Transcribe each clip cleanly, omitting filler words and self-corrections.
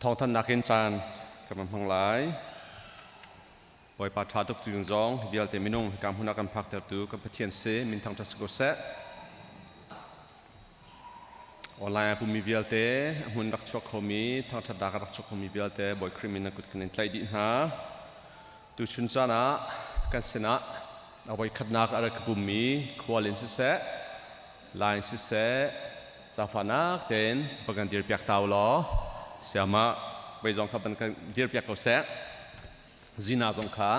Thawngthanhnak in caan kan van hmang lai. Bawipa ṭha tuk cung zong vialte minung hika hmun ah kan phaktertu kan Pathian si min thangṭhat si ko seh. Online ah pummi vialte a hmun rak chuak khomi thangṭhatnak rak chuak khomi vialte Bawi Khrih min nan kut kan in tlaih dih hna. Tuchun caan ah kan sinah a voikhatnak a rak pummi khual in siseh, line siseh, zaangfahnak tein va kan dirpiak ta u law siamah vei zong kha van kan dirpiak ko seh. Zina zong kha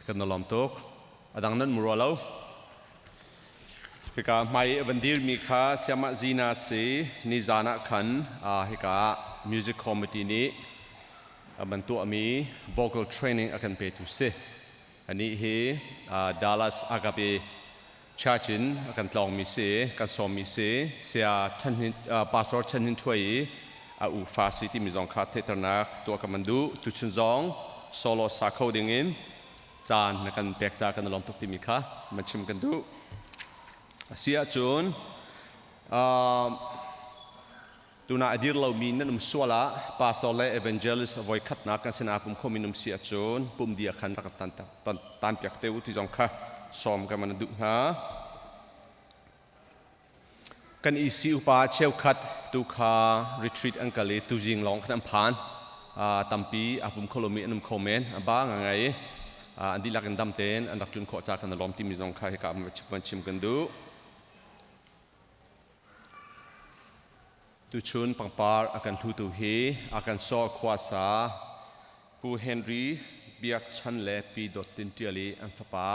kan na lawm tuk. A dang nan murua lo. Hika hmai a van dirmi kha siamah Zina si nizan ah khan hika music committee nih an tuahmi vocal training a kan petu si. Anih hi Dallas Agape Church in a kan tlawngmi si, kan sawmmi si. Saya Chan Hin, Pastor Chan Hin Thuai i a ufa si timi zong kha theihternak tuah kan van duh. Tuchun zong solo sa kho ding in caan na kan pek ca kan i lawm tuk timi kha man chim kan duh. A si ahcun tuna a dir lomi nan um sual ah pastor le evangelist voi khatnak kan sinah pum khomi num si ahcun pum dia khan rak tan tan piak te u ti zong kha sawm kan man duh hna. Kan EC upa cheukhat tu kha retreat an kal i tuzing lawng khan an phan. Tampi a pum kho lomi an um kho men. A ba ngai an dihlak in dam tein an rak tlun khawh ca kan lawm timi zong kha hika van chim kan duh. Tuchun pangpar a kan hlutu hi a kan sawh khuasa Pu Henry Biak Chan le Pi Dawt Tin Ṭial i an fapa.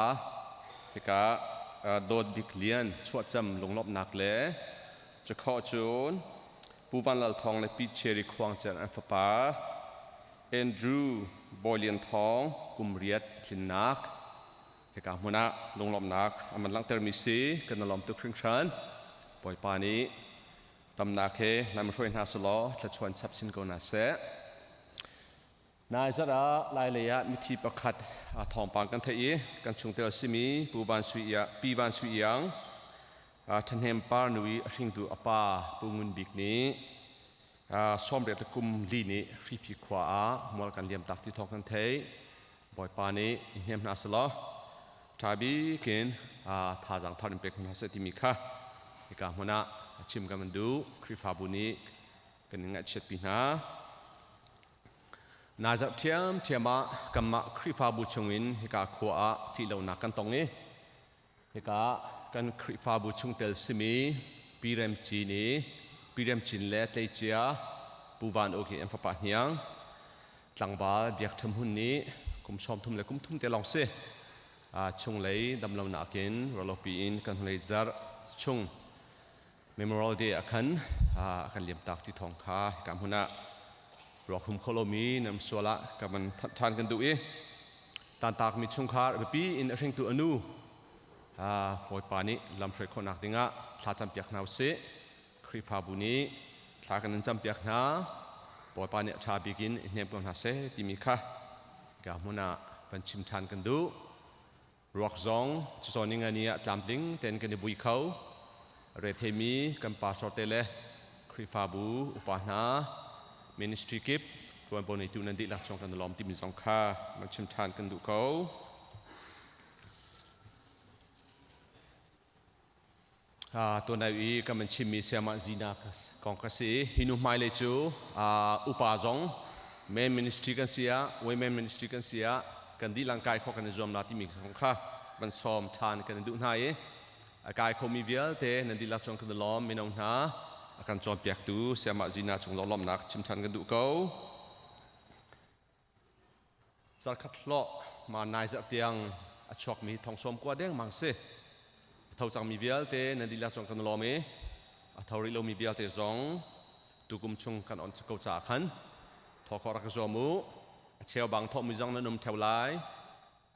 Hika Dawt Bik Lian chuahcam lunglawmhnak le cakhawh cun Pu Van Lal Thawng le Pi Cherry Khuang Cer an fapa Andrew Bawi Lian Thawng kum riat tlinnak hika hmun ah lunglawmhnak a man langhtermi si kan i lawm tuk hringhran. Bawipa nih tamnak he lam hruai hna selaw thluachuan chap sin ko hna seh. Nai zarh ah Lailei ah mithi pakhat thawngpang kan theih i kan chungtel simi Pu Van Sui Iang, Pi Van Sui Iang ṭhahnem par nu i a hringtu a pa Pu Ngun Bik nih sawmriat le kum li nih Hriphi khua ah mual kan liam tak ti thawng kan theih. Bawipa nih i hnem hna selaw ṭha bik in thazaang thar in pe hna seh timi kha hika hmun ah chim kan van duh. Khrihfabu nih kan in ngaihchiatpi hna. Nai zarh ṭhiamṭhiam ah kanmah Khrihfabu chungin hika khua ah thihlonak kan tong i hika kan Khrihfabu chungtel simi Pi Rem Cin i Pi Rem Cin le tleicia Pu Van Uk i an fapa hniang tlangval Biak Ṭham Hun nih kum 30 le kum thum te lawng si chunglei damlonak in ruahlopi in kan hnulei zarh chung Memorial Day ah khan a kan liamtak ti thawng kha hika hmun ah ruak hum kho lomi nam sual ah ka van ṭhan kan duh i tantakmi chungkhar biapi in a hringtu a nu Bawipa nih lamhruai khawhnak dingah thla campiak hna usih. Khrihfabu nih thla kan in campiak hna. Bawipa nih a ṭha bik in i hnem ko hna seh timi kha hika hmun ah van chim ṭhan kan duh. Ruak zong chawcaw ningani ah tlamtling tein kan i vui kho. Retheimi kan pastor te le Khrihfabu upa hna ministry kip ṭuanvo neitu nan dihlak chung kan i lawm timi zong kha van chim ṭhan kan duh ko. Tuan i kan van chimmi sayamah Zina kong ka si. Hi nu hmailei cu upa zong men ministry kan si ah, women ministry kan si ah kan dihlak kai khawh kan i zuam la timi kong kha van sawm ṭhan kan i duh hna i a kai khomi vialte nan dihlak cung kan i lawm. Mino hna a kan cawnpiaktu sayamah Zina cung lawmhnak chim ṭhan kan duh ko. Zarkhat hlawh ma nai zarh tiang a chuakmi thong sawm kua dengmang si. A tho cangmi vialte nan dihlak zong kan lawm i a tho rih lomi vialte zong tukum chung kan on ko caah khan thaw khawh rak i zuam u. A cheu bang thawhmi zong nan um theo lai.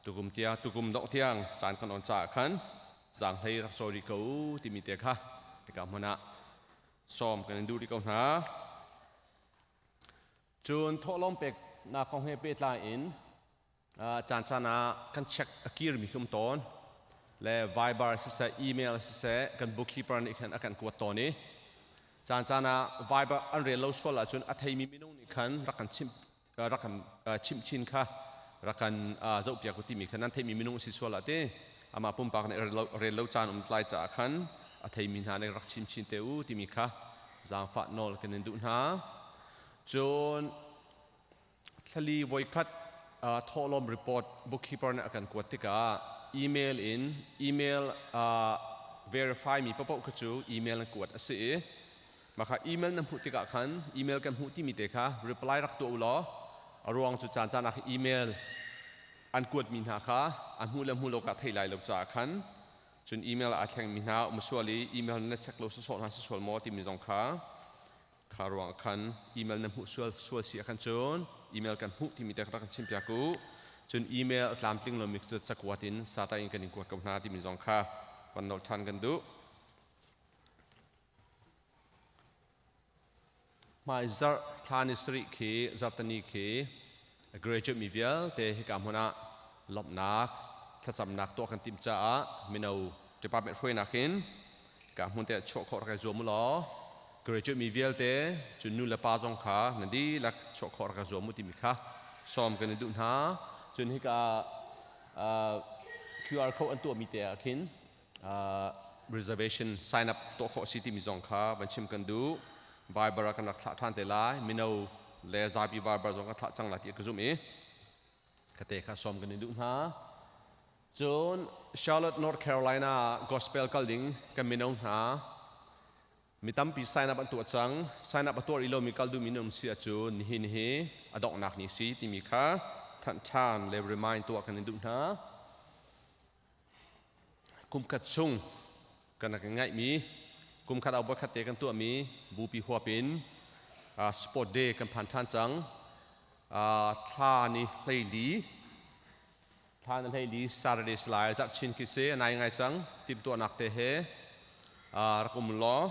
Tukum tia tukum dongh tiang caan kan on caah khan zaanghlei rak cawi rih ko u timi te kha hika hmun ah sawm kan in duh rih ko hna. Cun thawhlawm peknak kong he pehtlai in caan caan ah kan check a kirmi khi um tawn. Le Viber siseh, email siseh, kan bookkeeper nih khan a kan kuat tawn i caan caan ah Viber an rel lo sual ahcun a theimi minung nih khan rak kan chimh rak kan chimh chin kha rak kan zohpiak u timi kha nan theihmi minung si sual ah ti amah pumpak nih rel lo caan um tlai caah khan a theimi hna nih rak chim chin te u timi kha zaangfah nawl kan in duh hna. Cun thlali voikhat thawhlawm report bookkeeper nih a kan kuat tikah email in email verify mi paoh kha cu email an kuat a si i Mah kha email na hmuh tikah khan email kan hmuh timi te kha reply rak tuah u law a ruang cu caan caan ah email an kuatmi hna kha a hmuh le hmuh lo ka thei lai lo caah khan cun email aa thlengmi hna um sual i email na check lo sawsawh hna si sual maw timi zong kha kha ruang khan email na hmuh sual sual si ah khan cun email kan hmuh timi te rak kan chim piak u. Cun email a tlamtling lomi cu cakuat in sata in kan in kuat ko hna timi zong kha van nolh ṭhan kan duh. Hmaizarh thla ni sarih khi zarhteni khi graduate mi vialte hika hmun ah lawmhnak thlacamnak tuah kan timh caah mino department hruainak in hika hmun te ah chuah khawh rak i zuam u law graduate mi vialte cun nu le pa zong kha nan dihlak chuah khawh rak i zuam u timi kha sawm kan i duh hna. Cun hika QR code an tuahmi te ah khin reservation sign up tuah khawh si timi zong kha van chim kan duh. Viber ah kan rak thlah ṭhan te lai. Mino le zapi Viber zong kan thlah cang lai ti ka zumh i ka te kha sawm kan in duh hna. Cun Charlotte, North Carolina gospel kal ding kan mino hna mi tampi sign up an tuah cang. Sign up a tuah rih lomi kal duhmi nan um si ahcun nihin hi a donghnak ni si timi kha thanh ṭhan le remind tuah kan in duh hna. Kumkhat chung kan rak i ngaihmi, kumkhat ah voikhat te kan tuahmi bupi huap in sport day kan phan ṭhan cang. Thla ni 14, thla ni 14 Saturday salai zarhchin khi si nai ngai cang. Timhtuahnak te he rak um law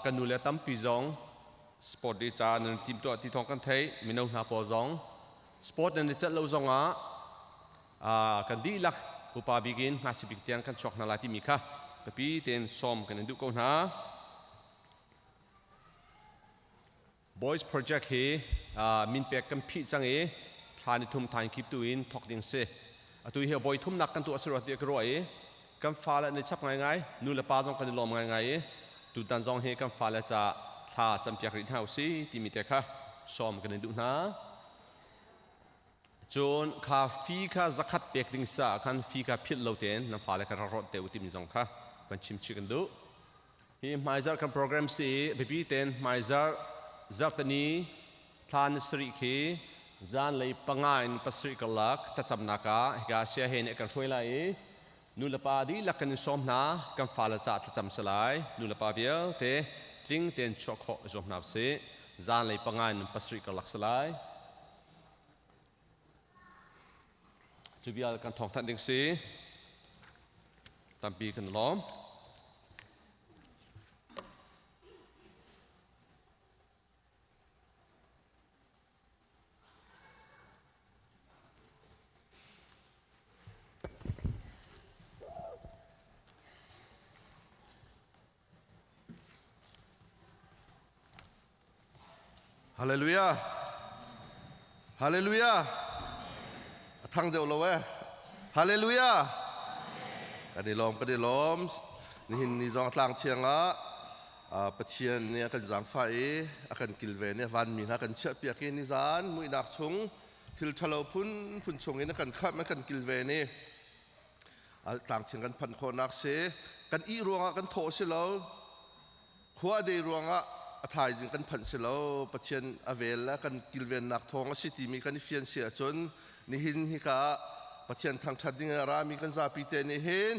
kan nu le tampi zong sport day ca nan timhtuah ti thawng kan theih. Mino hna pawl zong sport nan i celh lo zong ah kan dihlak upa bik in ngakchia bik tiang kan chuak hna lai timi kha biapi tein sawm kan in duh ko hna. Boys Project hi min pek kan phih cang i thla ni thum thain khip tu in thawk ding si. Atu hi voi thumnak kan tuah si rua tiah ka ruah i kan fale an i chap ngaingai, nu le pa zong kan i lawm ngaingai i tutan zong hi kan fale ca thla campiak rih hna usih timi te kha sawm kan in duh hna. Cun kha fi kha zakhat pek ding sa ah khan fi kha philh lo tein nan fale kha rak rawt te u timi zong kha van chim chih kan duh. Hi hmaizarh kan program si i biapi tein hmaizarh zarhteni thla ni sarih khi zanlei 5 in 7 karlak thlacamnak ah hika sia he nih kan hruai lai i nu le pa dihlak kan in sawm hna. Kan fale caah thlacam si lai. Nu le pa vialte tling tein chuah khawh zuam hna usih. Zanlei 5 in 7 karlak si lai. Cu vial kan thawngthanh ding si. Tampi kan lawm. Hallelujah. Hallelujah. A thang deuh lo eh. Hallelujah. Kan i lawm, kan i lawm. Nihin ni zong tlang thiang ah Pathian nih a kan zaangfah i a kan kilven i vanmi hna kan chiah piak i nizan muihnak chung thil ṭhalo phun phun chung in a kan khamh, a kan kilven i tlangthiang kan phanh khawhnak si. Kan ih ruangah kan thawh si lo. Khua a dei ruangah a thaizing kan phanh si lo. Pathian a vel le kan kilvennak thawng a si timi kan i fian si ahcun nihin hika ah Pathian thangṭhat ding a rami kan zapi te nih hin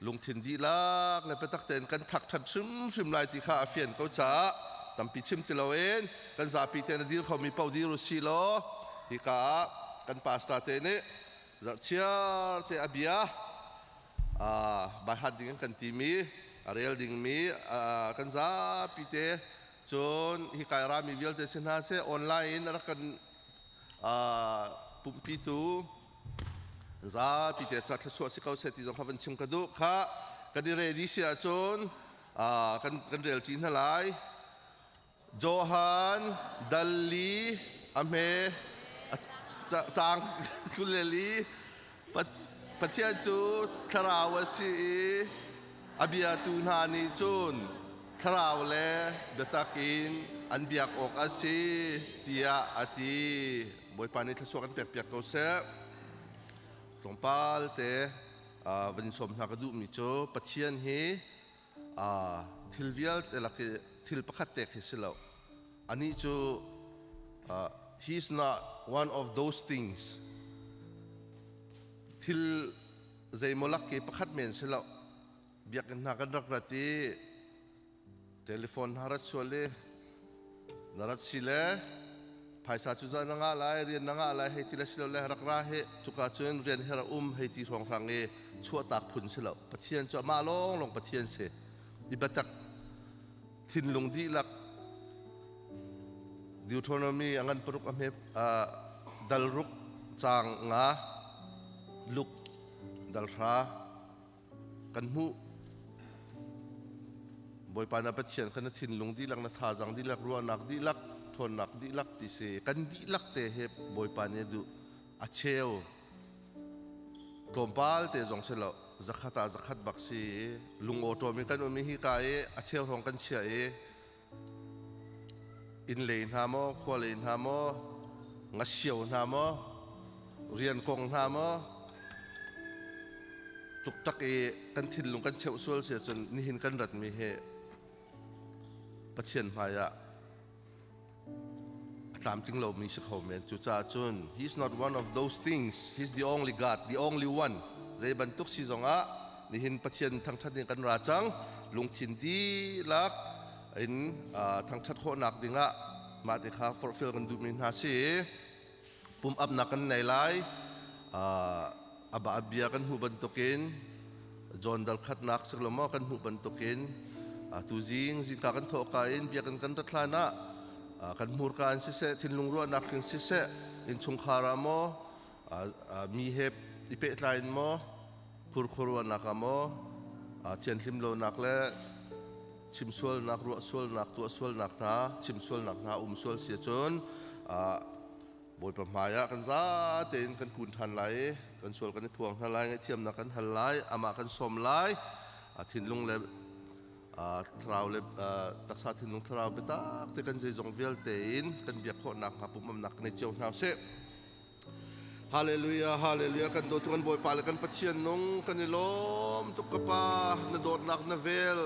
lungthin dihlak le biatak tein kan thakṭhat hrimhrim lai ti kha a fian ko caah tampi chim ti loin kan zapi tein a dir khomi paoh dir u si law hika ah kan pastor te nih zarhchiar te a bia baihat ding kan timi a rel dingmi kan zapi te cun hi kai rami vialte si hna seh online in rak kan pumhpitu. Zapi te ca thluachuah si ko seh ti zong kha van chim ka duh. Kha kan i ready si ahcun kan kan rel ṭi hna lai. Johan dalli a hme caang 22 Pathian cu thlarau a si i a biatu hna nih cun thlarau le biatak in an biak awk a si tiah a ti. Bawipa nih thluachuah kan pekpiak ko seh. Tlawmpal te van sawm hna ka duhmi cu Pathian hi thil vialte lak i thil pakhat te khi si lo. Anih cu he is not one of those things. Thil zeimaw lak hi pakhat men si lo. Biakinn hna kan rak rat i Telephone na rat sual i na rat si le phaisa cu za na ngah lai, rian na ngah lai hei ti le si lo le rak ra hi cuka cun rian he rak um hei ti hrawnghrang i chuahtak phun si lo. Pathian cu amah lawnglawng Pathian si. I biatak thinlung dihlak Deuteronomy a ngan paruk a hme dal ruk caang nga luk dal hra kan hmuh. Bawipa na Pathian kha na thinlung dihlak, na thazaang dihlak, ruahnak dihlak, ṭhawnnak dihlak ti si. Kan dihlak te he Bawipa nih a duh. A cheu tlawmpal te zong si lo. Zakhat ah zakhat bak si. Lungawṭawm in kan um i hika i a cheu hrawng kan chiah i inn lei hna maw, khua lei hna maw, ngasio hna maw, rian kong hna maw, tuktak i kan thinlung kan cheuh sual si ahcun nihin kan ratmi hi Pathian hmai ah a tlamtling lomi si kho men. Cucaah cun he is not one of those things. He is the only God, the only one. Zei bantuk si zongah nihin Pathian thangṭhat ding kan ra cang. Lungthin dihlak in thangṭhat khawhnak dingah mah te kha forhfial kan duhmi hna si. Pum apnak kan nei lai. A bia kan hmuh bantukin John dal khatnak si lo maw kan hmuh bantukin tu zing zingka kan thawhka in biakinn kan rat hlan ah kan hmurka in siseh thinlung ruahnak in siseh innchungkhar ah maw mi he i pehtlai in maw phurkhur ruahnak ah maw thianhlim lonak le chim sualnak ruah sualnak tuah sualnak hna chim sualnak hna um sual si ahcun Bawipa hmaiah kan za tein kan kun ṭhan lai i kan sual kan i phuang hna lai, ngaihthiamnak kan hal lai, amah kan sawm lai. A thinlung le thlarau le taksa thinlung thlarau biatak te kan zeizong vialte in kan biak khawh nakhnga pumamnak kan i cio hna usih. Hallelujah, hallelujah. Kan dawtu kan Bawipa le kan Pathian nung kan i lawm tuk ka Pa. Na dawtnak na vel.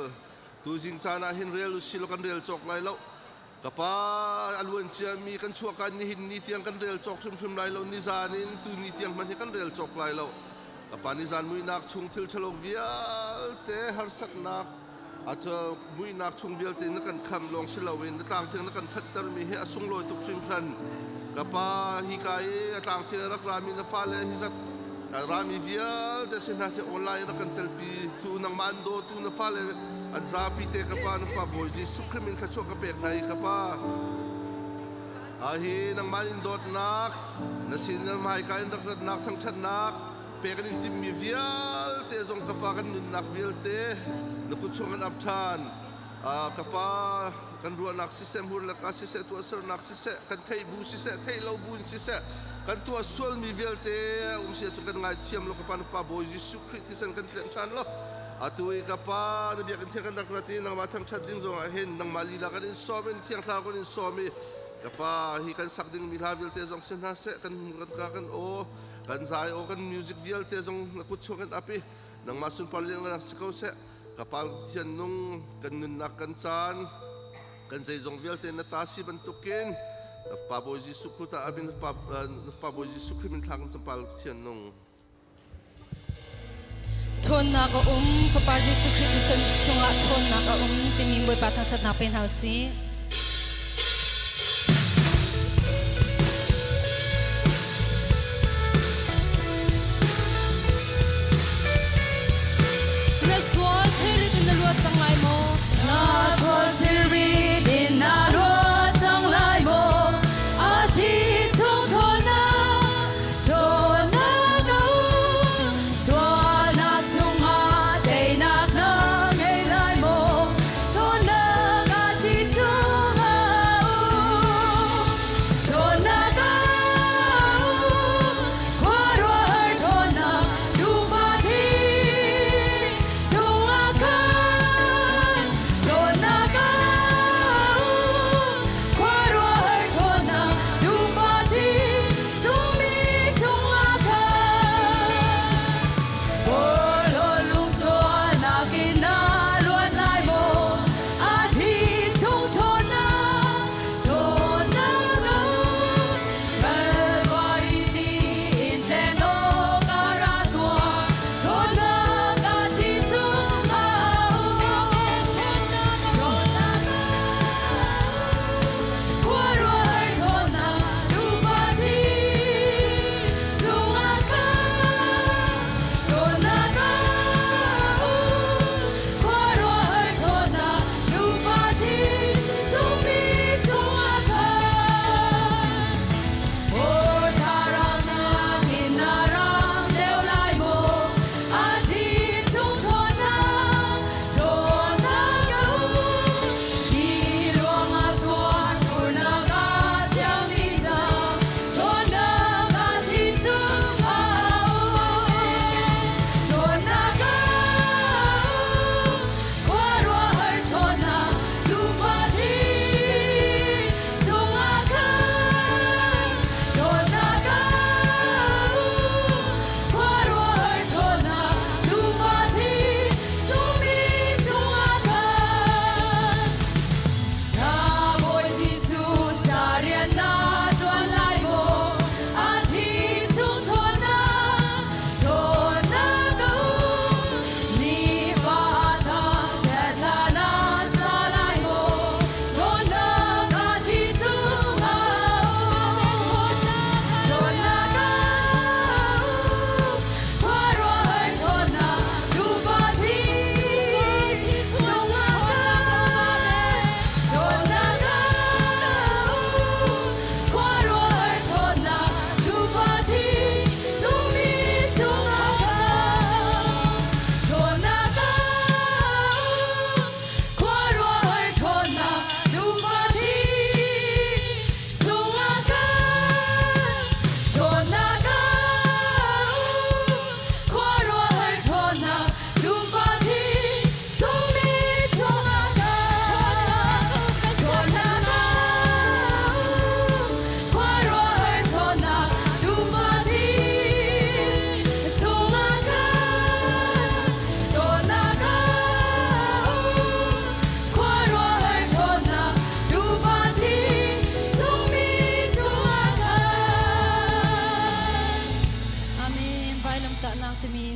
Tuzing caan ah hin rel usih law kan rel cawk lai lo. Ka pa a luan ciami kan chuahka nihin ni tiang kan rel cawk hrimhrim lai lo nizan in tu ni tiang hmanh hi kan rel cawk lai lo ka pa nizan muihnak chung thil ṭhalo vialte harsatnak a muihnak chung vialte na kan kham lawng si loin na tlangthiang na kan phanhtermi hi a sunglawi tuk hringhran ka pa hi ka i a tlangthiang a rak rami na fale hi zat rami vialte si hna seh online rak kan telpi tu nangmah an dawtu na fale an zapi te ka pa na fa Bawi Jesuh Khrih min thluachuah ka pek hna i ka pa hi nangmah in dawtnak na sin na hmaika in rak ratnak thangṭhatnak pe kan in timmi vialte zong ka pa kan nunnak vialte na kut chung kan ap ṭhan ka pa kan ruahnak siseh hmur le ka siseh tuahsernak siseh kan theih bu siseh theih lo bu in siseh kan tuah sualmi vialte um si cu kan ngaithiam lo ka pa na pa Bawi Jesuh Khrih thisen kan tlenh ṭhan lo atu i ka pa na biakinn thiang kan rak rat i nangmah thangṭhat ding zongah hin nangmah lila kan in sawm in thiang thlarau kan in sawm i ka pa hi kan sak dingmi hla vialte zong si hna seh kan kan ka kan aw kan zai aw kan music vialte zong na kut chung kan ap i nangmah sunpar liannak si ko seh Ka Pa Pathian nung kan nunnak kan caan kan zeizong vialte na ta si bantukin na Fapa Bawi Jesuh Khrih ta abin na Fapa Bawi Jesuh Khrih min thla kan campal Pathian nung. Ṭhawnnak a um Fapa Jesuh Khrih thisen chungah ṭhawnnak a um timi Bawipa thangṭhatnak pe hna u sih. Na sual thilrit in na luat cang lai maw? Na sual thilrit in na luat cang lai maw? A thi chung ṭhawnnak, ṭhawnnak a um.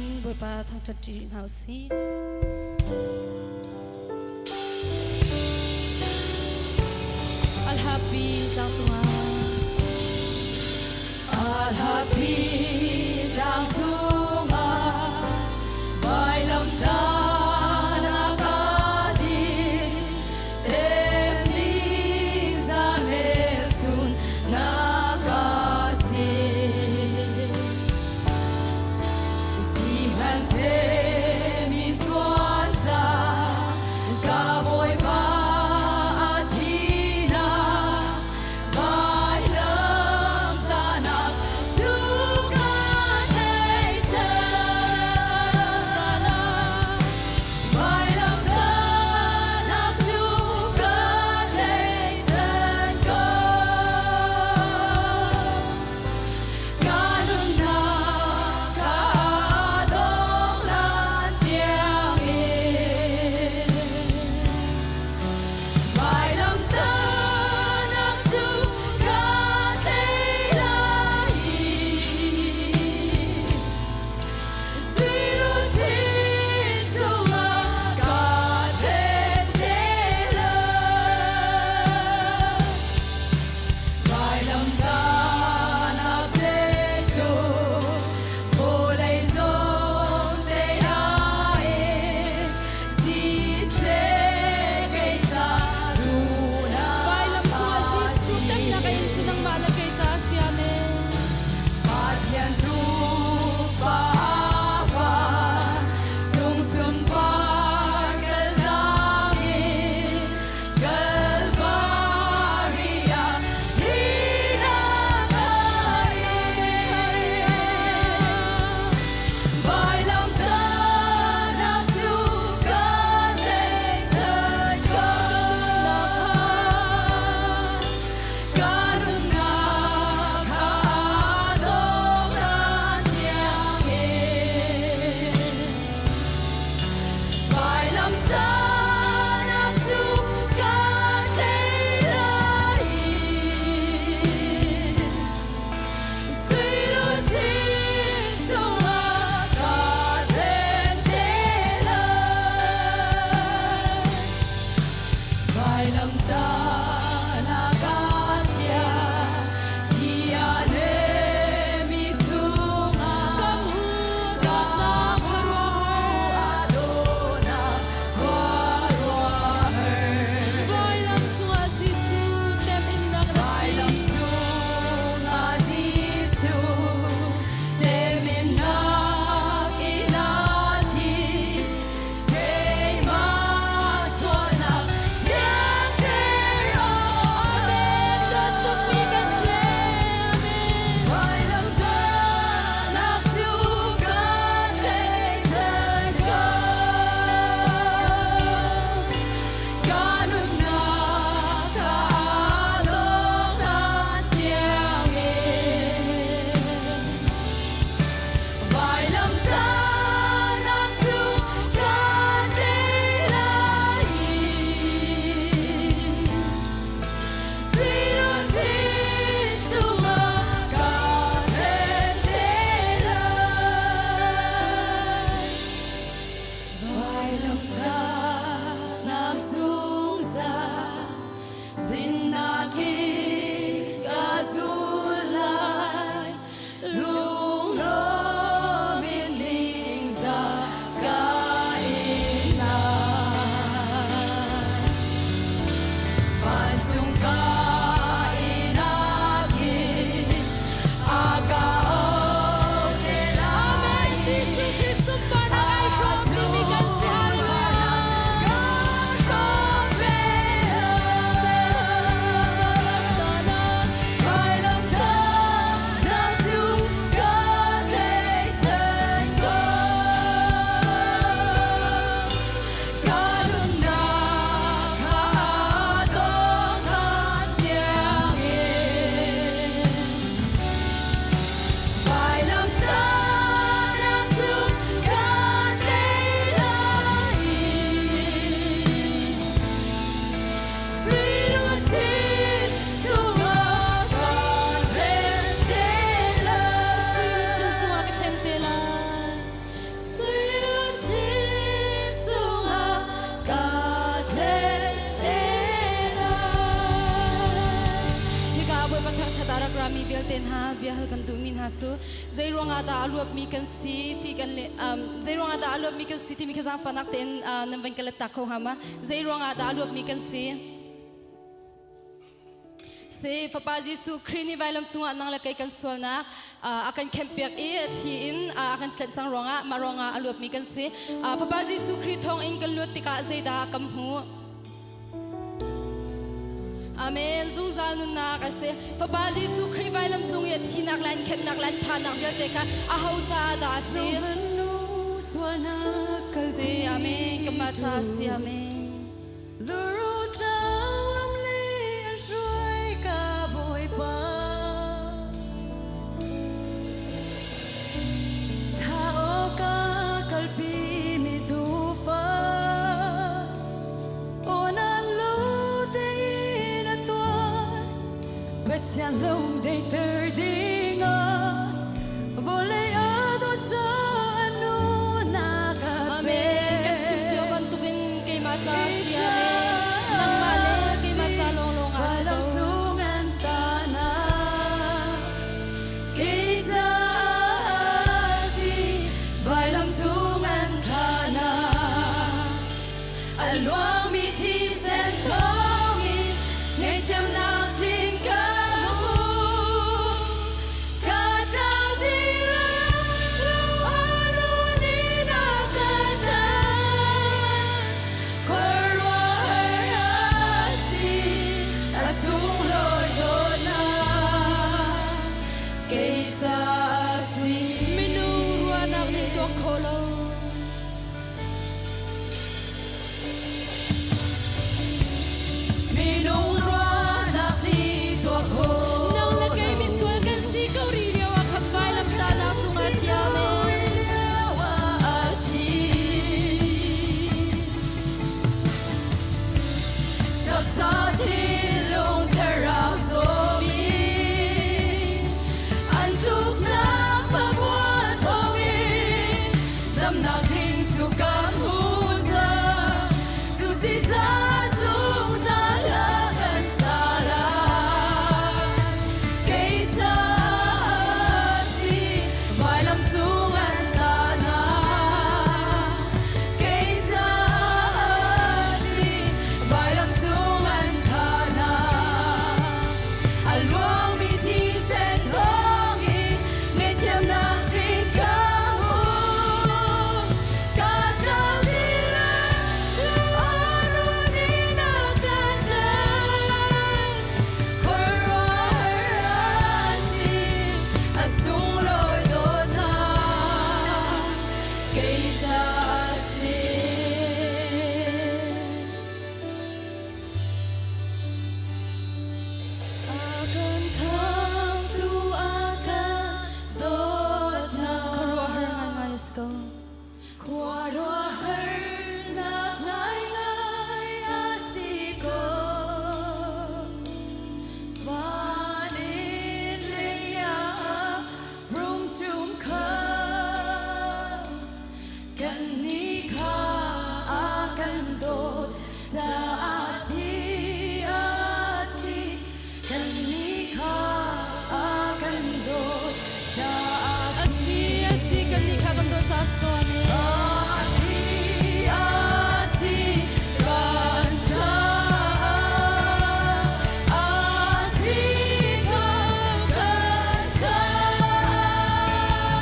Bawipa thangṭhat ṭi rih hna u sih. Alhapi tlang cungah. Alhapi tlang cungah vailamtah na ka din temni zamelchun na ka si. Sihmanhseh mi sualza ka Bawipa a thihnak vailamtahnak cu ka thei. vialte hna bia hal kan duhmi hna cu zei ruangah dah a luatmi kan si ti kan le zei ruangah dah a luatmi kan si timi kha zaangfahnak tein nan van ka let ta kho hnga ma? Zei ruangah dah a luatmi kan si? Si Fapa Jesuh Khrih nih vailam cungah nang le kei kan sualnak a kan khenhpiak i a thi in a kan tlanh cang ruangah mah ruangah a luatmi kan si. Fapa Jesuh Khrih thawngin kan luat tikah zeidah kan hmuh? Amen. Zungzal nunnak a si. Fapa Jesuh Khrih vailam cung i a thinak le an khenhnak le an thahnak vialte kha aho caah dah a si? Si. Amen. Kanmah caah a si. Amen. Amen. Kan chim cio bantukin keimah ca si. Amen. Nangmah le keimah ca lawnglawng ah si ko. Luangmi thisen thawngin ngaihthiamnak tling ka hmu. Ka tlau dih lo anu nih na ka tlan. Khuaruahhar a si, a sunglawi dawtnak kei ca a si. Minung ruahnak nih tuak kho lo. Minung ruahnak nih tuah khawh. Nang le kei misual kan si ko rih lio ah khan vailamtahnak cungah thiam Taksa thinlung thlarau zawmi an tluknak pavuan thawngin damnak ding cu ka hmu cang cu si ca zungzal a kan sa lai kei ca si vailam cung an tahnak kei ca si vailam cung an thahnak a luangmi thisen thawngin ngaihthiamnak tling ka hmu ka tlau ti lo anu nih na ka tlaih khuaruahhar a si a sunglawi dawtnak kei ca a si. A kan khamtu a kan dawtnak khuaruahhar ngaingai a si ko. Khuaruahharnak ngaingai a si ko. Van in lei ah rungtum kha kannih kha a kan dawt caah thi a si. Kannih kha a kan dawt caah A si, a si, kannih kha kan dawt caah a si ko. Amen. A si, a si, kan caah. A si ko kan caah.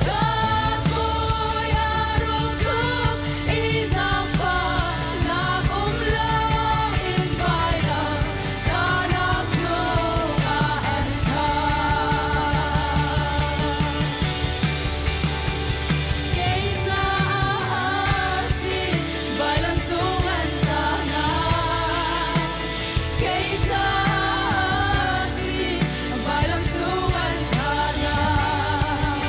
Kan bawi a rung i zaangfahnak um loin vailam tahnak cungah an thah. Kei caah a si, vailam cung an tahnak. Kei caah a si, vailam cung an thahnak.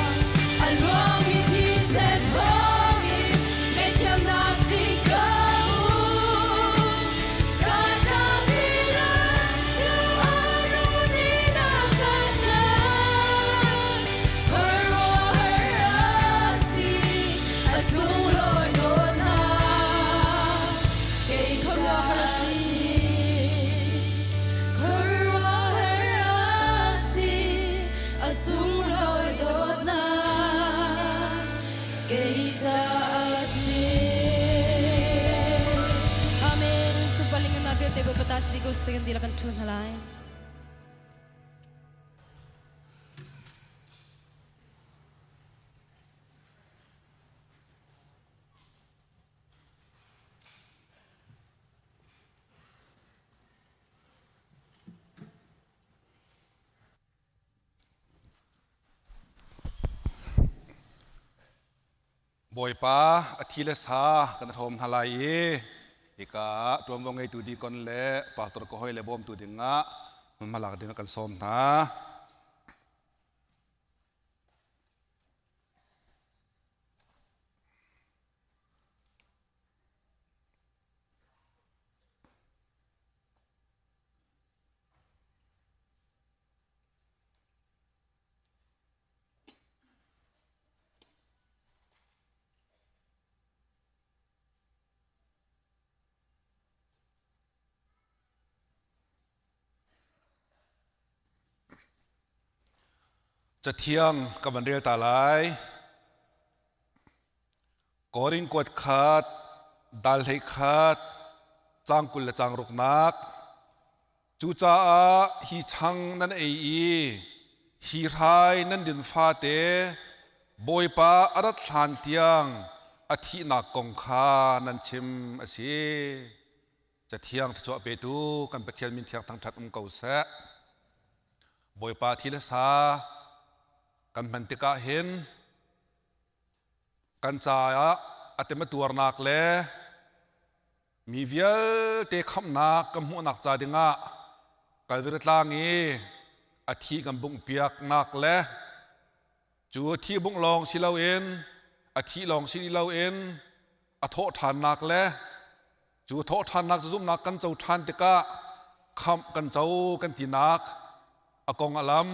A luangmi thisen thawngin ngaihthiamnak tling ka hmu. Ka tlau ti lo, anu nih na ka tlaih. Khuaruahhar a si, a sunglawi dawtnak. Kei khuaruahhar a si, khuaruahhar a si. kei ca a si. Amen. Supaling na vialte Bawipa ta si ko second dila kan thu hna lai. Bawipa a thi le sa kan hrawm hna lai i hika ah ṭuanvo ngeitu dikon le pastor ka hoi le bawmtu dingah hmalak dingah kan sawm hna. Cathiang ka van rel ta lai. Korin kuat khat, dal hlei khat, cang 20 le cang ruknak. Cucaah hi chang nan ei i hi hrai nan din fate Bawipa a rat hlan tiang a thihnak kong kha nan chim a si. Cathiang thluachuah petu kan Pathian min thiang thangṭhat um ko seh. Bawipa thi le sa kan hman tikah hin kan caah a tematuarnak le mi vialte khamhnak kan hmuhnak ca dingah Kalvary tlang i a thi kan bunghpiaknak le cu thi bungh lawng si loin a thi lawng si loin a thawh ṭhannak le cu thawh ṭhannak zumhnak kan co ṭhan tikah khamh kan co kan tinak a kong a lam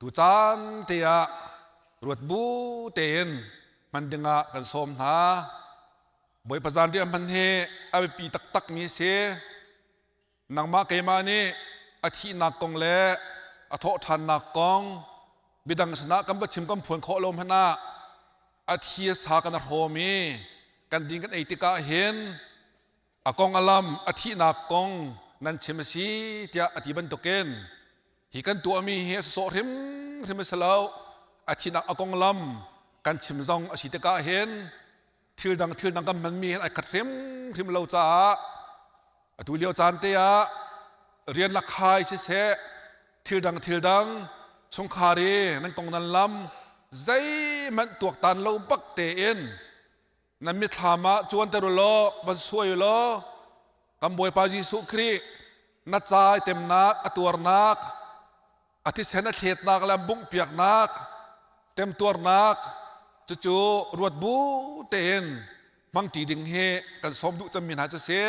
Tu caan te ah ruat bu tein hman dingah kan sawm hna. Bawipa zanriah hman hi a biapi taktak mi a si. Nangmah keimah nih a thihnak kong le a thawhṭhannak kong midang sinah kan va chim kan phuan khawh lo hmanh ah a thi a sa kan a hrawm i kan ding kan ei tikah hin a kong a lam a thihnak kong nan chim a si tiah a ti bantukin hi kan tuahmi hi a sawh hrimhrim a si lo. A thihnak a konglam kan chim zong a si tikah hin thil dang thil dang kan hmanmi hin ai khat hrimhrim lo caah atu lio caan te ah rian lakhai siseh, thil dang thil dang chungkhar i nan kong nan lam zeihmanh tuaktan lo bak tein nan mithlam ah cuanter u law van suai u law kan Bawipa Jesuh Khrih na ca i temnak a tuarnak, a thisen a thletnak le an bunghpiaknak temtuarnak cucu ruat bu tein hmangṭi ding hi kan sawm duh cemmi hna cu si.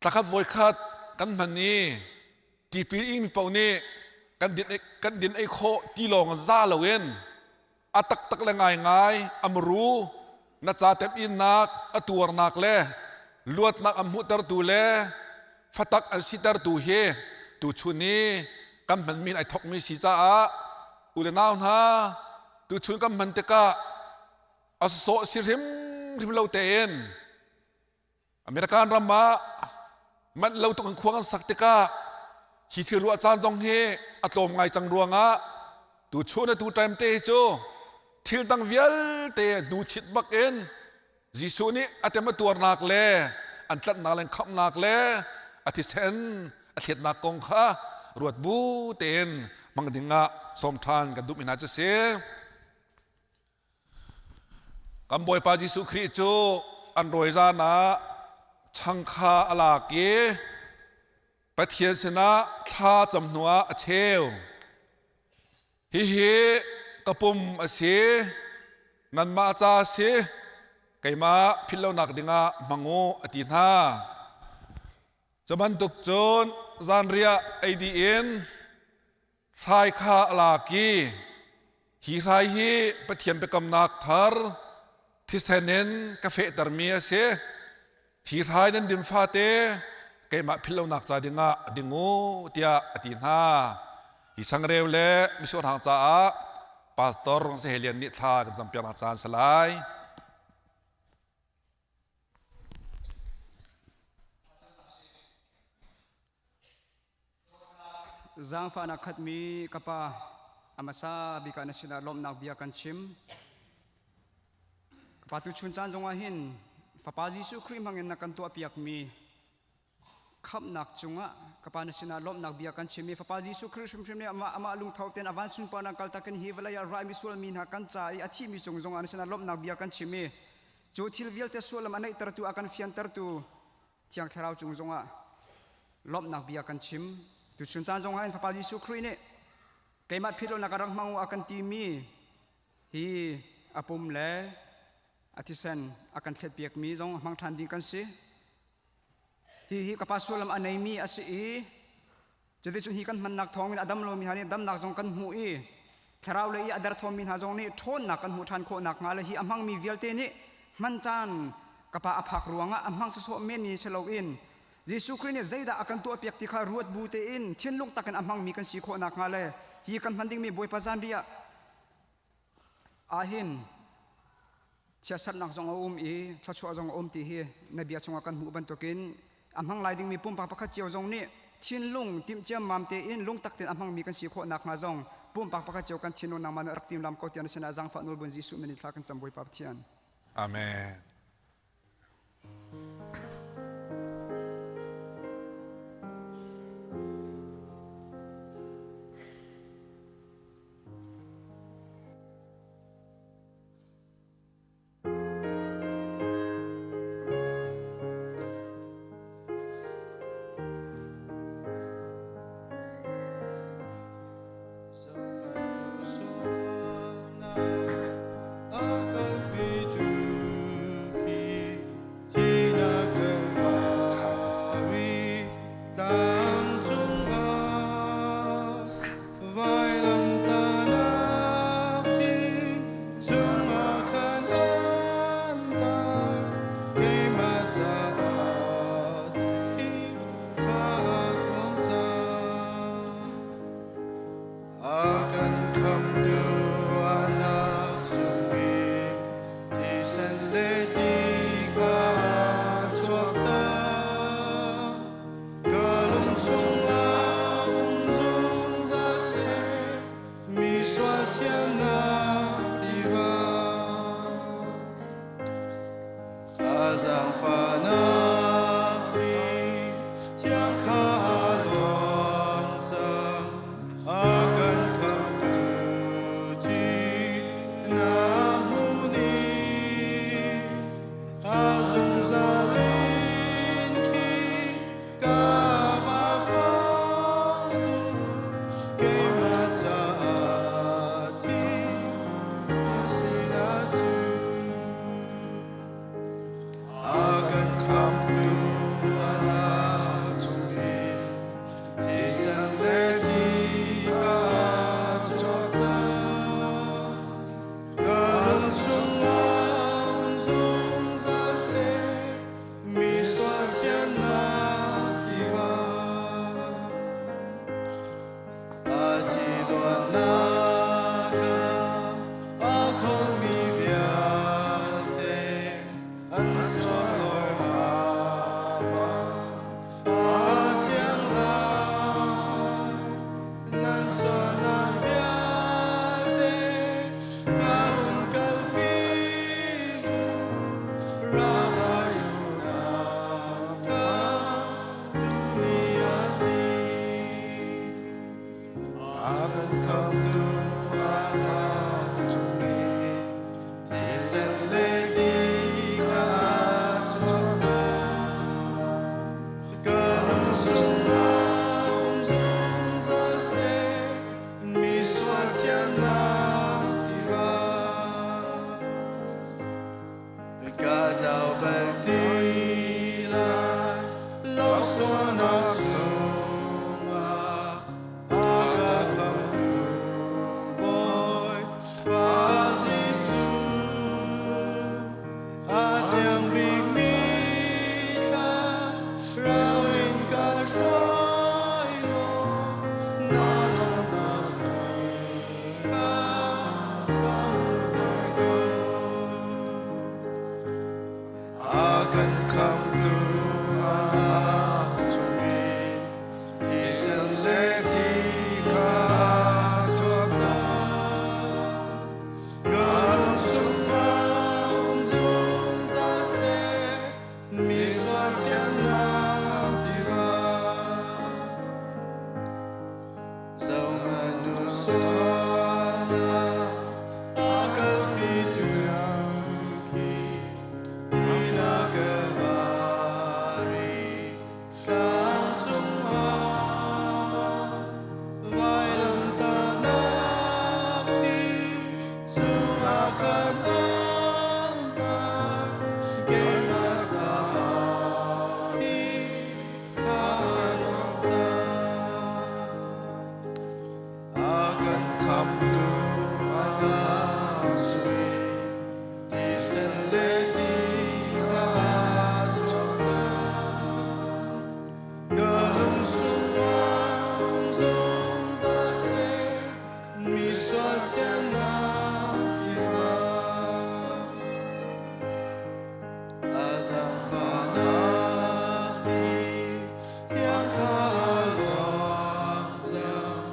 Thlakhat voikhat kan hman i tipil ingmi paoh nih kan din ei khawh ti lawng za loin a taktak le ngaingai a muru na ca temhinnak a tuarnak le luatnak an hmuhtertu le fatak an sitertu hi tuchun i kan hmanmi ai thokmi si caah u le nau hna, tuchun kan hman tikah a sawh si hrimhrim lo tein American ram ah manh lo tuk in khua kan sak tikah hi thil ruah caan zong hi a tlawm ngai cang ruangah tu chun tu time te hi cu thil dang vialte hnu chit bak in Jesuh nih a tem a tuarnak le an tlanhnak le khamhnak le a thisen a thletnak kong kha ruat bu tein hmang ding ah sawm ṭhan kan duhmi hna cu si. Kan Bawipa Jesuh Khrih cu an rawi zan ah chang kha a lak i Pathian sinah thla cam hnuah a cheu. Hihi ka pum a si, nanmah ca a si, keimah philhlonak dingah hmang u, a ti hna. Cu bantuk cun zanriah ei dih in Hrai kha a lak i hi hrai hi Pathian biakamnak thar thisen in ka fehtermi a si. Hi hrai nan din fate keimah philhlonak ca dingah a ding u tiah a ti hna. Hi changreu le mitsur hang caah Pastor Sehelian nih thla kan campiaknak caan si lai. Zaangfahnak khatmi ka pa, a hmasa bik ah na sinah lawmhnak bia kan chim. Ka pa tuchun caan zongah hin Fapa Jesuh Khrih hmangin na kan tuahpiakmi khamhnak cungah ka pa na sinah lawmhnak bia kan chim i Fapa Jesuh Khrih hrimhrim nih amah amah lungtho tein a van sunparnak kaltak in hi vawlei ah raimi sualmi hna kan ca i a thihmi cung zongah na sinah lawmhnak bia kan chim i cu thil vialte sullam a neihtertu a kan fiantertu Thiang Thlarau cung zongah lawmhnak bia kan chim. Tuchun caan zongah hin Fapa Jesuh Khrih nih keimah philhlonak a rak hmang u a kan timi hi a pum le a thisen a kan thletpiakmi zong hmang ṭhan ding kan si. Hihi ka pa sullam a neimi a si i Cuticun hi kan hmannak thawngin a dam lomi hna nih damnak zong kan hmuh i thlarau lei i a derthawmmi hna zong nih ṭhawnnak kan hmuh ṭhan khawh nakhnga le hi a hmangmi vialte nih hman caan ka pa a phak ruangah a hmang sawsawh menmi si loin Jesuh Khrih nih zeidah a kan tuahpiak ti kha ruat bu tein thinlung takin a hmangmi kan si khawh nakhnga le hi kan hman dingmi Bawipa zanriah ahhin chiatserhnak zong a um i thluachuah zong a um ti hi na bia chungah kan hmuh bantukin a hmang lai dingmi pumpak pakhat cio zong nih thinlung timhciammam tein lungtak tein a hmangmi kan si khawh nakhnga zong pumpak pakhat cio kan thinlung nangmah nih rak timlam ko tiah na sinah zaangfah nawlbun Jesuh min in thla kan cam Bawipa Pathian. Amen. Vailamtahnak thing cungah khan an tar, keimah caah thi kha a thuang cang. A kan khamtu anak chungin thisen le ti kha a chuak cang. Ka lung chungah um zungzal seh, mi sual thiannak tiva. A zaangfahnak thi thiang kha a luang cang, a kan khamtu thi na hmun i a zungzal in khi ka va kho keimah caah thi sinah cu a kan khamtu a nak chungin thisen le thi kha chuak cang. van ang keimah caah thi kha luang cang. A kan khamtu a nak sui thisen le ti kha chuak cang. Ka lung chungah um zungzal seh, mi sual thiannak i hlah. A zaangfahnak ti thiang kha a luang cang.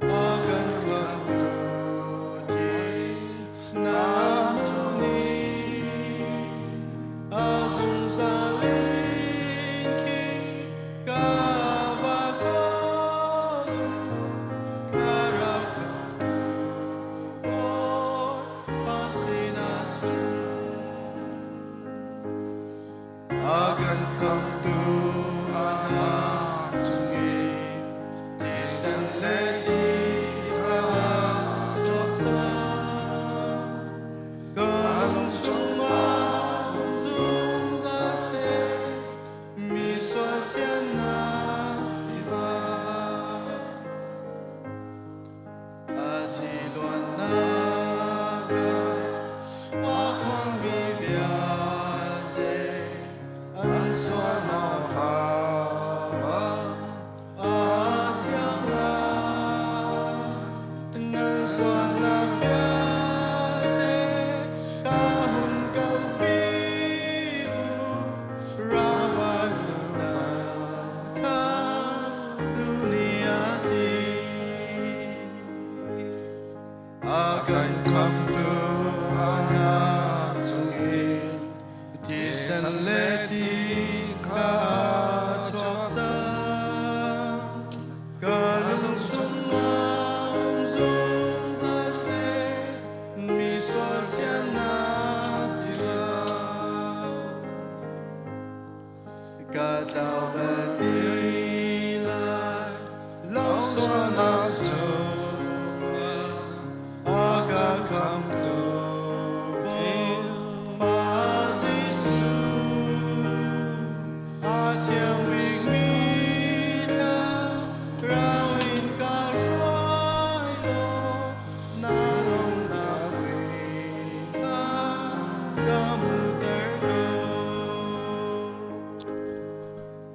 A kan khamtu thihnak chungin a zungzal in khi ka va kawl u. Thlarau khamtu Bawipa sinah cun A kan khamtu a hna chungin thisen le ti kha chuak cang. Ka lung chungah um zungzal seh, mi sual thiannak tiva. A thi luannak ah a khuangmi vialte an sualnak hram ah a thiang lai. Nan sualnak vialte ka hun kalpi u, ra vai u nan kha tuni a ti. A kan khamtu a hnak chungin thisen le ti kha chuak cang. Ka lung chungah um zungzal seh, mi sual thiannak i Ka tlau bal ti lai lo sualnak chungah a ka khamtu Bawipa Jesuh. A thiang bikmi thlarau in ka hruai law na lawmnak kha ka hmuhter ko.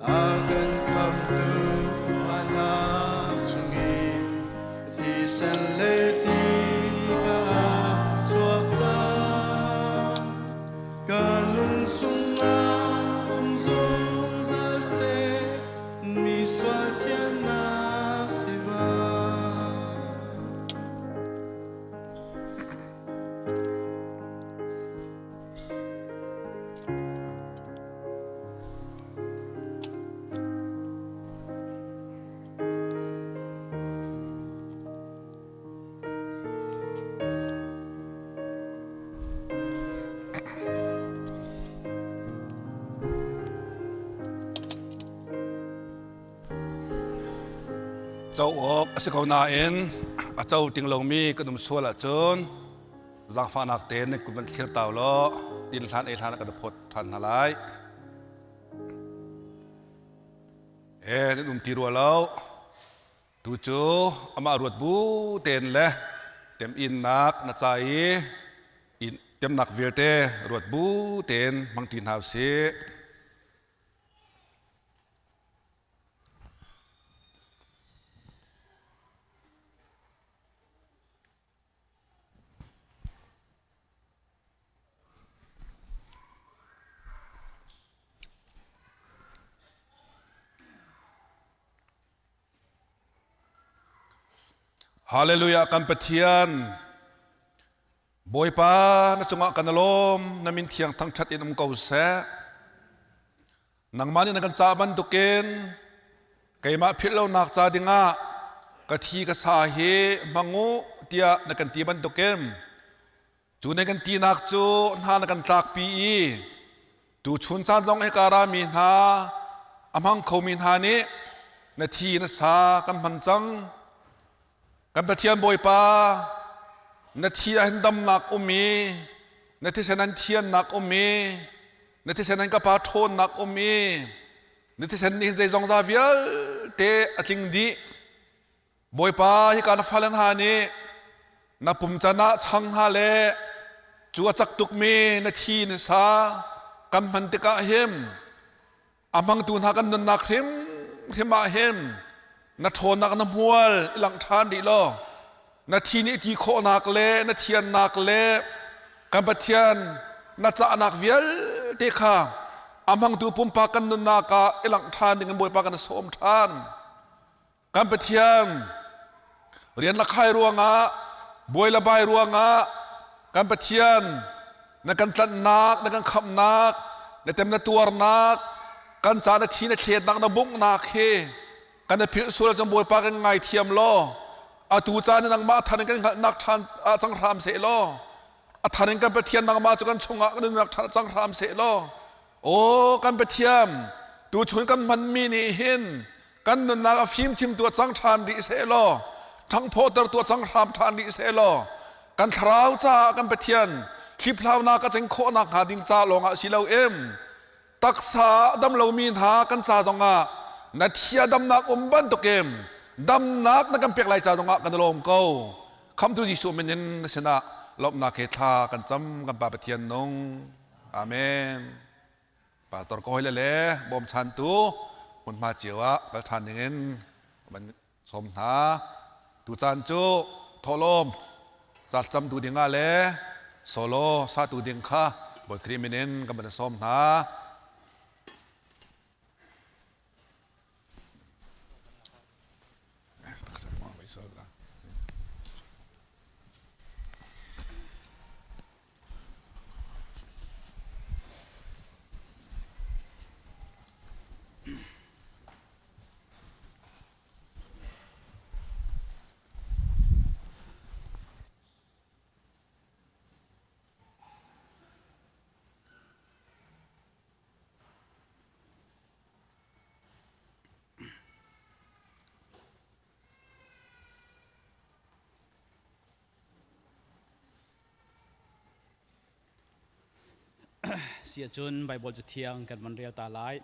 A kan khamtu a nak chungin thisen le ti kha chuak cang. Ka lung chungah um zungzal seh, mi sual thiannak tiva. Co awk a si ko nain a co ting lomi kan um sual ahcun zaangfahnak tein nan kut van thlir tau law din hlan ei hlan ah kan phawt ṭhan hna lai. E nan um ti rua lo. Tu cu amah ruat bu tein le temhinnak na ca i temnak vialte ruat bu tein hmang ṭi hna usih. Hallelujah kan Pathian Bawipa na cungah kan lawm na min thiang thangthat in um ko seh nangmah nih na kan cah bantukin keimah philh lonak ca dingah ka thi ka sa hi hmang u tiah na kan ti bantukin Cu na kan tinak cu hna na kan tlakpi i tuchun caan zong hika rami hna a hmang khomi hna nih na thi na sa kan hman cang. Kan Pathian Bawipa, na thi ah hin damnak um i Na thisen an thiannak um i na thisen an ka pa ṭhawnnak um i na thisen nih hin zeizong za vialte a tling dih. Bawipa, hika na fale hna nih na pum can ah chang hna le cu a cak tukmi na thi na sa kan hman tikah hin a hmangtu hna kan nunnak hrimhrim ah hin na ṭhawnnak na hmual i langh ṭhan rih law na thi nih ti khawhnak le na thiannak le kan Pathian na cahnak vialte kha a hmangtu pumpak kan nunnak ah i langh ṭhan ding in Bawipa kan sawm ṭhan. Kan Pathian rian la khai ruangah buai le bai ruangah kan Pathian na kan tlanhnak na kan khamhnak na tem na tuarnak kan ca na thi na thletnak na bunghnak hi kan na philh sual cun Bawipa kan ngaithiam law atu caan in nangmah than in kan hngalhnak ṭhan ah cang hram seh law a than in kan Pathian nangmah cu kan chungah kan nunnak ṭhan cang hram seh law Aw kan Pathian, tuchun kan hmanmi nih hin kan nunnak a fimchimtu a cang ṭhan rih seh law, ṭhangphawtertu a cang hram ṭhan rih seh law, kan thlarau caah kan Pathian hliphlaunak a ceng khawhnak hnga ding ca lawngah si lo em, taksa a dam lomi hna kan ca zongah na thia damnak um bantukin damnak na kan pek lai ca zongah kan i lawm ko. Khamtu Jesuh min in na sinah lawmhnak he thla kan cam kan Pa Pathian nung. Amen. Pastor ka hawile le bawmchantu hmunhma cio ah kal ṭhan dingin van sawm hna. Tucaan cu thawhlawm cacamtu dingah le solo satu ding kha Bawi Khrih min in kan van sawm hna. Siahcun Baibal cu thiang kan van rel ta lai.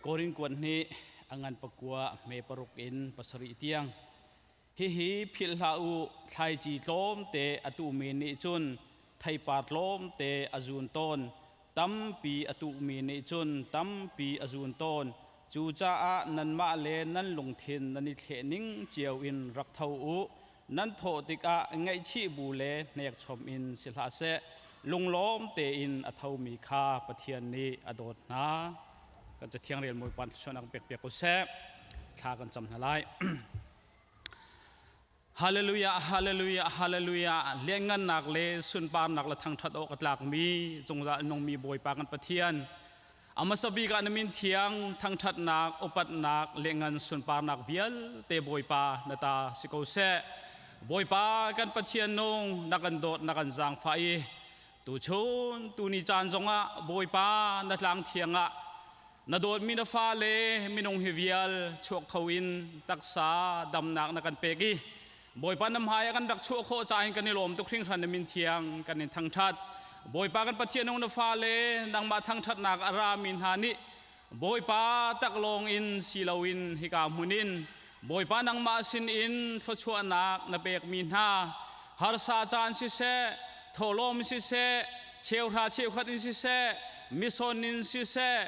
Korin kuat nih a ngan pakua hme paruk in pasarih tiang. Hihi philh hlah u, thlaici tlawmte a tuhmi nih cun theipar tlawmte a zun tawn. Tampi a tuhmi nih cun tampi a zun tawn. Cucaah nanmah le nan lungthin nan i thleh ning cio in rak tho u. Nan thawh tikah ngaihchih bu le hnekchom in si hlah seh. Lunglawm tein a thomi kha Pathian nih a dawt hna. Kan Cathiang rel Bawipa thluachuahnak pek piak u seh. Thla kan cam hna lai. Hallelujah, hallelujah, hallelujah. Lianngannak le sunparnak le thangṭhat awk a tlakmi zungzal nungmi Bawipa kan Pathian. A hmasa bik ah na min thiang thangṭhatnak, upatnak, lianngan sunparnak vialte Bawipa na ta si ko seh. Bawipa kan Pathian nung na kan dawt na kan zaangfah i tuchun tuni caan zongah Bawipa na tlang thiang ah na dawtmi na fale minung hi vial chuak kho in taksa damnak na kan pek i Bawipa na hmai ah kan rak chuah khawh caah hin kan i lawm tuk hringhran na min thiang kan in thangṭhat. Bawipa kan Pathian nung na fale nangmah thangṭhatnak a rami hna nih Bawipa taklawng in si loin hika hmun in Bawipa nangmah sin in thluachuahnak na pekmi hna harsa caan siseh thawhlawm siseh cheuhra cheukhat in siseh mison in siseh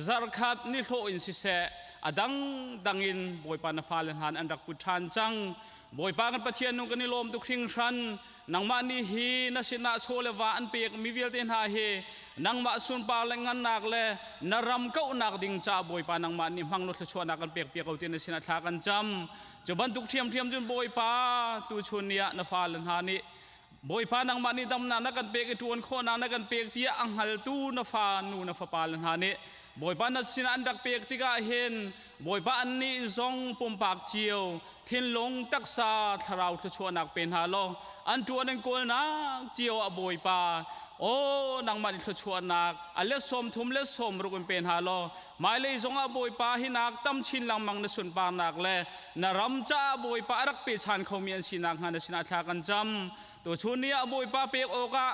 zarkhat nihlawh in siseh a dangdang in Bawipa na fale hna an rak put ṭhan cang. Bawipa kan Pathian nung kan i lawm tuk hringhran. Nangmah nih hi na sinah chaw le va an pek mi vialte hna hi nangmah sunpar le ngannak le na ram kauhnak ding caah Bawipa nangmah nih hmang law thluachuahnak kan pek piak ko ti na sinah thla kan cam. Cu bantuk ṭhiamṭhiam cun Bawipa tuchun ni ah na fale hna nih Bawipa nangmah nih damnak na kan pek i ṭuan khawhnak na kan pek tiah a hngaltu na fa nu na fapa le hna nih Bawipa na sinah an rak pek tikah hin Bawipa annih zong pumpak cio thinlung taksa thlarau thluachuahnak pe hna law an ṭuan an kawlnak cio ah Bawipa aw nangmah nih thluachuahnak a let sawm thum let sawm ruk in pe hna law hmailei zongah Bawipa hi nak tam chin lengmang na sunparnak le na ram caah Bawipa a rak pechan khomi an si nakhnga na sinah thla kan cam tuchun ni ah Bawipa pek awkah.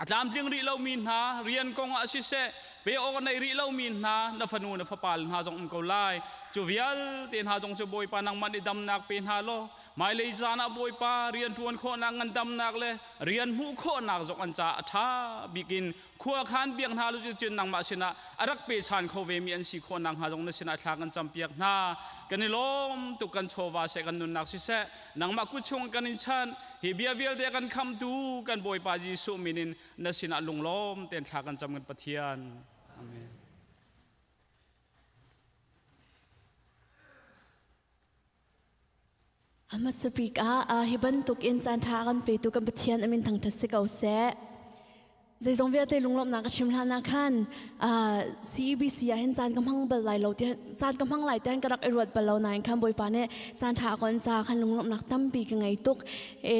A tlamtling rih lomi hna rian kong ah siseh, pe awk a nei rih lomi hna na fanu na fapa hna zong um ko lai. Cu vialte hna zong cu Bawipa nangmah nih damnak pe hna law, hmailei caan ah Bawipa rian ṭuan khawhnak ngandamnak le rian hmuh khawhnak zong an caah a ṭha bik in khua khan biak hna lu cun nangmah sinah a rak pechan kho vemi an si khawh nakhnga zong na sinah thla kan campiak hna. Kan i lawm tuk kan chawva seh kan nunnak siseh nangmah kut chung kan in chanh hi bia vialte kan khamtu kan Bawipa Jesuh min in na sinah lunglawm tein thla kan cam kan Pathian. Amen. A hmasa bik ah hi bantuk in caan ṭha a kan petu kan Pathian a min thangṭhat si ko seh. Zeizong vialte lunglawmhnak ka chim hlan ah khan CEBC ah hin caan ka hmang bal lai lo ti caan ka hmang lai tiang ka rak i ruat bal lo nain khan Bawipa nih caan ṭha a kon ca khan lunglawmhnak tampi ka ngei tuk. E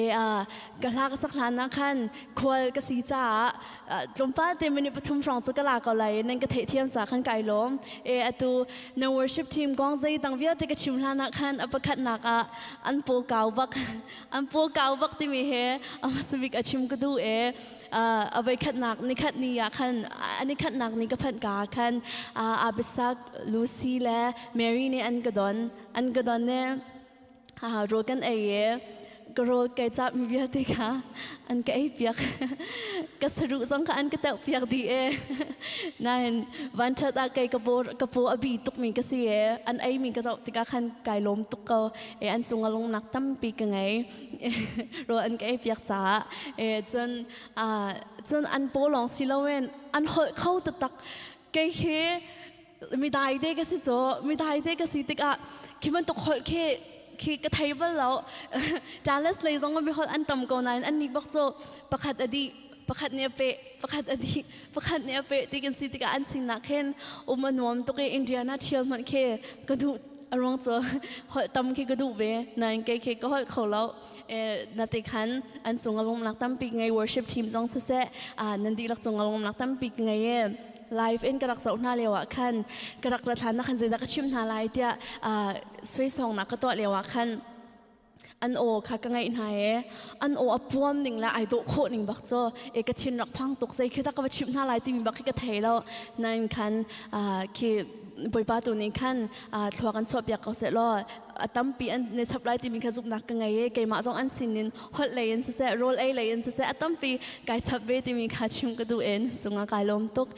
ka hla ka sak hlan ah khan khual ka si caah tlawmpal te minute pathum hrawng cu ka la ko lai nan ka theihthiam ca khan kai lawm. E atu na worship team kong zei dang vialte ka chim hlan ah khan a pakhatnak ah an paw kau bak an paw kau bak timi he a hmasa bik a chim ka duh e a voi khatnak ni khat ni ah khan ani khatnak ni ka phanh ka khan Abisak Lucy le Mary nih an ka don an ka don ne rawl kan ei i ka rawl kai cap mi vialte kha an ka ei piak ka saruh zong kha an ka teuh piak dih e nain vanṭhat ah kei ka paw ka paw a bi tuk mi ka si e an ei mi ka zoh tikah khan kai lawm tuk ko e an cung a lungnak tampi ka ngei rawl an ka ei piak caah e cun cun an paw lawng si loin an holh kho taktak kei hi midai te ka si cu midai te ka si tikah khi bantuk holh khi khi ka thei bal lo Dallas lei zong mi holh an tam ko nain an nih bak cu pakhat a dih pakhat nih a peh pakhat a dih pakhat nih a peh ti kan si tikah an sinak khin um a nuam tuk i Indiana thial hmanh khi ka duh a ruang cu holh tam khi ka duh ve nain kei khi ka holh kho lo na te khan an cung a lungnak tampi ngei worship team zong siseh nan dihlak cung a lungnak tampi ngei e live in ka rak zoh hna lio ah khan ka rak rat hlan na khan zeidah ka chim hna lai tiah suaisawng nak ka tuah lio ah khan an aw kha ka ngaih hna e an aw a puam ning le ai dawh khawh ning bak cu e ka thin rak phang tuk zei khi dah ka va chimh hna lai timi bak khi ka thei lo nain khan khi bawipa tu nih khan thlua kan chuah piak ko seh law a tampi an ne chap lai timi kha zumhnak ka ngei i keimah zong an sinin holh lei in siseh rawl ei lei in siseh a tampi kai chap ve timi kha chim ka duh in cungah kai lawm tuk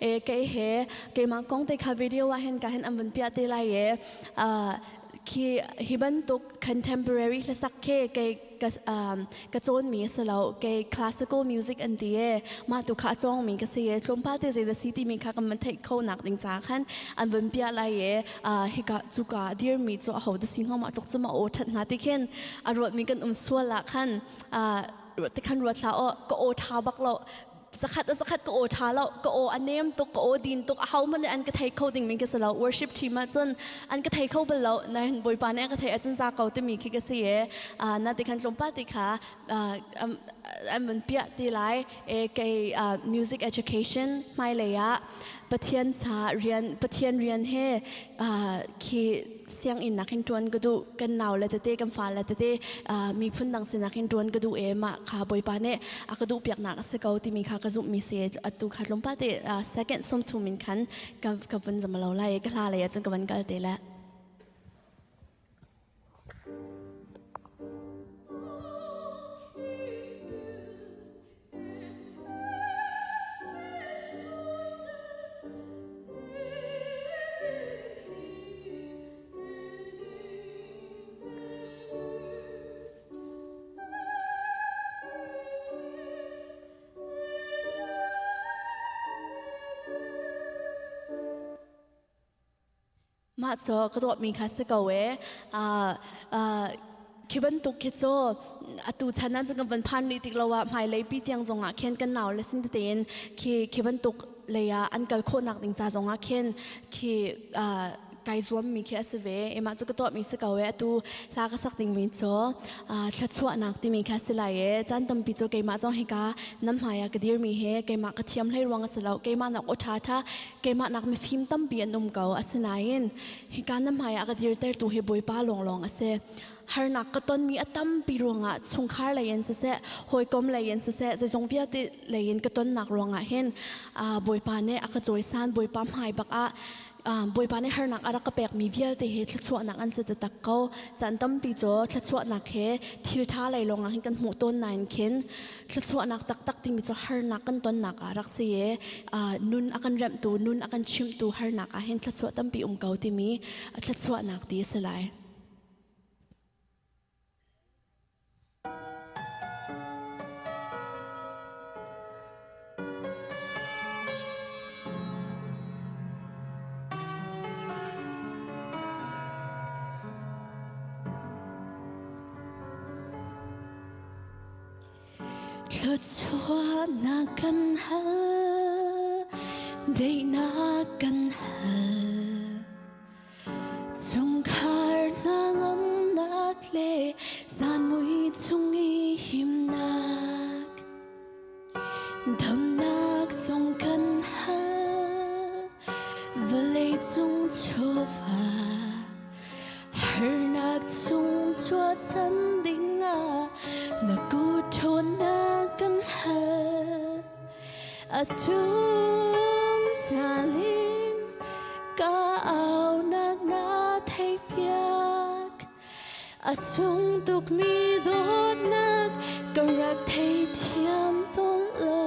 e kei he keimah kong te kha video ah hin ka hin an vun piah te lai e khi hi bantuk contemporary hlasak khi kei ka ka cawnmi a si lo kei classical music an ti e mah tu kha a cawngmi ka si e tlawmpal te zei da si timi kha kan van theih kho nak ding ca khan an vun piah lai e hika cuka dirmi cu aho da si hnga mah tluk cu ma aw that hnga ti khin a ruatmi kan um sual ah khan ti khan ruat hlah aw ka aw tha bak lo zakhat a zakhat ka aw ṭha lo ka aw a nem tuk ka aw din tuk aho hmanh nih an ka thei kho ding mi ka si lo worship team ah cun an ka thei kho bal lo nain bawipa nih a ka thei ahcun za ko timi khi ka si e na ti khan tlawmpal ti kha an vun piah ti lai e kei music education hmailei ah Pathian ca rian Pathian rian he khi sianginn nakin ṭuan ka duh kan nau le tete kan fa le tete miphun dang sinak in ṭuan ka duh e mah kha bawipa nih a ka duh piaknak a si ko timi kha ka zumhmi si atu kha tlawmpal te second sawmthum in khan ka ka vun zam lo lai ka hla lei ah cun ka van kal te le Mah cu ka dawtmi kha si ko ee. Khi bantuk khi cu atu chan ah cun kan van phan rih tik lo ah hmailei pi tiang zong ah khin kan nau le sin tein khi khi bantuk lei ah an kal khawhnak ding ca zong ah khin khi kai zuammi khi a si ve. Mah cu ka tuahmi si ko ee. Atu hla ka sak dingmi cu thluachuahnak timi kha si lai ee. Caan tampi cu keimah zong hika nan hmai ah ka dirmi hi keimah ka thiam hlei ruang a si lo. Keimah nak aw ṭha ṭha keimah nak mifim tampi an um ko asinain hika na hmai ah ka dirtertu hi Bawipa lawnglawng a si. Harnak ka tonmi a tampi ruangah chungkhar lei in siseh, hawikom lei in siseh, zeizong vialte lei in ka tonnak ruangah hin Bawipa nih a ka cawisan, Bawipa hmai bak ah Bawipa nih harnak a rak ka pekmi vialte hi thluachuahnak an si taktak ko. Caan tampi cu thluachuahnak he thil ṭha lei lawngah hin kan hmuh tawn nain khin thluachuahnak taktak timi cu harnak kan tonnak ah rak si i nun a kan remhtu, nun a kan chimhtu harnak ah hin thluachuah tampi um ko timi thluachuahnak ti a si lai. Thluachuahnak kan hal, daihnak kan hal. Chungkhar hna ngamnak le zan mui chung i himnak. Damnak zong kan hal, vawlei cung chawva. Harnak chung chuahchan dingah na kut ṭhawnnak kan hal. A chung salin ka aunak na theihpiak. A sung tukmi dawtnak ka rak theithiam tawn lo.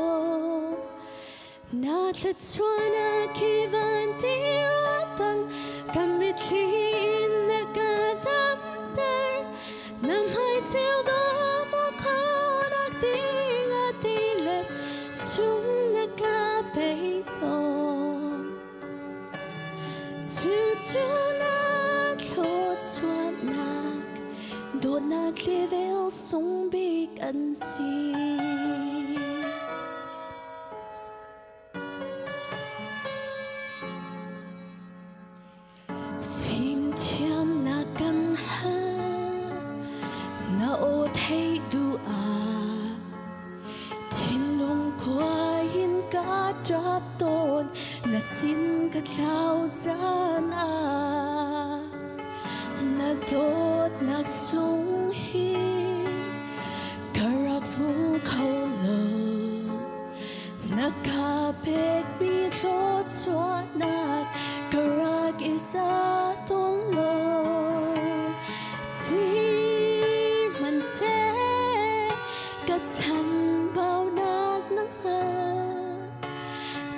Na thluachuahnak hi van ti bang ka mitthli in na ka damter. Na hmai ceu dawh maw khonak ding a tilet chung na ka pei tawn. Cucu na thluachuahnak dawtnak le vel sung bik an si. Fimthiamnak kan hal, na aw theih duh ah thinlung khua in ka ṭap tawn, na sin ka thlau caan ah na dawtnak sung hi ka rak hmu kho lo. Na ka pekmi thluachuahnak ka rak i za tawn lo. Sihmanhseh ka chanbaunak na hngalh,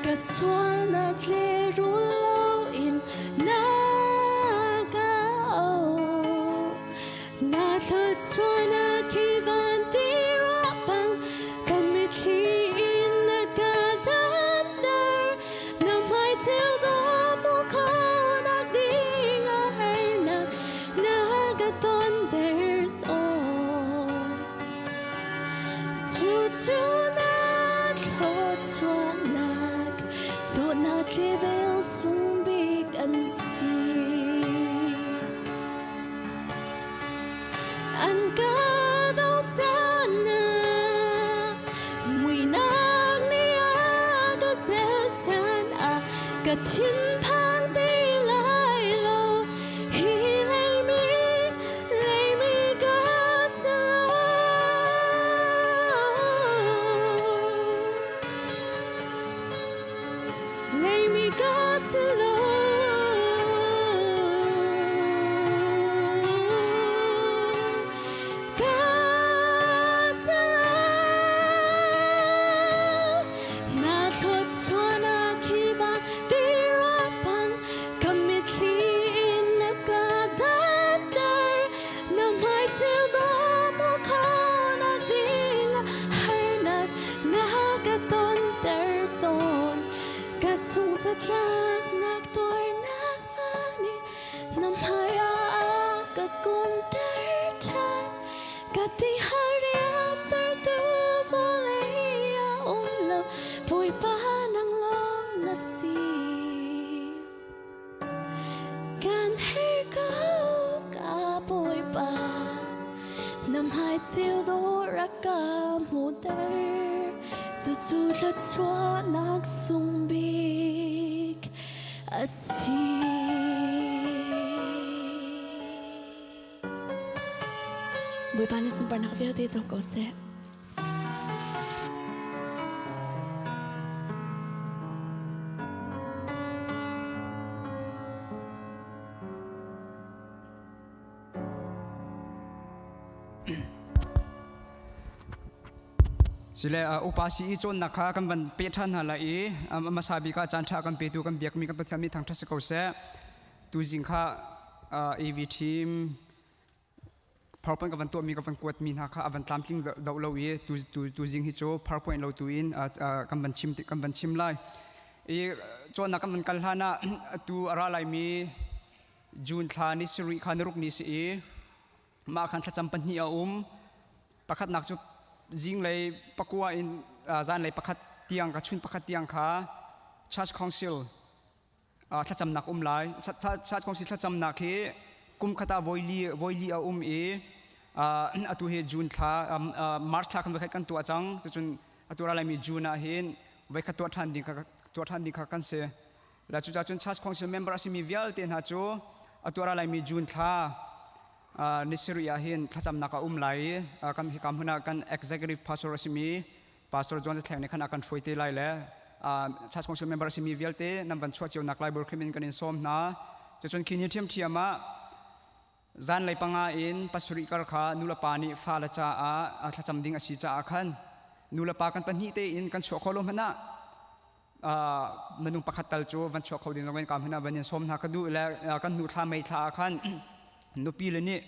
ka sualnak lehrul loin na ka auh. Na thluachuahnak hi van ti bang ka mitthli in na ka damter. Na hmai ceu dawh maw khonak ding a harnak na ka tonter tawn. Cucu na thluachuahnak dawtnak le vel sung bik an si. An ka do caan ah muihnak nih a ka zelh caan ah ka thinphang ti lai lo. Hi leimi, leimi ka si lo. Leimi ka si lo. Ka si lo. Na thluachuahnak hi van ti bang ka mitthli in na ka danter. Na hmai ceu dawh maw khonak ding harnak na ka tonter tawn. Ka sung zatlaknak tuarnak hna nih na hmai ah ka kunter ṭhan. Ka ti hariamtertu vawlei ah um lo, Bawipa nang lawng na si. Kan herh ko ka Bawipa, na hmai ceu dawh rak ka hmuhter. Cucu thluachuahnak sung bik a si. Bawipa nih sunparnak vialte co ko seh. Sile upa si i cawnnak kha kan van pe ṭhan hna lai i hmasa bik ah caan ṭha kan petu kan biakmi kan Pathian mi thangṭhat si ko seh. Tuzing kha AV team PowerPoint ka van tuahmi ka van kuatmi hna kha a van tlamtling deuh lo i tu tuzing hi cu PowerPoint lo tu in kan van chim kan van chim lai. I cawnnak kan van kal hlan ah atu a ra laimi June thla ni sarih kha ni ruk ni si i mah khan thlacam pahnih a um. Pakhatnak cu zinglei pakua in zanlei pakhat tiang ka chun pakhat tiang kha Church Council thlacamnak um lai. Church Council thlacamnak hi kum khat ah voili voili a um i atu hi June thla March thla khan voikhat kan tuah cang. Cucun atu ra laimi June ah hin voikhat tuah ṭhan ding kha tuah ṭhan ding kha kan si. La cucaah cun Church Council member a simi vialte hna cu atu ra laimi June thla ni sarih ah hin thlacamnak a um lai i kan hika hmun ah kan executive pastor a simi Pastor John Zathleng nih khan a kan hruai te lai le Church Council member a simi vialte nan van chuah cio nak lai Burkhim in kan in sawm hna. Cucun khi ni ṭhiamṭhiam ah zanlei panga in pasarih kar kha nulepa nih fale caah thlacam ding a si caah khan nulepa kan pahnih tein kan chuah khawh lo hmanh ah minung pakhat tal cu van chuah kho ding zong in ka hmun ah van in sawm hna ka duh le kan hnu thla mei thla ah khan nupi le nih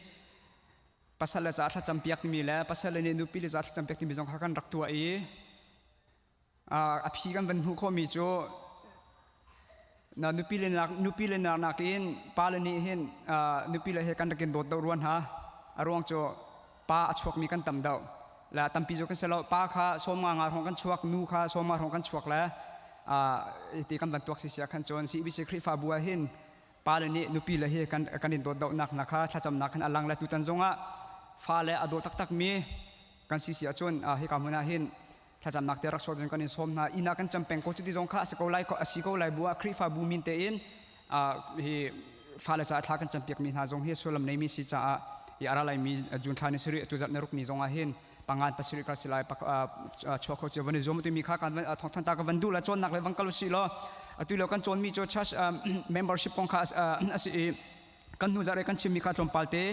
pasal le ca thlacam piak timi le pasal le nih nupi le ca thlacam piak timi zong kha kan rak tuah i a phi kan van hmuh khawhmi cu na nupi le nak nupi le nak nakin pa le nih hin nupi le he kan rak in dawt deuh ruan ha a ruang cu pa a chuakmi kan tam deuh le tampi cu kan si lo pa kha sawm nga nga hrawng kan chuak nu kha sawm nga hrawng kan chuak le ti kan van tuak si sia khan cun CBC Khrihfabu ah hin pa le nih nupi le hi kan kan in dawt deuhnak na kha thlacamnak khan a lang le tutan zongah fa le a daw taktak mi kan si si ahcun hika hmun ah hin thlacamnak te rak chuak ding kan in sawm hna inn ah kan cam peng ko cuti zong kha a si ko lai a si ko lai bu ah Khrihfabu min tein hi fale caah thla kan campiak mi hna zong hi sullam neimi si caah hi ara laimi June thla ni sarih tu zarh ni ruk ni zong ah hin pangan pasarih kal silai chuak kho cio van i zuam timi kha kan thawngthan ta ka van duh la cawnnak le van kal usih law atu lio kan cawnmi cu church membership kong kha a si i kan hnu zarh i kan chimmi kha tlawmpal te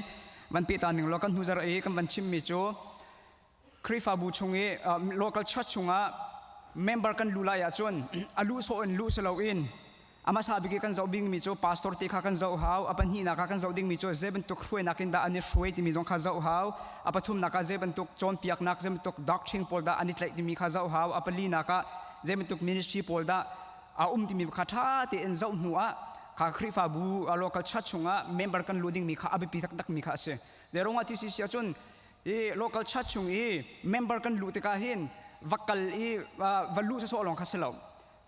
van peh ta ning law kan hnu zarh i kan van chimmi cu Khrihfabu chung i local church chungah member kan lu lai ahcun a luh sawh in luh si loin a hmasa bik i kan zoh dingmi cu pastor te kha kan zoh hau a pahnihnak ah kan zoh dingmi cu zei bantuk hruainak in dah an i hruai timi zong kha zoh hau a pathumnak ah zei bantuk cawnpiaknak zei bantuk doctrine pawl dah an i tlaih timi kha zoh hau a palinak ah zei bantuk ministry pawl dah a um timi kha ṭha tein zoh hnu ah kha Khrihfabu local church chungah member kan luh dingmi kha a biapi taktakmi kha a si. Zeiruangah ti si si ahcun i local church chung i member kan luh tikah hin va kal i va luh sawsawh lawng kha si lo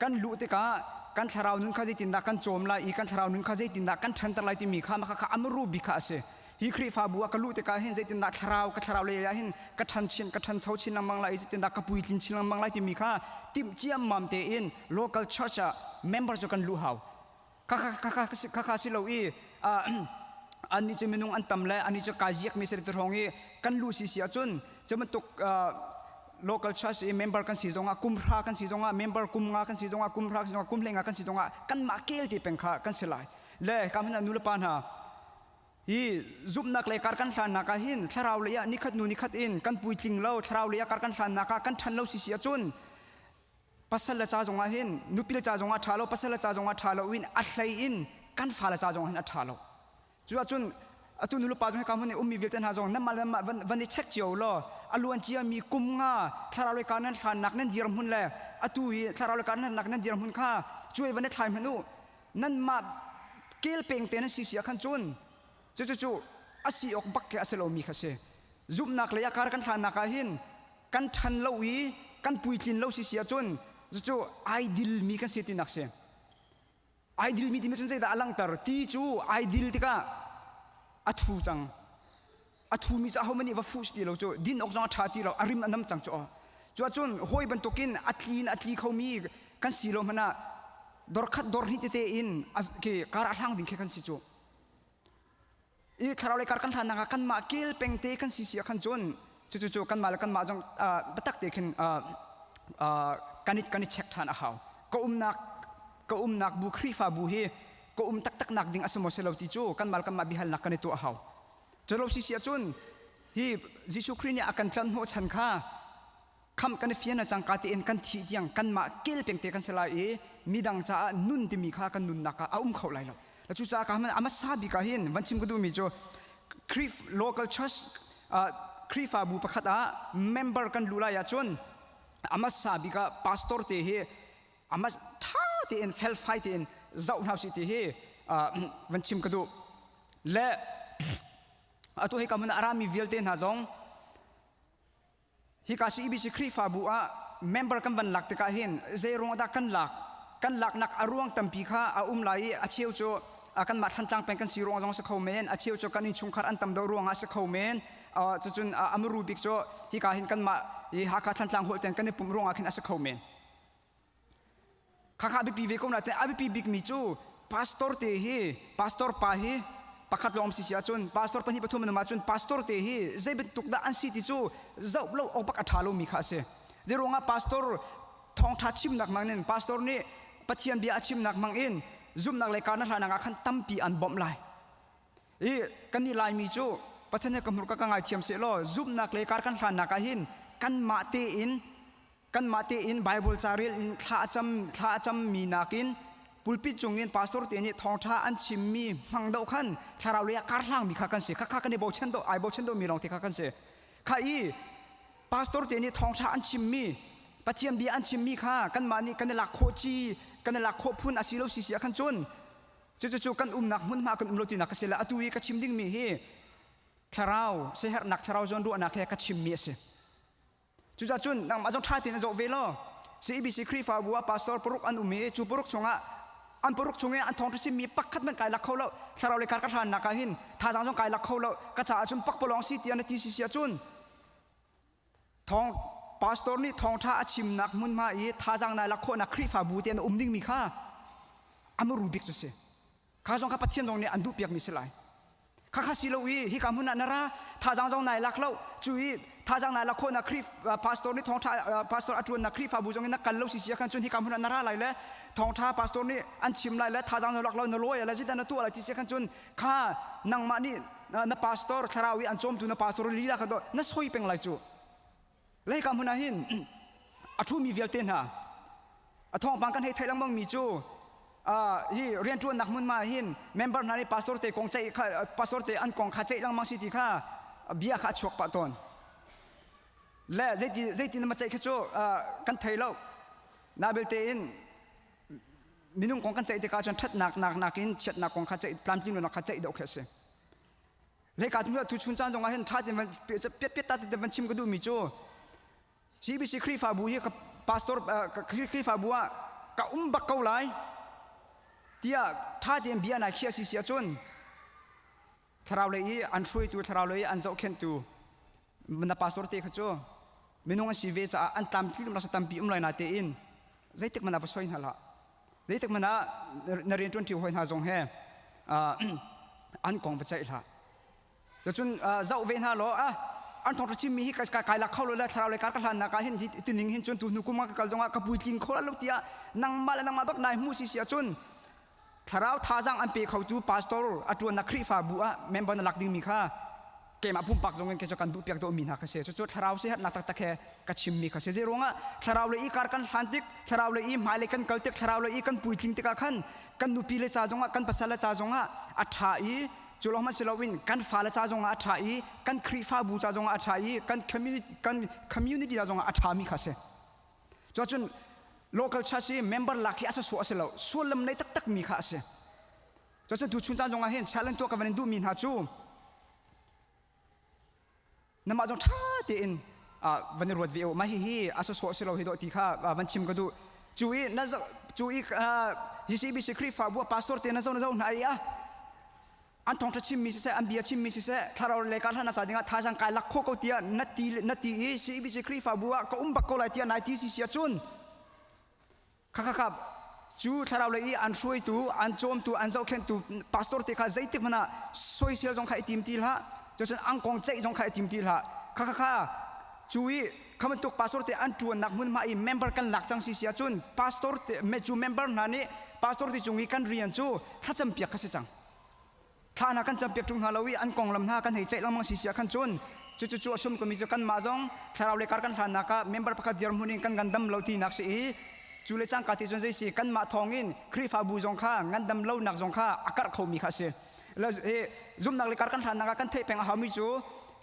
kan luh tikah kan thlarau nun kha zeitindah kan cawm lai i kan thlarau nun kha zeitindah kan ṭhanter lai timi kha mah kha amru bik kha a si hi Khrihfabu ah ka luh tikah hin zeitindah thlarau ka thlarau lei ah hin ka ṭhan chin ka ṭhancho chin lengmang lai i zeitindah ka puitlin chin lengmang lai timi kha timh ciammam tein local church ah member cu kan luh hau khakha si lo i annih cu minung an tam le annih cu kai ziakmi si ti hrawng i kan lu si si ahcun cu bantuk local church i member kan si zongah kum hra kan si zongah member kum nga kan si zongah kum hra kan si zongah kum hlei nga kan si zongah kanmah kel ti peng kha kan si lai le ka hmanh nu le pa hna hi zumhnak le kar kan hlannak ah hin thlarau lei ah nikhat nu nikhat in kan puitling lo thlarau lei ah kar kan hlannak ah kan ṭhan lo si si ahcun pasal le ca zongah hin nupi le ca zongah ṭha lo pasal le ca zongah ṭha lo in a hlei in kan fale ca zongah hin a ṭha lo cu ahcun atu nu le pa zong hi ka hmun i ummi vialte hna zong nanmah le nanmah van, van i check cio law a luan ciami kum nga thlarau lei kar nan hlannak nan dirhmun le atu i thlarau lei kar nan hlannak nan dirhmun kha cuai van i thlai hmanh u nanmah kel peng te nan si si ah khan cun cu cu cu a si awk bak ke a si lomi kha si zumhnak lei ah kar kan hlannak ah hin kan ṭhan lo i kan puitlin lo si si ahcun cucu ai dilmi kan si tinak si ai dilmi timi cun zeidah a langhter ti cu ai dil tikah a thu cang a thumi cu ahohmanh nih va fuh si ti lo cu din awk zong a ṭha ti lo a rim a nam cang cu cu ahcun hawi bantukin a tli in a tli khomi kan si lo hmanh ah dor khat dor hnih tete in kar a hlang ding khi kan si cu. I thlarau lei kar kan hlan nak ah kanmah kel peng te kan si si ah khan cun cucu cu kanmah le kanmah zong biatak te khin kan i kan i check ṭhan a hau. Ka umnak ka umnak bu Khrihfabu hi ka um taktak nak ding a si maw si lo ti cu kanmah le kanmah biahalnak kan i tuah a hau. Culo si si ahcun hi Jesuh Khrih nih a kan tlanh hnawh chan kha kham kan i fian cangka tein kan thih tiang kanmah kel peng te kan si lai i midang caah nun timi kha kan nunnak ah a um kho lai lo. Cucaah ka a hmasa bik ah hin van chim ka duhmi cu Khrih local church Khrihfabu pakhat ah member kan luh lai ahcun a hmasa bik ah pastor te hi a mas ṭha tein felfai tein zoh hna usih ti hi van chim ka duh. Le atu hika hmun ah a rami vialte hna zong hika CEBC Khrihfabu ah member kan van lak tikah hin zei ruang dah kan lak kan laknak a ruang tampi kha a um lai i a cheu cu kanmah Thlantlang peng kan si ruang zong si kho men a cheu cu kan innchungkhar an tam deuh ruangah si kho men cucun a muru bik cu hika hin kanmah hi Hakha Thlantlang holh ten kan i pumh ruangah khin a si kho men Khakha biapi ve ko na a biapi bikmi cu pastor te hi pastor pa hi pakhat lawng si si ahcun pastor pahnih pathum an um ahcun pastor te hi zei bantuk dah an si ti cu zoh lo awk bak a ṭha lomi kha a si. Zei ruangah pastor thawngṭha chimnak hmangin pastor nih Pathian bia a chimnak hmangin zumhnak le karna hlanak ah khan tampi an bawmh lai. I kannih Laimi cu Pathian he ka hmurka ka ngaithiam sehlaw zumhnak le kar kan hlannak ah hin kanmah tein kanmah tein Bible ca rel in thla a cam thla a cammi nakin pulpit cungin pastor te nih thawngṭha an chimmi hmang deuh khan thlarau lei ah karhlangmi kha kan si khakha kan i bochan deuh ai bochan deuhmi lawng te kha kan si kha i pastor te nih thawngṭha an chimmi Pathian bia an chimmi kha kanmah nih kan i lak khawh ci kan i lak khawh phun a si lo si si ah khan cun cucu kan umnak hmunhma kan um lo tinak ka si le atu i ka chim dingmi hi thlarau siaherhnak thlarau zawn ruahnak he ka chimmi a si Cucaah cun nangmah zong ṭha tein zoh ve law CEBC Khrihfabu ah pastor paruk an um i cu paruk chungah an paruk chung i an thawngṭha chimmi pakhat hmanh kai lak kho lo thlarau le kar ka hrannak ah hin thazaang zong kai lak kho lo ka caah cun pakpalawng si tiah na ti si si ahcun thawng pastor nih thawngṭha a chimnak hmunhma i thazaang nai lak khawhnak Khrihfabu te an um dingmi kha a muru bik cu si kha zong kha Pathian zong nih an duhpiakmi si lai Khakha si lo i hika hmun ah na ra thazaang zong nai lak lo cu i thazaang nai lak khawhnak Khrih pastor nih thawngṭha pastor a ṭuannak Khrihfabu zong in na kal lo si sia khan cun hika hmun ah na ra lai le thawngṭha pastor nih an chim lai le thazaang zong lak lo na lawi le zeidah na tuah lai ti sia khan cun kha nangmah nih na pastor thlarau i an cawmtu na pastor lila kha na soi peng lai cu Le hika hmun ah hin a ṭhumi vialte hna a thawngpang kan hei theih lengmang mi cu hi rianṭuannak hmunhma ah hin member hna nih pastor te kong ceih kha pastor te an kong kha ceih lengmang si ti kha bia kha a chuak pah tawn. Le zeiti zeiti na ma ceih kha cu kan thei lo. Na belte in minung kong kan ceih tikah cun ṭhatnak nak nakin chiatnak kong kha ceih tlamtling lonak kha ceih deuh khi a si. Hika tu chun caan zongah hin ṭha tein van piat ta te van chim ka duhmi cu CBC Khrihfabu hi ka pastor Khrihfabu ah ka um bak ko lai tiah ṭha tein bia nai khiah si si ahcun thlarau lei i an hruaitu thlarau lei i an zohkhenhtu na pastor te kha cu minung an si ve caah an tlamtling rasa tampi um lai na tein zeitik man ah va soi hna hlah Zeitik hmanh ah na rianṭuanṭi hawi hna zong he an kong va ceih hlah. Cun zoh ve hna law ah an thawngṭha chimmi hi kai kai lak kho lo le thlarau le kar ka hlannak ah hin tining hin cun tu hnu kum ah ka kal zongah ka puitling kho lo tiah nangmah le nangmah bak nai hmu si si ahcun thlarau thazaang an pe khotu pastor a ṭuannak Khrihfabu ah member na lak dingmi kha keimah pumpak zong in kei cu kan duhpiak dawhmi hna kha si cucu thlarau siaherhnak taktak he ka chimmi kha si zei ruangah thlarau le i kar kan hlan tik thlarau le i hmailei kan kal tik thlarau le i kan puitling tikah khan kan nupi le ca zongah kan pasal le ca zongah a ṭha i cu lawng hmanh si loin kan fale ca zongah a ṭha i kan Khrihfabu ca zongah a ṭha i kan community kan community ca zongah a ṭhami kha si cuacun local church i member lak hi a sawsawh a si lo sullam nei taktak mi kha a si cuacun tu chun caan zongah hin challenge tuah ka van in duhmi hna cu Namah zong ṭha tein van i ruat ve u. Mah hihi a sawsawh si lo hi dawh ti kha van chim ka duh. Cu i na cu i GCBC Khrihfabu ah pastor te na zo na zo hna i a an thawngṭha chimmi siseh an bia chimmi siseh thlarau le kar hlan ca dingah thazaang kai lak khawh ko tiah na ti na ti i CBC Khrihfabu ah ka um bak ko lai tiah nai ti si si ahcun Kha kha kha. Cu thlarau lei i an hruaitu, an cawmtu, an zohkhenhtu pastor te kha zeitik hmanh ah soisel zong kha i tim ti hlah. Cucun an kong ceih zong kha i tim ti hlah. Kha kha kha cu i kha bantuk pastor te an ṭuannak hmunhma i member kan lak cang si si ahcun pastor te cu member hna nih pastor te cung i kan rian cu thlacam piak kha si cang. Thla hna kan campiak ṭung hna lo i an konglam hna kan hei ceih lengmang si si ah khan cun cucu cu a sum komi cu kanmah zong thlarau le kar kan hlannak ah member pakhat dirhmun in kan ngandam lo tinak si i cu le cangka ti cun zei si kanmah thawngin Khrihfabu zong kha ngandam lonak zong kha a karh khomi kha a si. Zumhnak le kar kan hlannak ah kan theih peng a haumi cu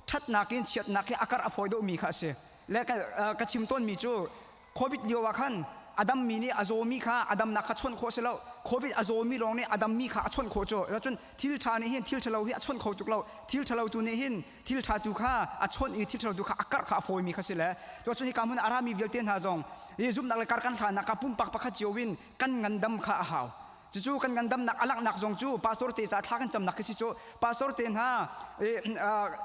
ṭhatnak in chiatnak hi a karh a fawi deuhmi kha a si. Le ka chim tawnmi cu COVID lio ah khan a dammi nih a zawmi kha a damnak kha chawnh khawh si lo. COVID a zawmi lawng nih a dammi kha a chawnh khawh cu. Cun thil ṭha nih hin thil ṭhalo hi a chawnh kho tuk lo. Thil ṭhalo tu nih hin thil ṭha tu kha a chawnh i thil ṭhalo tu kha a karh kha a fawimi kha si le. Cun hika hmun a rami vialte hna zong hi zumhnak le kar kan hlannak kha pumpak pakhat cio in kan ngandam kha a hau. Cucu kan ngandamnak a langhnak zong cu pastor te ca thla kan camnak khi si cu pastor te hna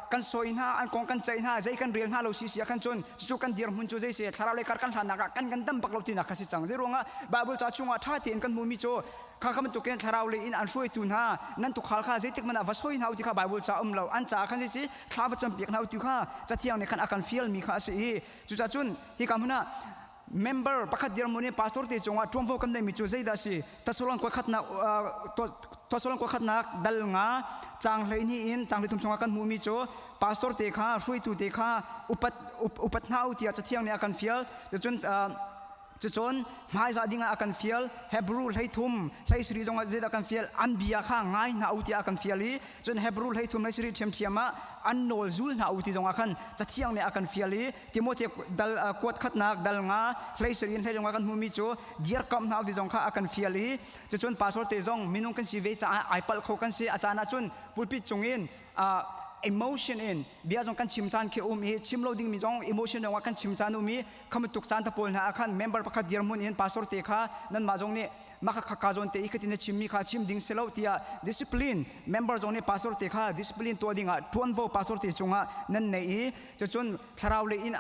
kan sawi hna an kong kan ceih hna zei kan rel hna lo si si ah khan cun cucu kan dirhmun cu zei si thlarau lei kar kan hlannak ah kan ngandam bak lo tinak kha si cang zei ruangah Bible ca chungah ṭha tein kan hmuhmi cu kha kha bantukin thlarau lei in an hruaitu hna nan tukhal kha zeitik hmanh ah va sawi hna u ti kha Bible ca um lo an caah khan si thla va campiak hna u ti kha cathiang nih khan a kan fialmi kha a si i cucaah cun hika hmun ah member pakhat dirhmun in pastor te cungah ṭuanvo kan neihmi cu zeidah a si Thessalon kuakhatnak Thessalon kuakhatnak dal nga caang 12 in caang 23 chungah kan hmuhmi cu pastor te kha hruaitu te kha upat upat hna u tiah cathiang nih a kan fial cun cucun hmaizah dingah a kan fial Hebrew 33 17 zongah zeidah kan fial an bia kha ngai hna u tiah a kan fial i cun Hebrew 33 17 ṭhiamṭhiam ah an nawl zul hna u ti zongah khan cathiang nih a kan fial i Timote dal kuat khatnak dal nga hlei in hlei zong kan hmuhmi cu dirkamh hna ti zong kha a kan fial i cucun pastor te zong minung kan si ve caah ai palh kho kan si a caan ahcun pulpit cungin emotion in bia zong kan chim caan khi um i chim lo dingmi zong emotion zong ah kan chim caan um i khamutuk caan ta pawl hna ah khan member pakhat dirhmun in pastor te kha nanmah zong nih maka ka zawn te i khatin na chimmi kha chim ding si lo tiah discipline member zong nih pastor te kha discipline tuah dingah ṭuanvo pastor te cungah nan nei i cucun thlarau lei in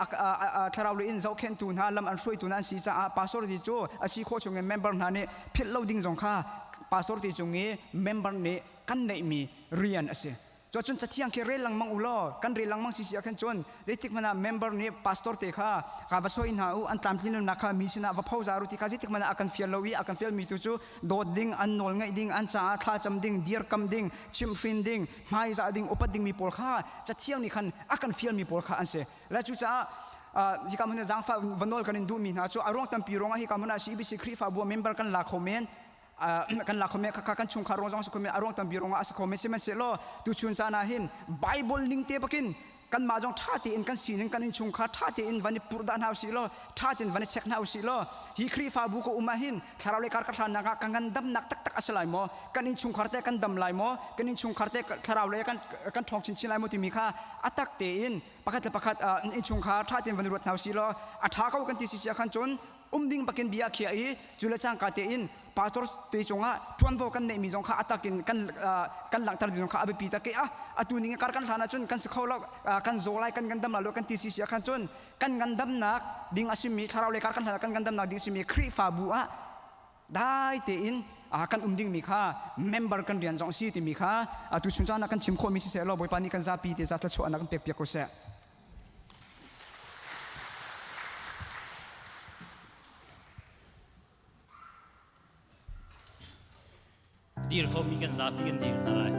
thlarau lei in zohkhenhtu hna lam an hruaitu hna an si caah pastor ti cu a si khawh chungin member hna nih philh lo ding zong kha pastor ti cung i member nih kan neihmi rian a si. Cuacun cathiang khi rel lengmang u law kan rel lengmang si si ah khan cun zeitik hmanh ah member nih pastor te kha ka va soi hna u an tlamtlinlonak kha mi sinah va phozar u ti kha zeitik hmanh ah a kan fial lo i a kan fialmi tu cu dawt ding an nawl ngaih ding an caah thlacam ding dirkam ding chimhhrin ding hmaizah ding upat dingmi pawl kha cathiang nih khan a kan fialmi pawl kha an si le cucaah hika hmun ah zaangfah va nawl kan in duhmi hna cu a ruang tampi ruangah hika hmun ah CBC Khrihfabu member kan la kho men kan la kho men khakha kan chungkhar ruang zong a si kho men a ruang tampi ruangah a si kho men sihmanhsehlaw tuchun caan ah hin Bible ning te bakin kanmah zong ṭha tein kan sining kan innchungkhar ṭha tein van i purhdah hna usih law ṭha tein van i check hna usih law hi Khrihfabu ka um ah hin thlarau lei kar ka hlannak ah ka ngandamnak taktak a si lai maw kan innchungkhar te kan dam lai maw kan innchungkhar te thlarau lei kan kan ṭhawng chinchin lai maw timi kha a tak tein pakhat le pakhat innchungkhar ṭha tein van i ruat hna usih law a ṭha ko kan ti si sia khan cun um ding bakin bia a khiah i cu le cangka tein pastor te cungah ṭuanvo kan neihmi zong kha a takin kan kan langhter ding zong kha a biapi tak i a atu ning kar kan hlan ahcun kan si kho lo kan zaw lai kan ngandam lai lo kan ti si si ah khan cun kan ngandamnak ding a simi thlarau lei kar kan hlan kan ngandamnak ding simi Khrihfabu ah dai tein kan um dingmi kha member kan rian zong si timi kha atu chun caan ah kan chim khawhmi siseh law Bawipa nih kan zapi te za thluachuahnak kan pek piak ko seh. Dir khomi kan zapi kan dir hna lai.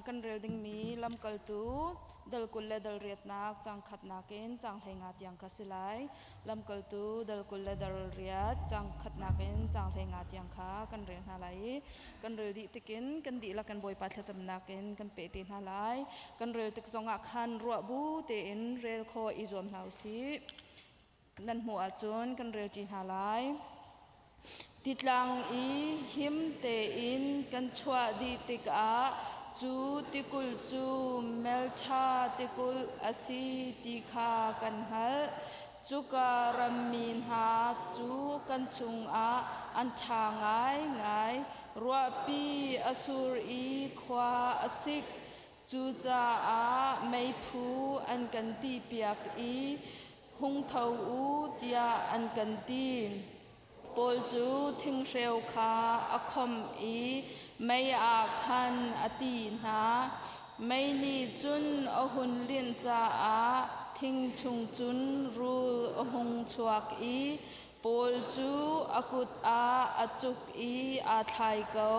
Kan rel dingmi lamkaltu dal 20 le dal riatnak cang khatnak in cang 15 tiang kha si lai. Lamkaltu dal 20 le dal riat cang khatnak in cang 15 tiang kha kan rel hna lai i kan rel dih tikin kan dihlak kan Bawipa thlacamnak in kan peh te hna lai. Kan rel tik zongah khan ruah bu tein rel khawh i zuam hna u sih. Nan hmuh ahcun kan rel ṭi hna lai. Titlang i him tein kan chuah dih tikah cu tikulh cu Meltha tikulh a si ti kha kan hngalh. Cuka rammi hna cu kan cungah an ṭha ngaingai. Ruahpi a sur i khua a sik. Cucaah meiphu an kan tihpiak i hung tho u tiah an kan ti. Paul cu thinghreu kha a khomh i mei ah khan a ti hna. Mei nih cun a hun linh caah thing chung cun rul a hung chuak i Paul cu a kut ah a cuk i aa thlai ko.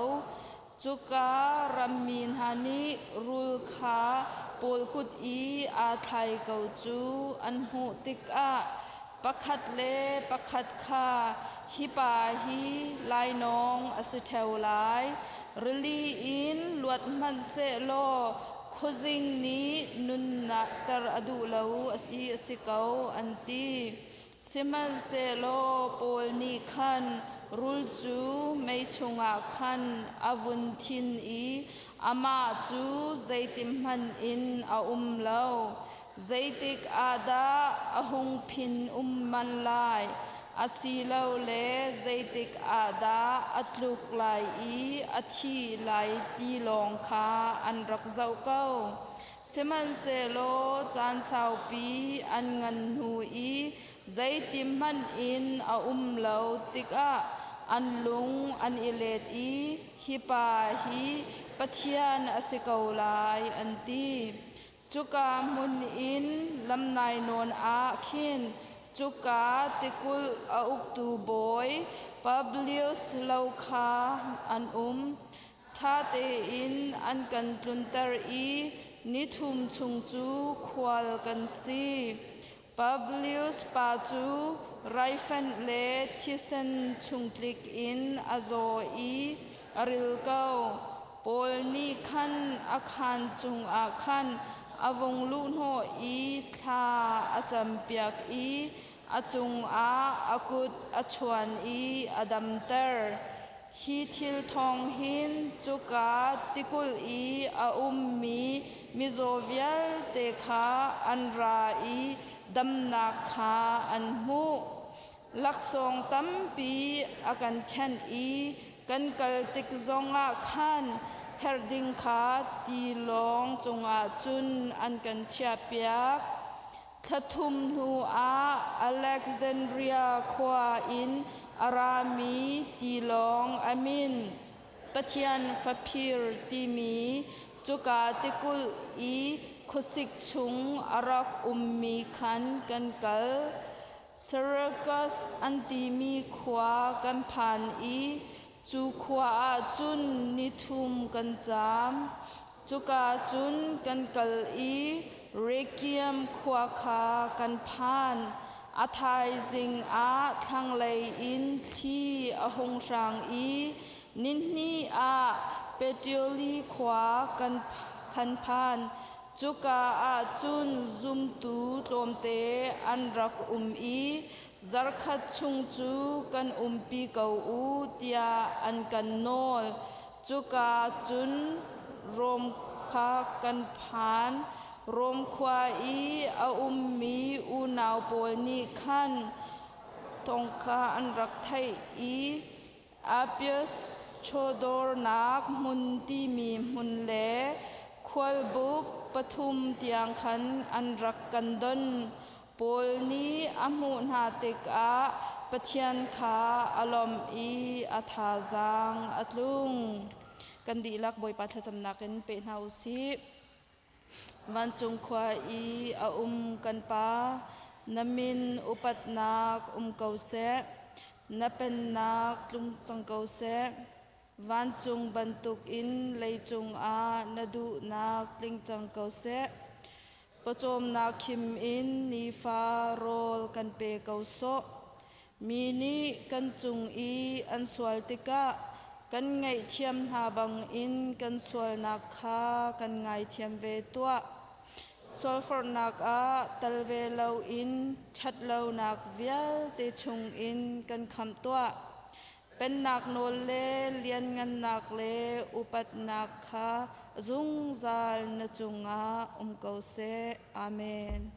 Cuka rammi hna nih rul kha Paul kut i aa thlai ko cu an hmuh tikah pakhat le pakhat kha, Hi pa hi lainawng a si ṭheo lai. Rili in luat hmanh sehlaw khuazing nih nunnak ter a duh lo i a si ko, an ti. Sihmanhsehlaw Paul nih khan rul cu mei chungah khan a vun thin i amah cu zeitihmanh in a um lo. Zeitik ah dah a hung phin um man lai, asilole zeitik ah dah a tluk lai i a thi lai ti lawng kha an rak zoh ko. Sihmanhsehlaw caan saupi an ngan hnu i zeitihmanh in a um lo tikah an lung an i let i, Hi pa hi Pathian a si ko lai, an ti. Cuka hmun in lamnai nawn ah khin cuka tikulh a uktu bawi Publius lo kha an um. Ṭha tein an kan tlunter i nithum chung cu khual kan si. Publius pa cu raifanh le thisen chungtlik in a zaw i a ril ko. Paul nih khan a khaan cungah khan a vung luhhnawh i thla a campiak i a cungah a kut a chuan i a damter. Hi thil thawng hin cuka tikulh i a ummi mizaw vialte kha an ra i damnak kha an hmuh. Laksawng tampi a kan ṭhenh i kan kal tik zongah khan herh ding kha tilawng cungah cun an kan chiahpiak. Thla thum hnuah Alexandria khua in a rami tilawng a min Pathian Faphir timi cuka tikulh i khuasik chung a rak ummi khan kan kal. Syracuse an timi khua kan phan i cu khua ah cun nithum kan caam. Cuka cun kan kal i Rekiam khua kha kan phan. A thaizing ah thlanglei in thli a hung hrang i nihnih ah Petioli khua kan khan phan. Cuka ah cun zumtu tlawmte an rak um i zarkhat chung cu kan umpi ko u tiah an kan nawl. Cuka cun Rom kha kan phan. Rom khua i a ummi unau pawl nih khan thawng kha an rak theih i Appius chawdawrnak hmun timi hmun le khualbuk pathum tiang khan an rak kan don. Paul nih a hmuh hna tikah Pathian kha a lawmh i a thazaang a tlung. Kan dihlak Bawipa thlacamnak in pe hna u sih. Vancung khua i a um kan Pa, na min upatnak um ko seh. Na pennak tlung cang ko seh. Vancung bantukin leicung ah na duhnak tling cang ko seh. Pawcawmnak khim in nifa rawl kan pe ko sawh. Mi nih kan cung i an sual tikah kan ngaihthiam hna bangin kan sualnak kha kan ngaithiam ve tuah. Sualforhnak ah tal ve loin ṭhatlonak vialte chungin kan khamh tuah. Pennak nawl le lianngannak le upatnak kha zungzal na cungah um ko seh. Amen.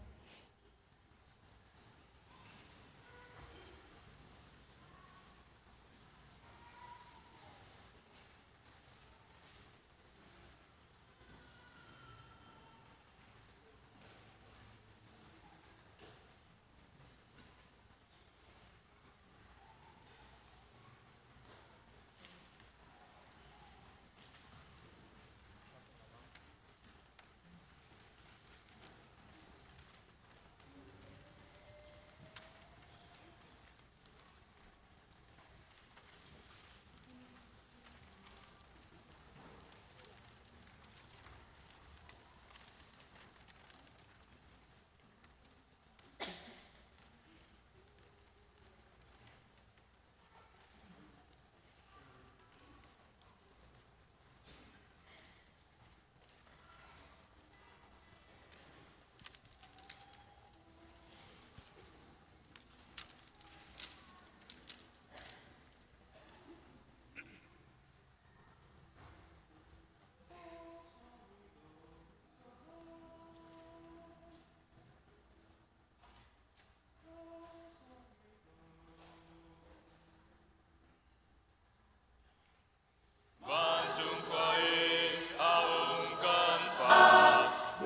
Vancung khua i a um kan Pa.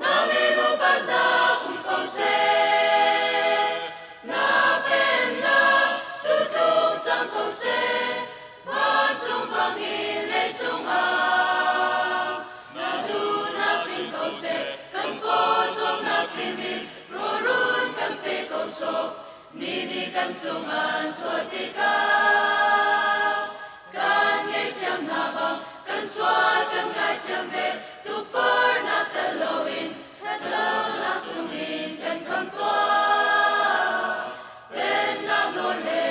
Na min upatnak um ko seh, na pennak cu tlung cang ko seh, vancung bangin leicung ah. Na duhnak tling ko seh, kan pawcawmnak khim in rawlrun kan pe ko sawh, mi nih kan cung an sual tikah. Kan ngaihthiam hna bang kan sual kan ngaithiam ve, tukforhnak tel loin ṭhatlonak chungin kan khamh tuah. Pennak nawl le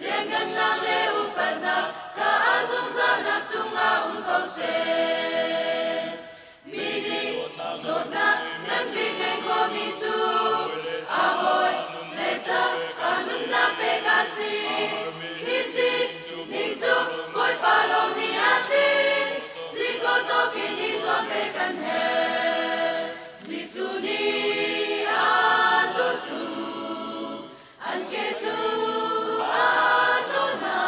lianngannak le upatnak kha a zungzalnak cungah um ko seh. Mi nih dawtnak nganpi ngei khomi cu a hawi le ca a nunnak pek a si. Hi si ning cu Bawipa lawng nih a tlin. Si ko tawkin i zuam ve kan herh. Jesuh nih a zultu an ke cu a ṭawl hna.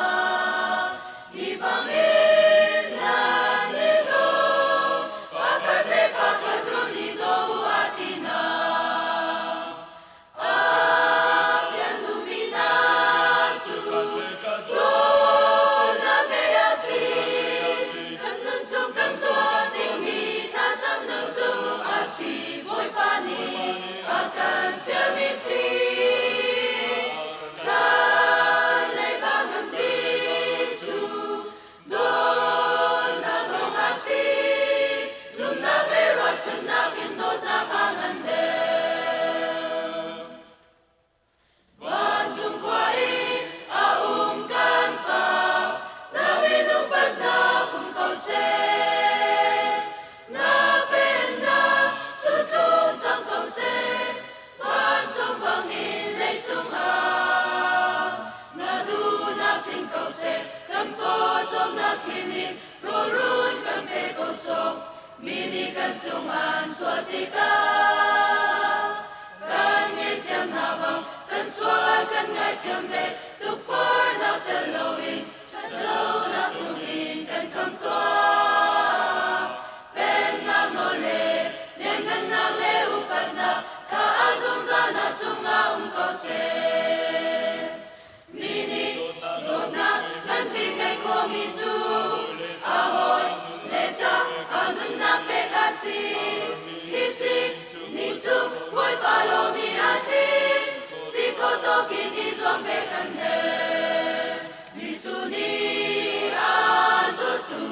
Hi bangin nannih zong pakhat le pakhat run i daw u a ti hna. A fian duhmi hna cu dawtnak ngei a si. Kan nun chung kan tuah dingmi thlacamnak cu a si. Bawipa nih a kan fialmi si. Kan leiba nganpi cu dawtnak lawng a si. Zumhnak le ruahchannak in dawtnak a ngan deuh. Vancung khua i a um kan Pa, na min upatnak um ko seh. Na pennak cu tlung cang ko seh, vancung bangin leicung ah. Na duhnak tling ko seh, kan pawcawmnak thim in rawlrun kan pe ko sawh. Mi nih kan cung an sual tikah kan ngaihthiam hna bang kan sual kan ngaithiam ve tukforhnak tel loin ṭhatlonak chungin kan khamh tuah. Pennak nawl le lianngannak le upatnak kha a zungzalnak cungah um ko seh. Mi nih dawtnak nganpi ngei khomi cu a hawi le ca a nunnak pek a si. Hi si ning cu Bawipa lawng nih a tlin. Si kho tawkin i zuam ve kan herh. Jesuh nih a zultu.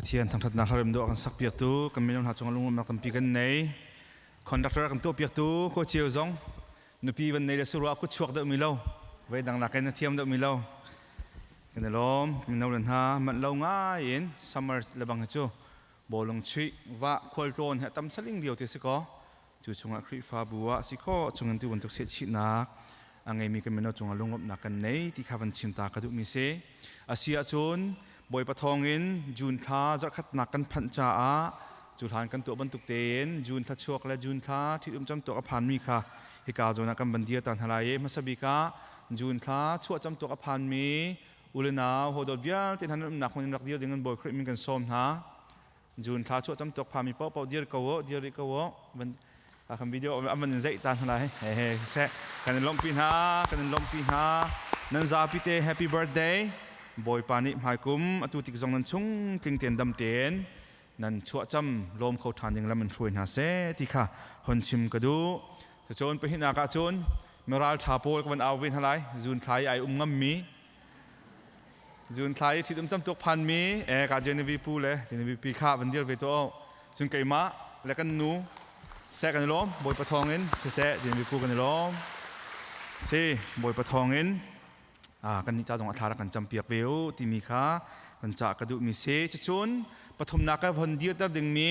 Pathian thangṭhatnak hlarem dawh a kan sakpiaktu kan mino hna cungah lunglawmhnak tampi kan nei. Conductor a kan tuahpiaktu ko cio zong nupi van nei le surua kut chuak deuh mi lo vei dang nakin a thiam deuh mi lo kan i lawm. Mino le hna manh lo ngai in summer le bang hi cu bawlung chuih va khualtlawn hi a tam saling lio te si kaw cu chungah Khrihfabu ah si khawh chungin tu bantuk sehchihnak a ngeimi kan mino cungah lunglawmhnak kan nei ti kha van chim ta ka duhmi si. A si ahcun Bawipa thawngin June thla zarhkhatnak kan phanh caah cu hlan kan tuah bantuk tein June thla chuak le June thla ṭhitum camtuak a phanmi kha hika zawn ah kan van dir ta hna lai i hmasa bik ah June thla chuah camtuak a phanmi u le nau haw vialte hna nan umnak hmun in rak dir ding in Bawi Khrih min kan sawm hna. June thla chuah cam tuak phami paohpaoh dir ko u, dir rih ko u. Van kan video an van in zeih ta hna lai. He he seh. Kan in lawmhpi hna, kan in lawmhpi hna. Nan zapi te happy birthday. Bawipa nih hmaikum atu tik zong nan chung tling tein dam tein nan chuah cam lawm kho ṭhan ding lam in hruai hna seh ti kha hon chim ka duh. Cucun pahnihnak ah cun miral ṭha pawl ka van au ve hna lai. June thla i ai um ngammi Zun thla i ṭhitum camtuk phanmi e ka Genevieve pu le Genevieve pi kha van dir ve tuah cun keimah le kan nu seh kan i lawm. Bawipa thawngin siseh Genevieve pu kan i lawm si. Bawipa thawngin kan nih ca zong a thla rak kan campiak ve u timi kha kan ca ka duhmi si. Cucun pathumnak ka von dirter dingmi,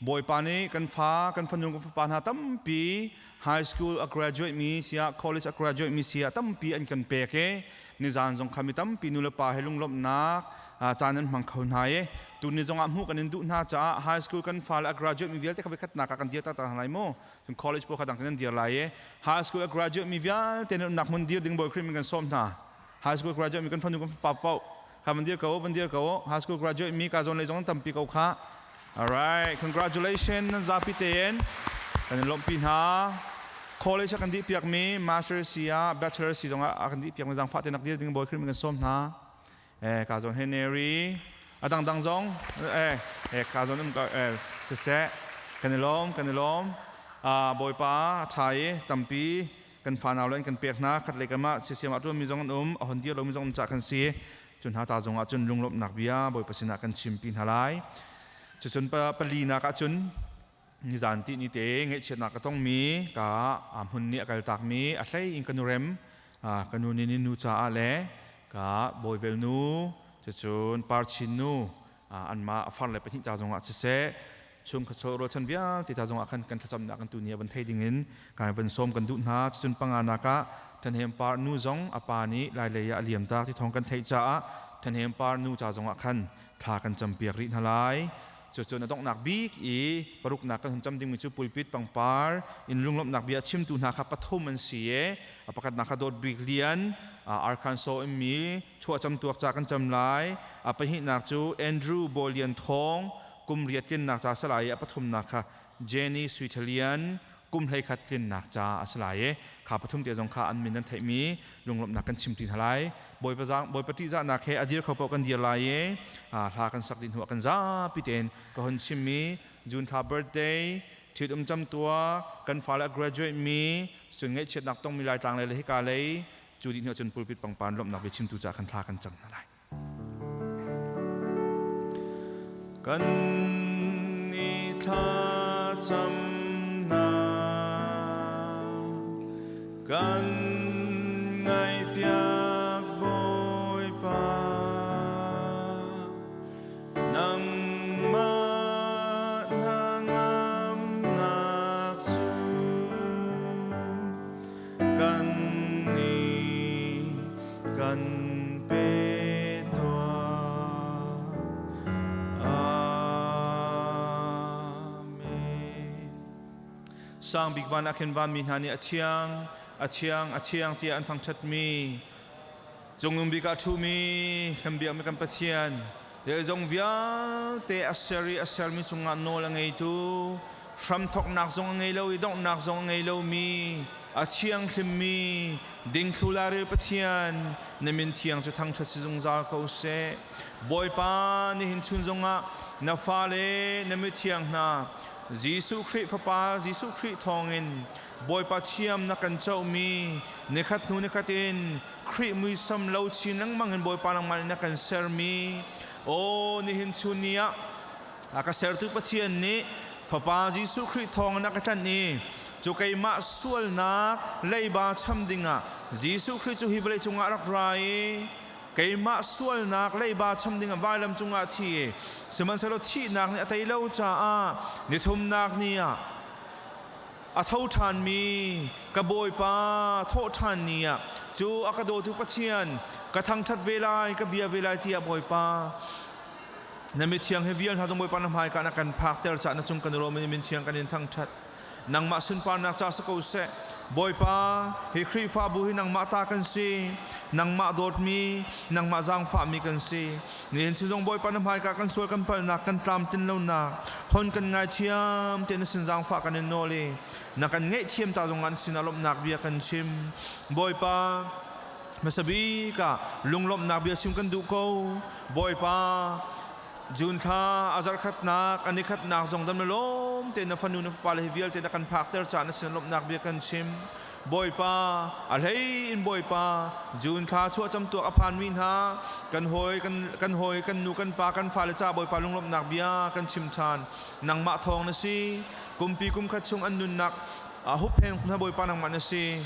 Bawipa nih kan fa, kan fanu, kan fapa hna tampi high school a graduate mi siah, college a graduate mi siah tampi an kan pek i nizan zong kha mi tampi nu le pa he lunglawmhnak caan an hmang kho hna i tuni zong ah hmuh kan in duh hna caah high school kan fale a graduate mi vialte kha khatnak ah kan dir taktak hna lai mu. Cun college pawl kha dang kan dir lai i high school a graduate mi vialte nan umnak hmun dir ding Bawi Khrih min kan sawm hna. High school graduate mi kan fanu, kan fapa paoh kha van dir ko, van dir ko. High school graduate mi ka zawn lei zong tampi ko kha. Alright, congratulations nan zapi tein kan in lawmhpi hna. College a kan dih piak mi, master si ah, bachelor si zong ah a kan dih piak mi zaangfah te nak dir ding Bawi Khrih min kan sawm hna. Eh ka zawn Henry a dangdang zong eh eh ka zawn um ka eh siseh kan i lawm, kan i lawm. Bawipa a ṭha i tampi kan fanau le an kan pek hna. Khat lei kam ah sisiam ah ṭuanmi zong an um, a hon dir lomi zong um cah kan si. Cu hna ta zong ah cun lunglawmhnak bia Bawipa sinah kan chimpi hna lai. Cucun palinak ah cun nizan ti ni te ngaihchiatnak ka tongmi ka hmun nih a kaltakmi a hlei in ka nu Rem, ka nu ni nu caah le ka Bawivel nu, cucun Parchin nu, anmah a far le pahnih ta zongah siseh, chung khachaw rualchan vialte ta zongah khan kan thlacamnak kan tu ni a van thei ding in kai van sawm kan duh hna. Cucun panganak ah Thanhem Par nu zong a pa nih lai lei ah a liam tak ti thawng kan theih caah Thanhem Par nu ca zongah khan thla kan campiak rih hna lai. Cucun a donghnak bik i paruknak kan hun cam dingmi cu pulpit pangpar in lunglawmhnak bia chimtu hna kha pathum an si i a pakhatnak kha Dawt Bik Lian, Arkansas ummi, chuahcam tuak ca kan cam lai. A pahnihnak cu Andrew Bawlian Thawng, kum 8 tlinnak ca a si lai i a pathumnak kha Jenny Suithalian, kum 11 tlinnak ca a si lai i kha pathum te zong kha an min nan theihmi lunglawmhnak kan chim ti hna lai. Bawipa zaang, Bawipa ṭihzahnak he a dir kho paoh kan dir lai i hla kan sak dih hnuah kan zapi tein ka hun chimmi June thla birthday, ṭhitum camtuak kan fale a graduate mi, cun ngaihchiatnak tongmi Laitlang lei le hika lei. Cu dih hnuah cun pulpit pangpar lawmhnak biachimtu caah khan thla kan cam hna lai. Kan ni thlacamnak kan ngaihpiak Bawipa, nangmah hnangamnak cu kan nih kan pe tuah. Amen. Sang bik van ah khin vanmi hna nih a thiang, a thiang, a thiang tiah an thangṭhatmi, cungnung bik ah ṭhumi kan biakmi kan Pathian, zeizong vialte a ser i a sermi cungah nawl a ngeitu, hramthawknak zong a ngei lo i donghnak zong a ngei lomi, a thianghlimmi dingthlu lairel Pathian, na min thiang cu thangṭhat si zungzal ko seh. Bawipa, nihin chun zongah na fale na mithiang hna Jesuh Khrih Fapa Jesuh Khrih thawngin Bawipa thiam na kan cohmi, nikhat hnu nikhat in Khrih muisam lo chin lengmang in Bawipa nangmah nih na kan sermi, aw nihin chun ni ah. A ka sertu Pathian nih Fapa Jesuh Khrih thawngin a ka tlanh i cu keimah sualnak leiba cham dingah Jesuh Khrih cu hi vawlei cungah a rak ra i keimah sualnak leiba cham dingah vailam cungah a thi i sihmanhsehlaw thihnak nih a tei lo caah nithumnak ni ah a tho ṭhanmi ka Bawipa thawhṭhan ni ah cu a ka dawtu Pathian ka thangṭhat ve lai ka bia ve lai tiah Bawipa na mithiang hi vial hna zong Bawipa na hmaika na kan phakter caah na cung kan i lawm i min thiang kan in thangṭhat. Nangmah sunparnak ca si ko seh. Bawipa, hi Khrihfabu hi nangmah ta kan si. Nangmah dawtmi, nangmah zaangfahmi kan si. Nihin zong Bawipa na hmaika kan sual kan palhnak kan tlamtlin lonak hon kan ngaithiam te na sin zaangfah kan in nawl i na kan ngaihthiam ta zong ah na sinah lawmhnak bia kan chim. Bawipa, hmasa bik ah lunglawmhnak bia chim kan duh ko. Bawipa, June thla a zarkhatnak a nikhatnak zong dam na lawm te na fanu na fapa le hi vialte na kan phakter caah na sin lawmhnak bia kan chim. Bawipa, a hlei in Bawipa, June thla chuah camtuak a phanmi hna kan hawi kan, kan hawi kan nu kan pa kan fale ca Bawipa lunglawmhnak bia kan chim ṭhan. Nangmah thawng na si. Kumpi kum khat chung an nunnak a huppheng hna Bawipa nangmah na si.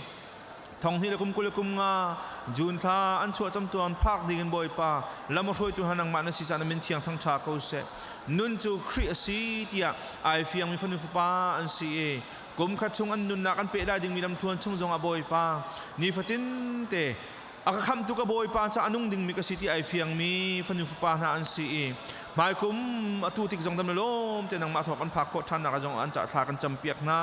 Thong hnih le kum 20 le kum nga June thla an chuah camtuan phak ding in Bawipa lam a hruaitu hna nangmah na si caah na min thiang thangṭha ko seh. Nun cu Khrih a si tiah ai fiangmi fanu fapa an si i kum khat chung an nunnak an peh lai dingmi lamthluan chung zongah Bawipa nifatin te a ka khamhtu ka Bawipa ca a nung dingmi ka si ti ai fiangmi fanu fapa hna an si i hmaikum atu tik zong dam le lawm te nangmah thawk an phak khawh ṭhan nak zong an ca thla kan campiak hna.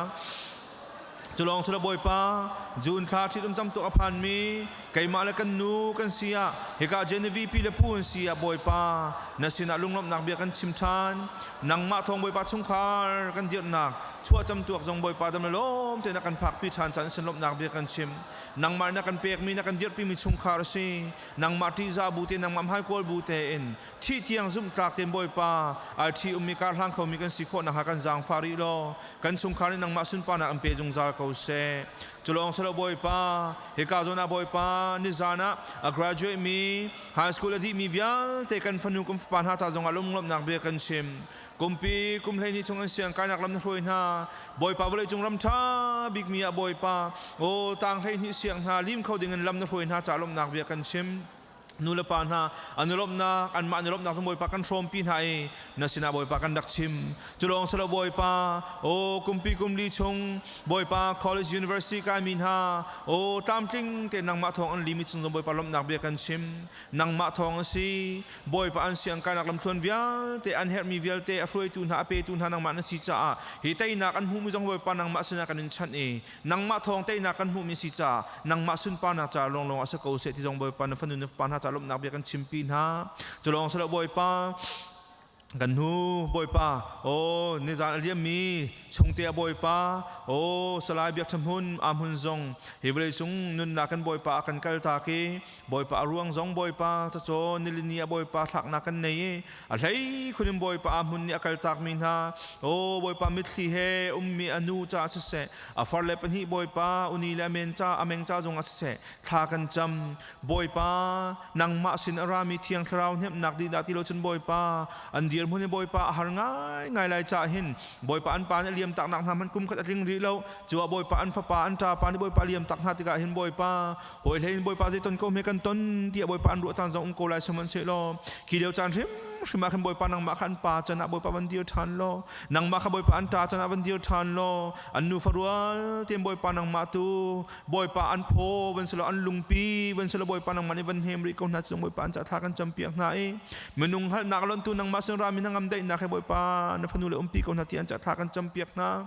Culawng sila Bawipa, June thla ṭhitum tam tuk a phanmi keimah le kan nu kan si ah hika Genevieve pi le pu an si ah Bawipa, na sinah lunglawmhnak bia kan chim ṭhan. Nangmah thawng Bawipa chungkhar kan dirhnak chuahcam tuak zong Bawipa dam le lawm tein a kan phakpi ṭhan caan sin lawmhnak bia kan chim. Nangmah na kan pekmi na kan dirhpimi chungkhar a si. Nangmah ṭihzah bu te nangmah hmaikawl bu tein thih tiang zumhtlak tein Bawipa ai ṭhi ummi kar hlang khomi kan si khawh nakhnga kan zaangfah rih law kan chungkhar nih nangmah sunparnak an pe zungzal ko seh. Culawng silo Bawipa, hika zawn ah Bawipa nizan ah a graduate mi high school a dihmi vialte kan fanu kan fapa hna ca zongah lunglawmhnak bia kan chim. Kumpi kum 12 chung an siang kainak lam na hruai hna. Bawipa vawleicung ram ṭha bikmi ah Bawipa, aw tang 12 siang hna lim kho dingin lam na hruai hna ca lawmhnak bia kan chim. Nu le pa hna an i lawmhnak anmah an i lawmhnak cu Bawipa kan hrawmpi hna i na sinah Bawipa kan rak chim. Cu lawng si lo Bawipa, aw kumpi kum li chung Bawipa college university kaimi hna aw tlamtling te nangmah thawng an limi chung zong Bawipa lawmhnak bia kan chim. Nangmah thawng a si. Bawipa an siang kainak lamthluan vialte an herhmi vialte a hruaitu hna a petu hna nangmah na si caah hi teinak an hmuhmi zong Bawipa nangmah sinah kan in chanh i nangmah thawng teinak kan hmuhmi si caah nangmah sunparnak ca lawnglawng ah si ko seh ti zong Bawipa na fanu na fapa hna ca lawmhnak bia kan chimpi hna. Cu lawng si lo Bawipa, kan hnu Bawipa, aw nizan a liammi chungte a Bawipa, aw Salai Biak Ṭha Hmun aa hmun zong hi vawlei cung nunnak kan Bawipa a kan kaltak i Bawipa a ruang zong Bawipa cacawn nilini a Bawipa thlaknak kan nei i a hlei khun in Bawipa aa hmun nih a kaltakmi hna, aw Bawipa mitthli he ummi a nu caah siseh, a far le pahnih Bawipa uni le a men ca a meng ca zongah siseh thla kan cam. Bawipa, nangmah sin a rami Thiang Thlarau hnemhnak dih dah ti lo cun Bawipa an dirhmun hi Bawipa a har ngai ngai lai caah hin Bawipa an pa nih a liam taknak hna hmanh kum khat a tling rih lo. Cu ah Bawipa an fapa an ṭapa nih Bawipa a liam tak hna tikah hin Bawipa hawi hlei in Bawipa zei ton ko hme kan ton tiah Bawipa an ruah caan zong um ko lai. Sihmanhsehlaw khi lio caan hrimhrim ah khin Bawipa nangmah kha an pa can ah Bawipa van dir ṭhan law, nangmah kha Bawipa an ṭa can ah van dir ṭhan law, an nufa rual tein Bawipa nangmah tu Bawipa an phaw van si law, an lungpi van si law, Bawipa nangmah nih van hnem rih ko hna. Cung Bawipa an ca thla kan campiak hna i minung hngalhnak lontu nangmah sin rami na ngam daihnak he Bawipa na fanu le umpi ko hna ti an ca thla kan campiak hna.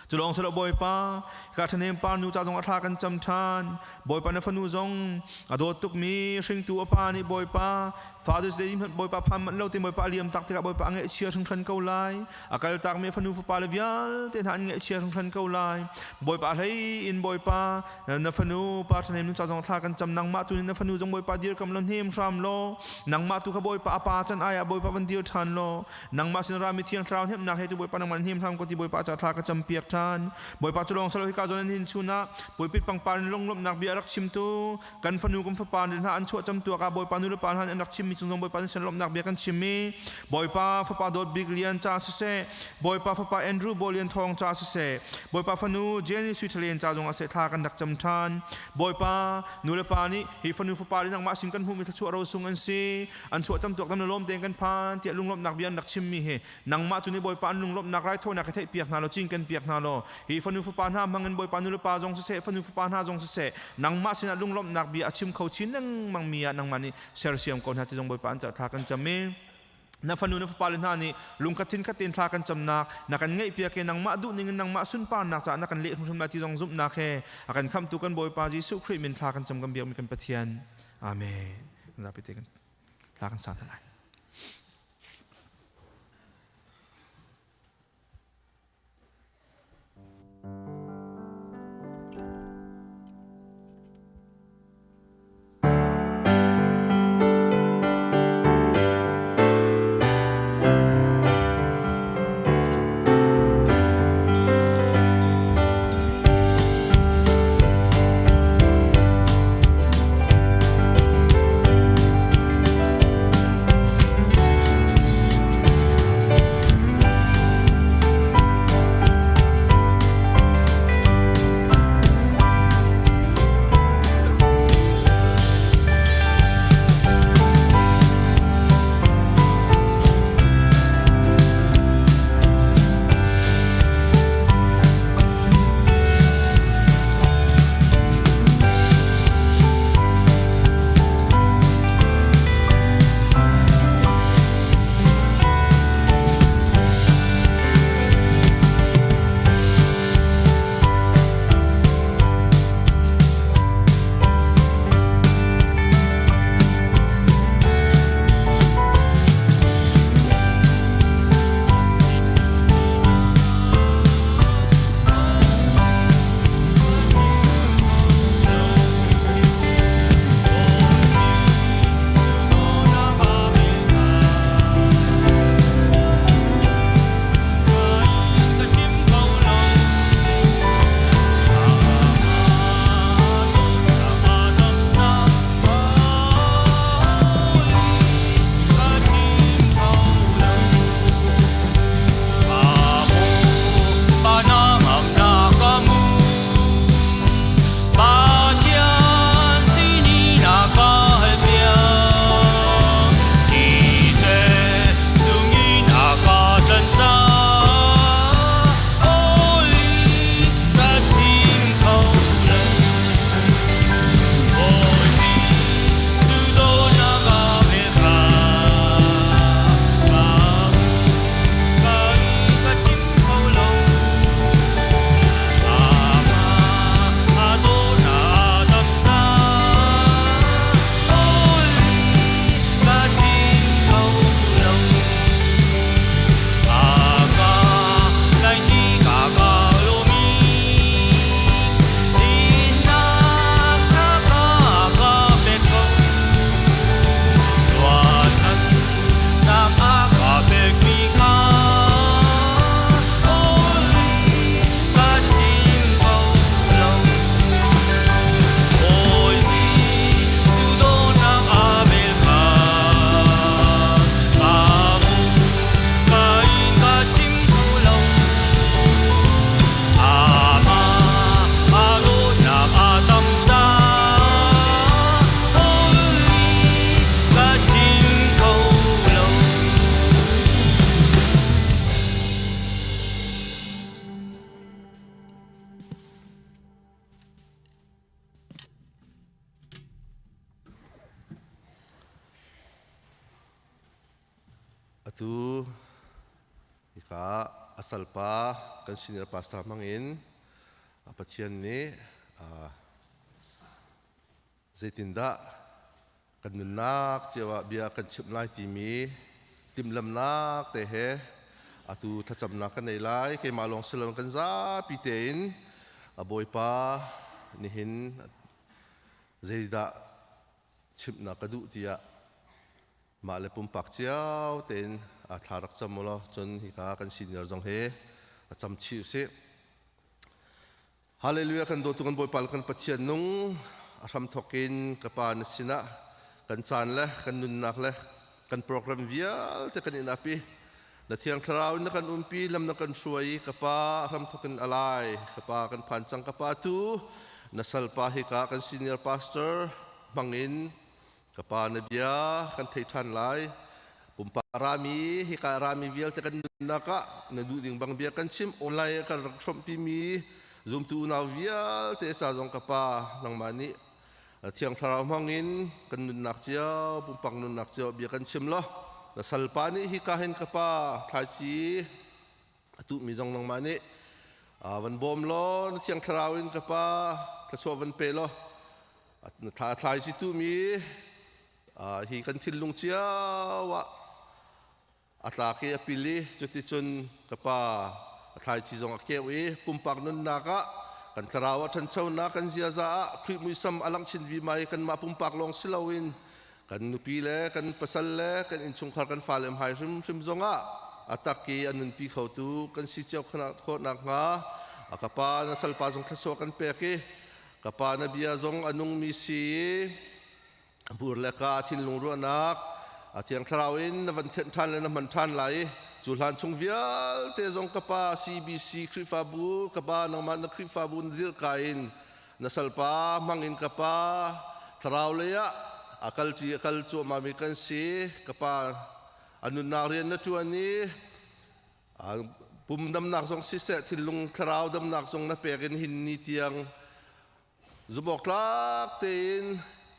Cu lawng si lo Bawipa, ka ṭhahnem pa nu ca zong a thla kan cam ṭhan. Bawipa na fanu zong a dawt tukmi hringtu a pa nih Bawipa Father's Day hmanh Bawipa phan manh lo te Bawipa a liam tak tikah Bawipa a ngaihchia hringhran ko lai. A kal takmi a fanu fapa le vialte hna an ngaihchia hringhran ko lai. Bawipa hlei in Bawipa na fanu pa ṭhahnem nu ca zong thla kan cam. Nangmah tu nih na fanu zong Bawipa dirkam law hnem hram law nangmah tu kha Bawipa a pa can ai ah Bawipa van dir ṭhan law nangmah sin rami Thiang Thlarau hnemhnak he tu Bawipa nangmah hnem hram ko ti Bawipa ca thla ka campiak. piak ṭhan. Bawipa cu lawng salo hika zawn an hin chun ah pulpit pangpar in lunglawmhnak bia a rak chimtu kan fanu kan fapa hna an chuah cam tuak ah Bawipa nu le pa hna an rak chimmi cung zong Bawipa nan sin lawmhnak bia kan chim i Bawipa fapa dawt bik Lian ca siseh Bawipa fapa Andrew Bolian Thawng ca siseh Bawipa fanu Jenny Suithalen ca zong ah seh thla kan rak cam ṭhan. Bawipa nu le pa nih hi fanu fapa le nangmah sin kan hmuhmi thluachuah rosung an si an chuah tam tuak tam na lawm tein kan phan tiah lunglawmhnak bia an rak chimmi hi nangmah tu nih Bawipa an lunglawmhnak raithawinak hi theihpiak hna law cinken piak hna law hi fanu fapa hna hmangin Bawipa nu le pa zong siseh fanu fapa hna zong siseh nangmah sinah lunglawmhnak bia a chim kho chin lengmang mi ah nangmah nih sersiam ko hna ti zong Bawipa an ca thla kan cam i na fanu na fapa le hna nih lungkhat thinkhat tein thla kan camnak na kan ngaihpiak i nangmah duh ning in nangmah sunparnak caah na kan leh hrimhrim lai ti zong zumhnak he a kan khamhtu kan Bawipa Jesuh Khrih min thla kan cam kan biakmi kan Pathian. Amen. Zapi te kan thla kan sa hna lai. Atu hika a salpa kan senior pastor hmangin Pathian nih zeitindah kan nunnak cio ah bia kan chimh lai timi timhlamnak te he atu thlacamnak kan nei lai. Keimah lawng si loin kan zapi tein a Bawipa nihin zeidah chimhnak ka duh tiah mah le pumpak cio tein thla rak cam u law cun hika kan senior zong hi a cam chih usih. Hallelujah kan dawtu kan Bawipa le kan Pathian nung a hram thawk in ka pa na sinah kan caan le kan nunnak le kan program vialte kan in api na thiang thlarau in na kan umpi lam na kan hruai ka pa a hram thawk in alai ka pa kan phan cang ka pa tu na salpa hika kan senior pastor hmangin Ka pa na bia kan thei ṭhan lai. Pumpak rami hika rami vialte kan nunnak ah na duh ding bang bia kan chim online kan rak hrawmhpimi zumtu unau vialte sa zong ka pa nangmah nih thiang thlarau hmangin kan nunnak cio pumpak nunnak cio bia kan chim lo na salpa nih hika hin ka pa thlaici a tuhmi zong nangmah nih van bawm law na thiang thlarau in ka pa thluachuah van pe law na thla thlai si tumi hi kan thinlung cio ah a tlak i a pil i cuticun ka pa a thlaici zong a keuh i pumpak nunnak ah kan thlarau a ṭhanchonak kan ziaza ah Khrih muisam a langh chin vima i kanmah pumpak lawng si loin kan nupi le kan pasal le kan innchungkhar kan fale hmai hrimhrim zongah a tak i a nunpi khotu kan si cio khawh nakhnga a ka pa na salpa zong thluachuah kan pek i ka pa na bia zong a nungmi si i bur le ka thinlung ruahnak a thiang thlarau in na van thenh ṭhan le na hman ṭhan lai i cu hlan chung vialte zong ka pa CBC Khrihfabu ka pa nangmah na Khrihfabu na dirhka in na salpa hmangin ka pa thlarau lei ah a kal ṭi a kal cuahmahmi kan si ka pa a nunnak rian na ṭuan i pum damnak zong siseh thinlung thlarau damnak zong na pek in hin ni tiang zumawk tlak tein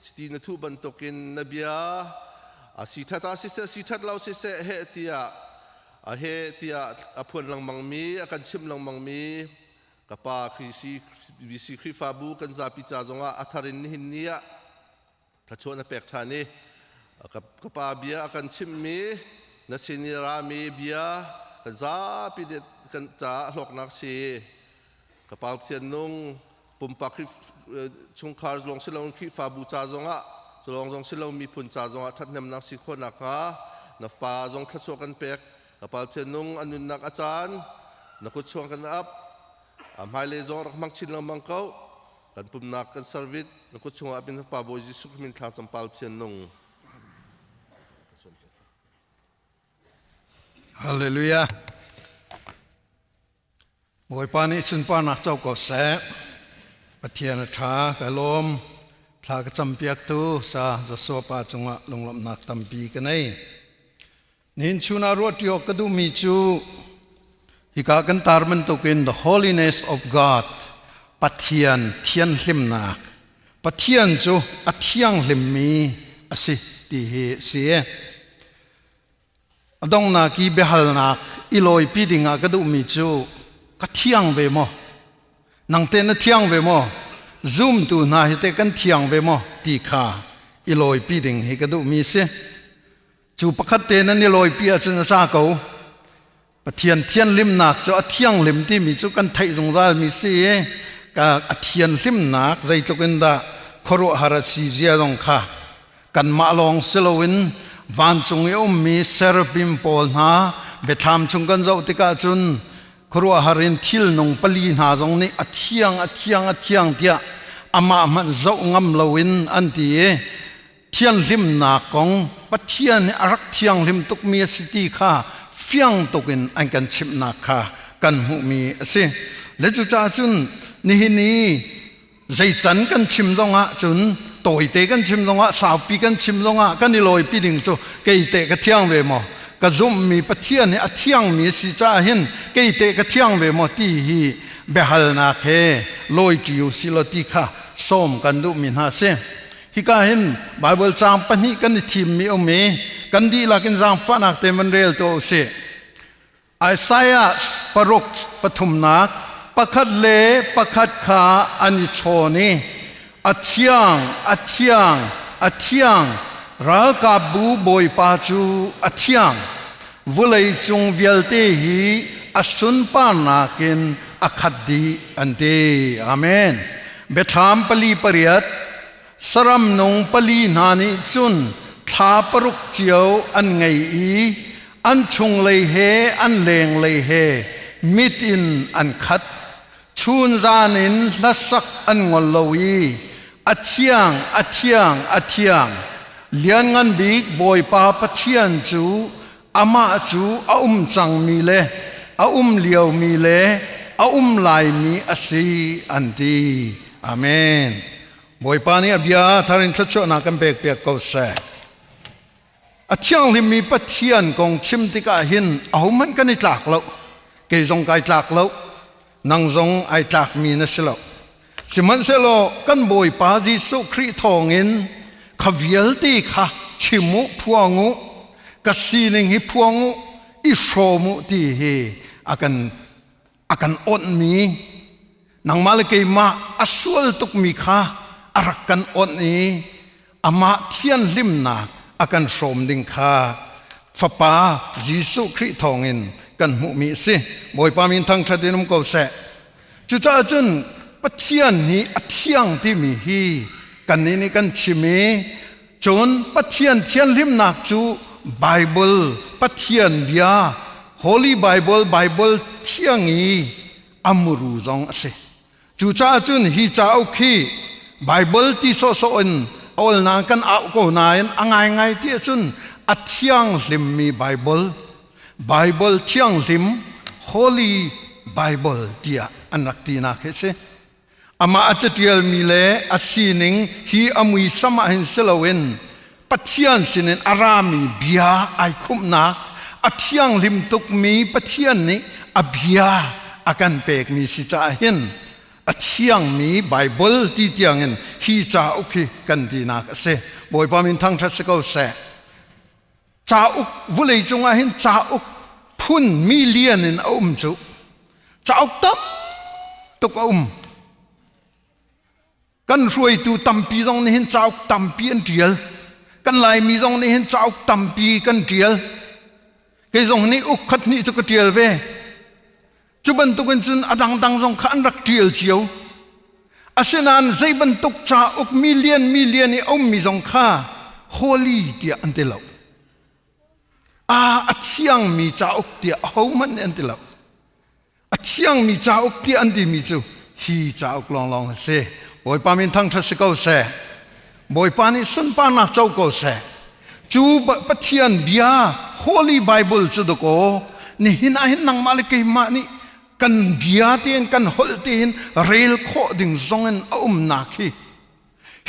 chiti na thuh bantukin na bia a si ṭhat ah siseh si ṭhat lo siseh heh tiah a he tiah a phuan lengmangmi a kan chimh lengmangmi Ka pa BC Khrihfabu kan zapi ca zongah a thar in nihin ni ah thluachuah na pek ṭhan i ka pa bia a kan chimhmi na sin i rami bia kan zapi kan caah hlawknak si. Ka pa Pathian nung pumpak chungkhar lawng si loin Khrihfabu ca zongah cu lawng zong si lo miphun ca zongah ṭhathnemnak si khawh nakhnga na pa zong thluachuah kan pek. Ka pa Pathian nung a nunnak a caan na kut chuang kan ap a hmailei zong rak hmang chin lengmang ko kan pumnak kan servit na kut chungah bin Pa Bawi Jesuh Christ min thla cam pa Pathian nung Hallelujah. Bawipa nih sunparnak co ko seh. Pathian a ṭha, ka lawm. Thla ka campiaktu sa Joshua pa cungah lunglawmhnak tampi ka nei. Nihin chun ah ruahṭi awk ka duhmi cu hika kan tar bantukin the holiness of God, Pathian thianhlimnak. Pathian cu a thianghlimmi a si ti hi a si. A donghnak i biahalnak i lawipi dingah ka duhmi cu ka thiang ve maw? Nangte na thiang ve maw? Zumtu hna hi teh kan thiang ve maw? ti kha i lawipi ding hi ka duhmi si. Cu pakhat te nan i lawipi ahcun a za ko. Pathian thianhlimnak cu a thianghlim timi cu kan theih zungzalmi si i ka a thianhlimnak zeitluk in dah khuaruahhar a si zia zong kha kanmah lawng si loin vancung i a ummi seraphim pawl hna biathlam chung kan zoh tikah cun khuaruahhar in thilnung pali hna zong nih a thiang a thiang a thiang tiah amah hmanh zoh ngam loin an ti i thianhlimnak kong Pathian nih a rak thianghlim tukmi a si ti kha fiang tukin an kan chimhnak kha kan hmuhmi a si. Le cucaah cun nihin i zei can kan chim zongah cun tawite kan chim zongah saupi kan chim zongah kan i lawipi ding cu kei teh ka thiang ve maw ka zumhmi Pathian hi a thiangmi a si caah hin kei teh ka thiang ve maw ti hi biahalnak he lawiṭi u si law ti kha sawm kan duhmi hna a si. Hika hin Baibal caang pahnih kan i thimmi um i kan dihlak in zaangfahnak te van rel tuah u sih. Isaiah paruk pathumnak pakhat le pakhat kha an i chawn i a thiang a thiang a thiang ralkapbu bawipa cu a thiang vulei cung vialte hi a sunparnak in a khat dih an ti amen biathlam pali pariat saram nung pali hna nih cun thla paruk cio an ngei i an chunglei he an lenglei he mit in an khat. Chunzan in hlasak an ngol lo i a thiang, a thiang, a thiang, Lianngan Bik Bawipa Pathian cu amah cu a um cangmi le a um liomi le a um laimi a si, an ti. Amen. Bawipa nih a bia thar in thluachuahnak kan pekpiak ko seh. A thianghlimmi Pathian kong chim tikah hin ahohmanh kan i tlak lo. Kei zong kai tlak lo. Nang zong ai tlakmi na si lo. Sihmanhsehlaw kan Bawipa Jesuh Khrih thawngin kha vialte kha chim u, phuang u, ka sining hi phuang u, i hrawm u ti hi a kan a kan awnhmi nangmah le keimah a sual tukmi kha a rak kan awnh i amah thianhlimnak a kan hrawm ding kha Fapa Jesuh Khrih thawngin kan hmuhmi a si. Bawipa min thangṭhat in um ko seh. Cucaah cun Pathian nih a thiang timi hi kannih nih kan chim i cun Pathian thianhlimnak cu Bible Pathian bia Holy Bible Bible thiang i a muru zong a si. Cucaah cun hi cauk hi Bible ti sawhsawh in awlnak kan au ko nain a ngaingai ti ahcun a thianghlimmi Bible, Bible thianghlim, Holy Bible tiah an rak tinak hi a si. Amah a catialmi le a sining hi a muisam ah hin si loin Pathian sinin a rami bia ai khumhnak a thianghlim tukmi Pathian nih a bia a kan pekmi si caah hin a thiangmi Bible ti tiangin hi cauk hi kan tinak a si. Bawipa min thangṭhat si ko seh. Cauk vulei cungah hin cauk phun million in a um cu. Cauk tam tuk a um. Kan hruaitu tampi zong nih hin cauk tampi an ṭial. Kan Laimi zong nih hin cauk tampi kan ṭial. Kei zong nih uk khat hnih cu ka ṭial ve. Cu bantukin cun a dangdang zong kha an rak ṭial cio. Asinain zei bantuk cauk million million i a ummi zong kha holy tiah an ti lo. A a thiangmi cauk tiah ahohmanh nih an ti lo. A thiangmi cauk tiah an timi cu hi cauk lawnglawng a si. Bawipa min thangṭhat si ko seh. Bawipa nih sunparnak co ko seh. Cu Pathian bia Holy Bible cu dakaw nihin ah hin nangmah le keimah nih kan bia tein kan holh tein rel khawh ding zong in a umnak hi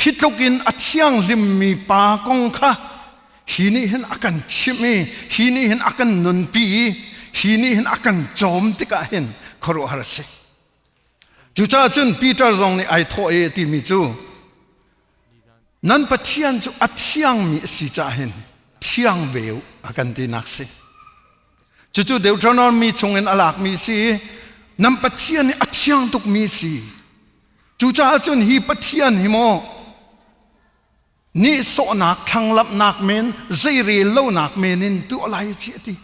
Hi tluk in a thianghlimmi pa kong kha hi nih hin a kan chimh i hi nih hin a kan nunpi i hi nih hin a kan cawm tikah hin khuaruahhar a si. Cucaah cun Peter zong nih ai thawh i timi cu nan Pathian cu a thiangmi a si caah hin thiang ve u a kan tinak si. Cucu Deuteronomy chungin a lakmi si i nan Pathian hi a thiang tukmi si. Cucaah cun hi Pathian hi maw nihsawhnak thlanglamhnak men zeirel lonak men in tuah lai ci a ti.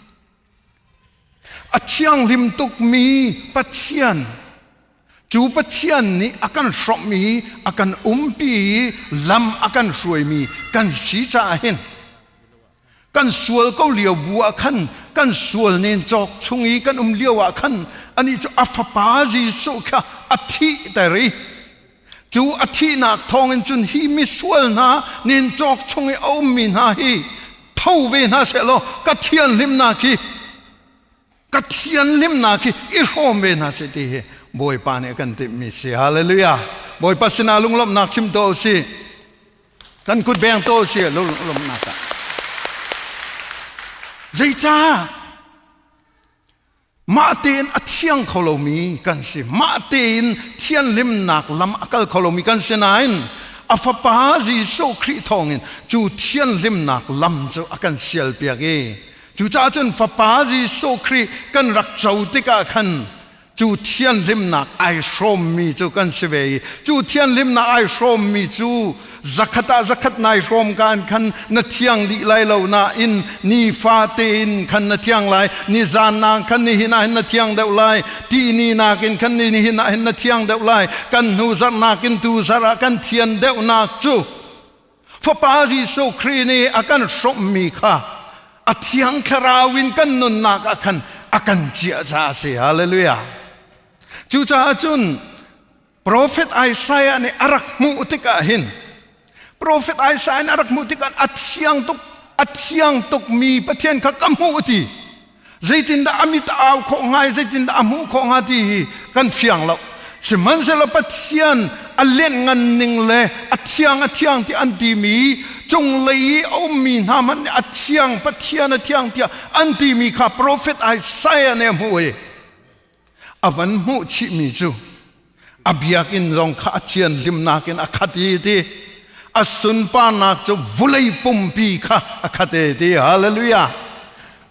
A thianghlim tukmi Pathian cu Pathian nih a kan hrawmh i a kan umpi i lam a kan hruaimi kan si caah hin kan sual ko lio bu ah khan kan sual nen cawk chung i kan um lio ah khan anih cu a fapa Jesuh kha a thihter i cu a thihnak thawngin cun hi misual hna nen cawk chung i a ummi hna hi tho ve hna seh law ka thianhlimnak hi ka thianhlimnak hi i hrawm ve hna seh ti hi Bawipa nih a kan timhmi si hallelujah Bawipa sinah lunglawmhnak chim tuah u sih Kan kut beng to si lawmhnak ah. Zeicah? Mah tein a thiang kho lomi kan si. Mah tein thianhlimnak lam a kal kho lomi kan si nain a fapa Jesuh Khrih thawngin cu thianhlimnak lam cu a kan sialpiak i cucaah cun fapa Jesuh Khrih kan rak co tikah khan cu thianhlimnak ai hrawmmi cu kan si ve i cu thianhlimnak ai hrawmmi cu zakhat ah zakhat nai hrawm kaan khan na thiang dih lai lo nain nifa tein khan na thiang lai nizan na khan nihin ah hin na thiang deuh lai tihni nakin khan nihin ah hin na thiang deuh lai kan hnu zarh nakin tu zarh ah kan thian deuhnak cu Fapa Jesuh Khrih nih a kan hrawmhmi kha a thiang thlarau in kan nunnak ah khan a kan ciah caah a si. Hallelujah. Cucaah cun Profet Isaiah nih a rak hmuh tikah hin Profet Isaiah nih a rak hmuh tikah a thiang tuk a thiang tukmi Pathian kha ka hmuh ti. Zeitindah a mit a au khawh hnga i zeitindah a hmuh khawh hnga ti hi kan fiang lo. Sihmanhsehlaw Pathian a lianhngan ning le a thiang a thiang ti an timi cunglei i a ummi hna hmanh nih a thiang Pathian a thiang tiah an timi kha profet Isaiah nih a hmuh i a van hmuh chihmi cu a biakinn zong kha a thianhlimnak in a khat i ti a sunparnak cu vulei pumpi kha a khat e ti hallelujah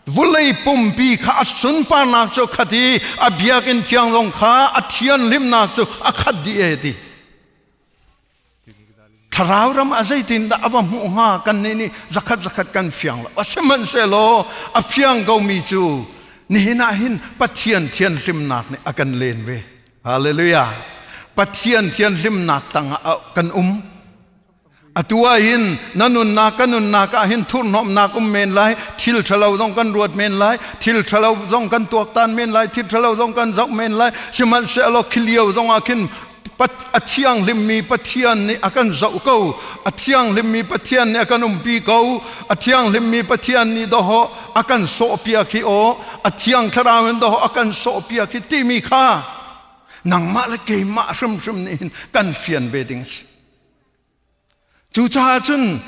vulei pumpi kha a sunparnak cu a khat i a biakinn thiang zong kha a thianhlimnak cu a khat dih e ti Thlarau ram ah zeitindah a va hmuh hnga kan nih nih zakhat zakhat kan fiang lo. Sihmanhsehlaw a fiang komi cu nihin ah hin Pathian thianhlimnak nih a kan len ve. Hallelujah. Pathian thianhlimnak tangah kan um. Atu ah hin na nunnak ka nunnak ah hin thurhnawmnak um men lai, thil ṭhalo zong kan ruat men lai, thil ṭhalo zong kan tuaktan men lai, thil ṭhalo zong kan zoh men lai. Sihmanhsehlaw khi lio zong ah khin a thianghlimmi Pathian nih a kan zoh ko a thianghlimmi Pathian nih a kan umpi ko a thianghlimmi Pathian nih dawhawh a kan sawhpiak hi aw a thiang thlarau in dawhawh a kan sawhpiak hi timi kha nangmah le keimah hrimhrim nih hin kan fian ve ding a si Cucaah cun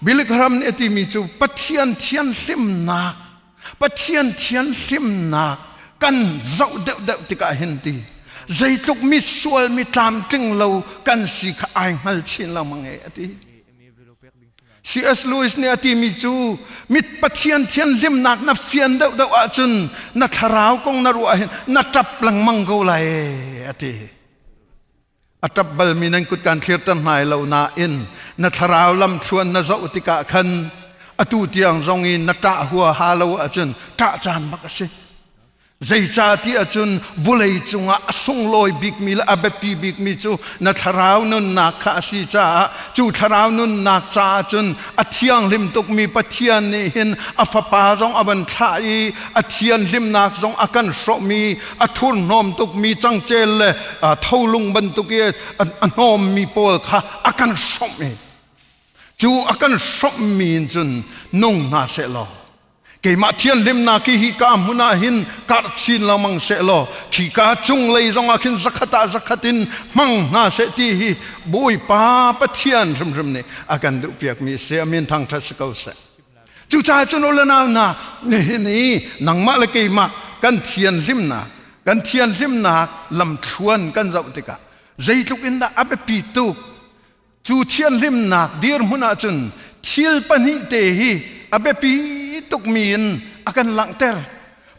Billy Graham nih a timi cu Pathian thianhlimnak Pathian thianhlimnak kan zoh deuhdeuh tikah hin ti zeitluk mi sual mi tlamtling lo kan si kha ai hngal chin lengmang e a ti. C.S. Lewis nih a timi cu mit Pathian thianhlimnak na fian deuhdeuh ahcun na thlarau kong na ruah hin na ṭap lengmang ko lai e a ti. A ṭap balmi nan kut kan thlirter hna lo nain na thlarau lamthluan na zoh tikah khan atu tiang zong in na ṭah huaha lo ahcun ṭah caan bak a si. Zeicah ti ahcun vulei cungah a sunglawi bikmi le a biapi bikmi cu na thlarau nunnak kha a si caah cu thlarau nunnak caah cun a thianghlim tukmi Pathian nih hin a fapa zong a van thlah i a thianhlimnak zong a kan hrawhmi a thurhnawm tukmi cangcel le tholung bantuk i a hnawmmi pawl kha a kan hrawmh i cu a kan hrawmhmi in cun nung hna seh law keimah thianhlimnak hi hi ka hmun ah hin karh chin lengmang seh law khi ka cunglei zongah khin zakhat ah zakhat in hmang hna seh ti hi Bawipa Pathian hrimhrim nih a kan duhpiakmi si amin thangṭhat si ko seh. Cucaah cun u le nau hna, nihin i nangmah le keimah kan thianhlimnak, kan thianhlimnak lamthluan kan zoh tikah zeitluk in dah a biapi tuk. Cu thianhlimnak dirhmun ahcun thil pahnih te hi a biapi tukmi in a kan langhter.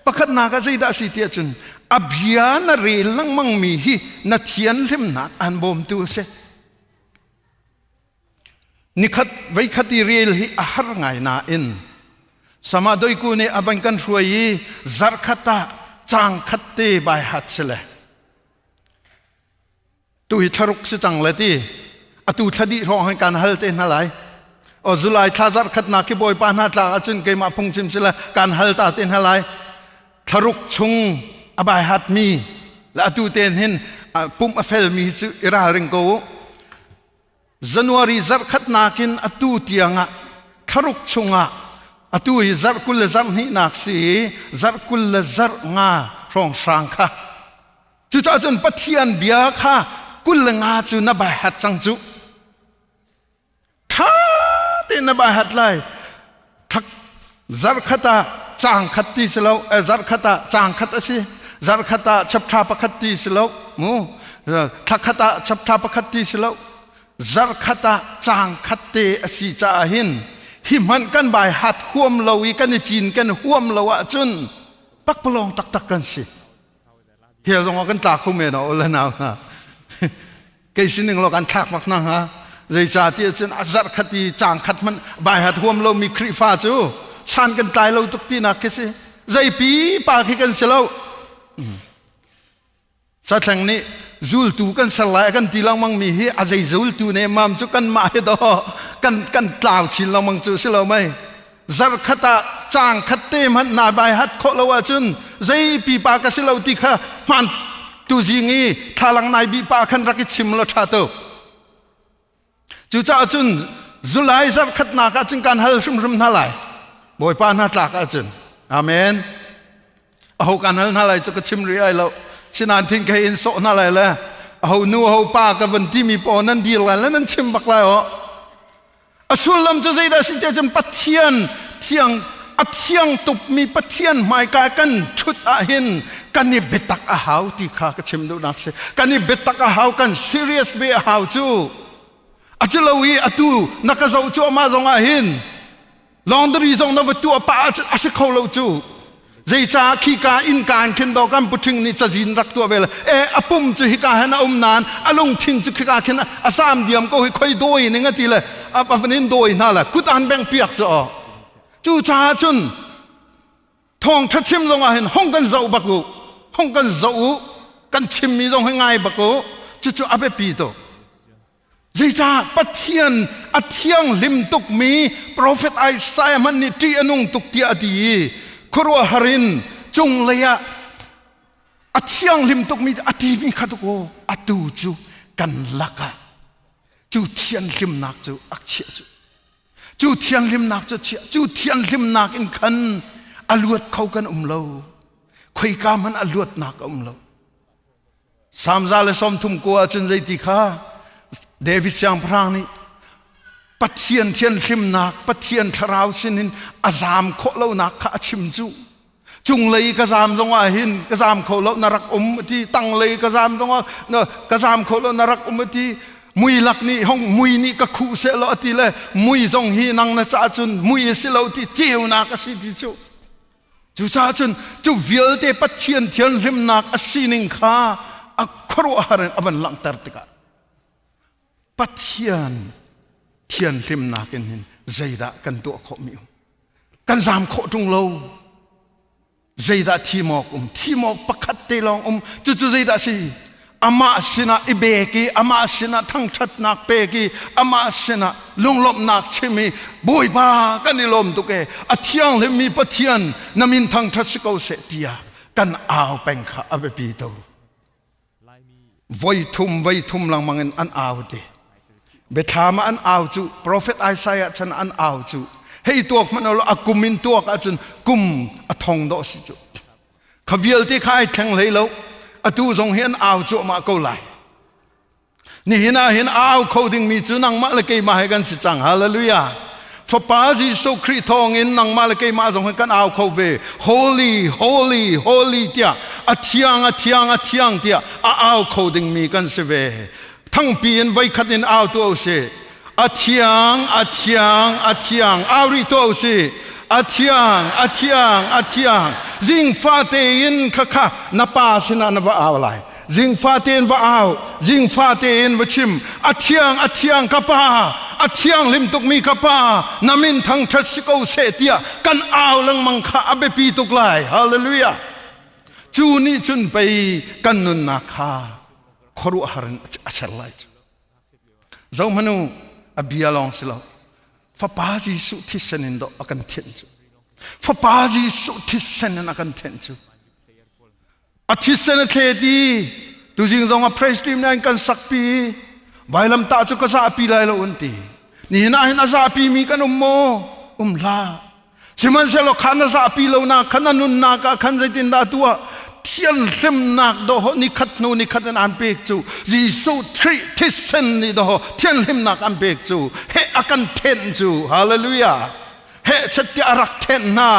Pakhatnak ah zeidah a si ti ahcun a bia na rel lengmangmi hi na thianhlimnak aan bawmtu a si. Nikhat veikhat i rel hi a har ngai nain sama doiku nih a van kan hruai i zarhkhat ah caang khat te bai hat si le tu hi thlaruk si cang le ti atu thla dih hrawng han kan hal te hna lai o July thla zarhkhat nak khi bawipa hna tlak ahcun keimah phungchim si le kan hal ta te hna lai thlaruk chung a bai hat mi le atu ten hin pumh a fel mi cu i ralring ko u January zarhkhatnak in atu tiangah thlaruk chungah atu hi zarh 20 le zarh hnihnak si i zarh 20 le zarh nga hrawnghrang kha cucaah cun Pathian bia kha 25 cu na bai hat cang cu ṭha tein na bai hat lai Zarhkhat ah caang khat ti si lo, zarhkhat ah caang khat a si. Zarhkhat ah chapter pakhat ti si lo, mu. Thlakhat ah chapter pakhat ti si lo. Zarhkhat ah caang khat te a si caah hin hi hmanh kan bai hat huam lo i kan i cin kan huam lo ahcun pakpalawng taktak kan si. Hell zong ah kan tla kho men o le nau hna. Kei sining lo kan thlak bak na ha. Zeicah ti ahcun a zarh khat i caang khat hmanh bai hat huam lomi Khrihfa cu chan kan tlai lo tuk tinak khi si. Zeipi pa khi kan si lo. Satleng nih zultu kan ser lai a kan ti lengmang mi hi a zei zultu ne mam cu kan mah hi do kan kan tlau chin lengmang cu si lo mei. Zarkhat ah caang khat te hmanh na bai hat khawh lo ahcun zei pipa ka si lo ti kha hmaan. Tuzing i thlalang nai bi pa khan rak i chim la ṭha tuk. Cucaah cun July zarhkhatnak ah cun kan hal hrimhrim hna lai. Bawipa hna tlak ahcun. Amen. Aho kan hal hna lai cu ka chim rih ai lo. Sinain thin ka in sawh hna lai le aho nu aho pa ka van timi paw nan dir lai le nan chim bak lai aw. A sullam cu zeidah si tiah cun Pathian thiang a thiang tukmi Pathian hmaika kan ṭhut ahhin kan i biatak a hau ti kha ka chim duhnak si. Kan i biatak a hau, kan serious ve a hau cu. A cu lo i atu na ka zoh cuahmah zong ah hin laundry zong na va tuah pah ahcun a si kho lo cu. Zeicah khika innka in khin dawh kan puṭhing nih cazin rak tuah ve le e a pum cu hika hin a um nain a lungthin cu khika khin a sam diam ko hi khoi dawi ning a ti le a van in dawi hna le kut an bengh piak cu aw. Cucaah cun thawngṭha chim zong ah hin hong kan zoh bak u hong kan zoh u kan chimmi zong hi ngai bak u cucu a biapi tuk. Zeicah Pathian a thianghlim tukmi profet Isaiah hmanh nih ṭih a nung tuk tiah a ti i khuaruahhar in cunglei ah a thianghlim tukmi a timi kha tuk aw atu cu kan lakah cu thianhlimnak cu a chiah cu cu thianhlimnak cu chiah cu thianhlimnak in khan a luat kho kan um lo khoika hmanh a luatnak a um lo Samza le 30 ko ahcun zeiti kha David siangpahrang nih Pathian thianhlimnak Pathian thlarau sinin a zaam khawh lonak kha a chim cu. Cunglei ka zaam zong ah hin ka zaam kho lo na rak um ti tanglei ka zaam zong ah ka zaam kho lo na rak um ti mui lak nih hong mui nih ka khuh seh lo ati le mui zong hi nang na caah cun mui a si lo ti ceunak a si ti cu Cucaah cun cu vialte Pathian thianhlimnak a sining kha a khuaruahhar in a van langhter tikah Pathian thianhlimnak in hin zeidah kan tuah khawhmi um? Kan zaam khawh ṭung lo. Zeidah thim awk um? Thim awk pakhat te lawng um. Cucu zeidah a si? Amah sinah i bek i amah sinah thangṭhatnak pek i amah sinah lunglawmhnak chim i Bawipa kan i lawm tuk e a thianghlimmi Pathian na min thangṭhat si ko seh tiah kan au peng kha a biapi tuk. Voi thum voi thum lengmang in an au ti. Biathlam ah an au cu Prophet Isaiah chan an au cu hei tuak hmanh a kum in tuak ahcun kum a thong dawh si cu. Kha vialte kha ai thleng hlei lo. Atu zong hi an au cuahmah ko lai. Nihin ah hin au kho dingmi cu nangmah le keimah he kan si cang. Hallelujah. Fapa Jesuh Khrih thawngin nangmah le keimah zong hi kan au kho ve. Holy, holy, holy tiah a thiang, a thiang, a thiang tiah a au kho dingmi kan si ve. Thangpi in voikhat in au tuah usih. A thiang, a thiang, a thiang. Au rih tuah usih. A thiang, a thiang, a thiang. Zingfa tein khakha na pa sinah na va au lai. Zingfa tein va au, zingfa tein va chim. A thiang, a thiang ka pa, a thianghlim tukmi ka pa, na min thangṭhat si ko seh tiah kan au lengmang kha a biapi tuk lai. Hallelujah. Cu nih cun pei kan nunnak kha khuaruahhar in a ser lai cu. Zohmanh u, a bia lawng si lo. Fapa Jesuh thisen in dawh a kan thianh cu. Fapa Jesuh thisen in a kan thianh cu. A thisen a thlet i tuzing zong a praise team nih an kan sakpi vailamtah cu ka zahpi lai lo an ti. Nihin ah hin a zahpi mi kan um maw? Um hlah. Sihmanhsehlaw kha na zahpi lonak kha na nunnak ah khan zeitindah tuah thianhlimnak dawh ni khat hnu ni khat in an pek cu Jesuh Khrih thisen nih dawh thianhlimnak an pek cu heh a kan thenh cu hallelujah heh chet tiah a rak thenh hna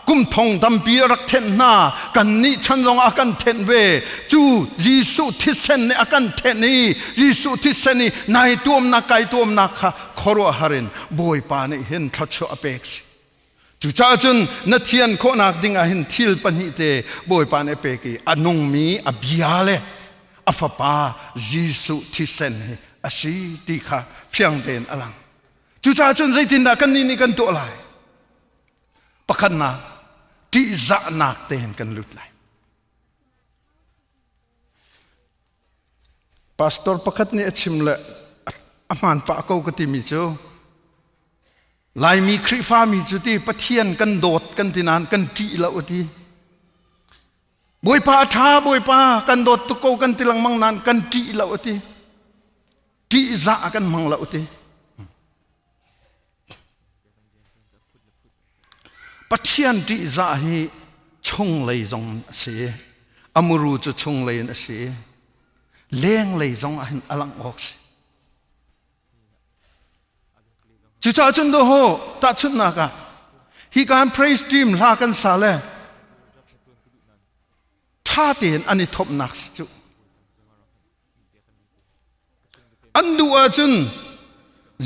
kum thong tampi a rak thenh hna kan nih chan zong a kan thenh ve cu Jesuh thisen nih a kan thenh i Jesuh thisen i nai tuamnak kai tuamnak kha khuaruahhar in Bawipa nih hin thluachuah a pek si. Cucaah cun na thian khawhnak ding ah hin thil pahnih te Bawipa nih a pek i a nungmi a bia le a fapa Jesuh thisen hi a si ti kha fiang tein a lang. Cucaah cun zeitindah kannih nih kan tuah lai? Pakhatnak, ṭihzahnak tein kan lut lai. Pastor pakhat nih a chim le a hmaan pah ko ka timi cu Laimi Khrihfami cu ti Pathian kan dawt kan ti nain kan ṭih lo a ti. Bawipa a ṭha, Bawipa kan dawt tuk ko kan ti lengmang nain kan ṭih lo a ti. Ṭihzah kan hmang lo a ti. Pathian ṭihzah hi chunglei zong a si. A muru cu chunglei in a si. Lenglei zong ah hin a langh awk si. Cucaah cun dawho tahchunhnak ah hi kan praise team hla kan sa le ṭha tein an i thawmhnak si cu. An duh ahcun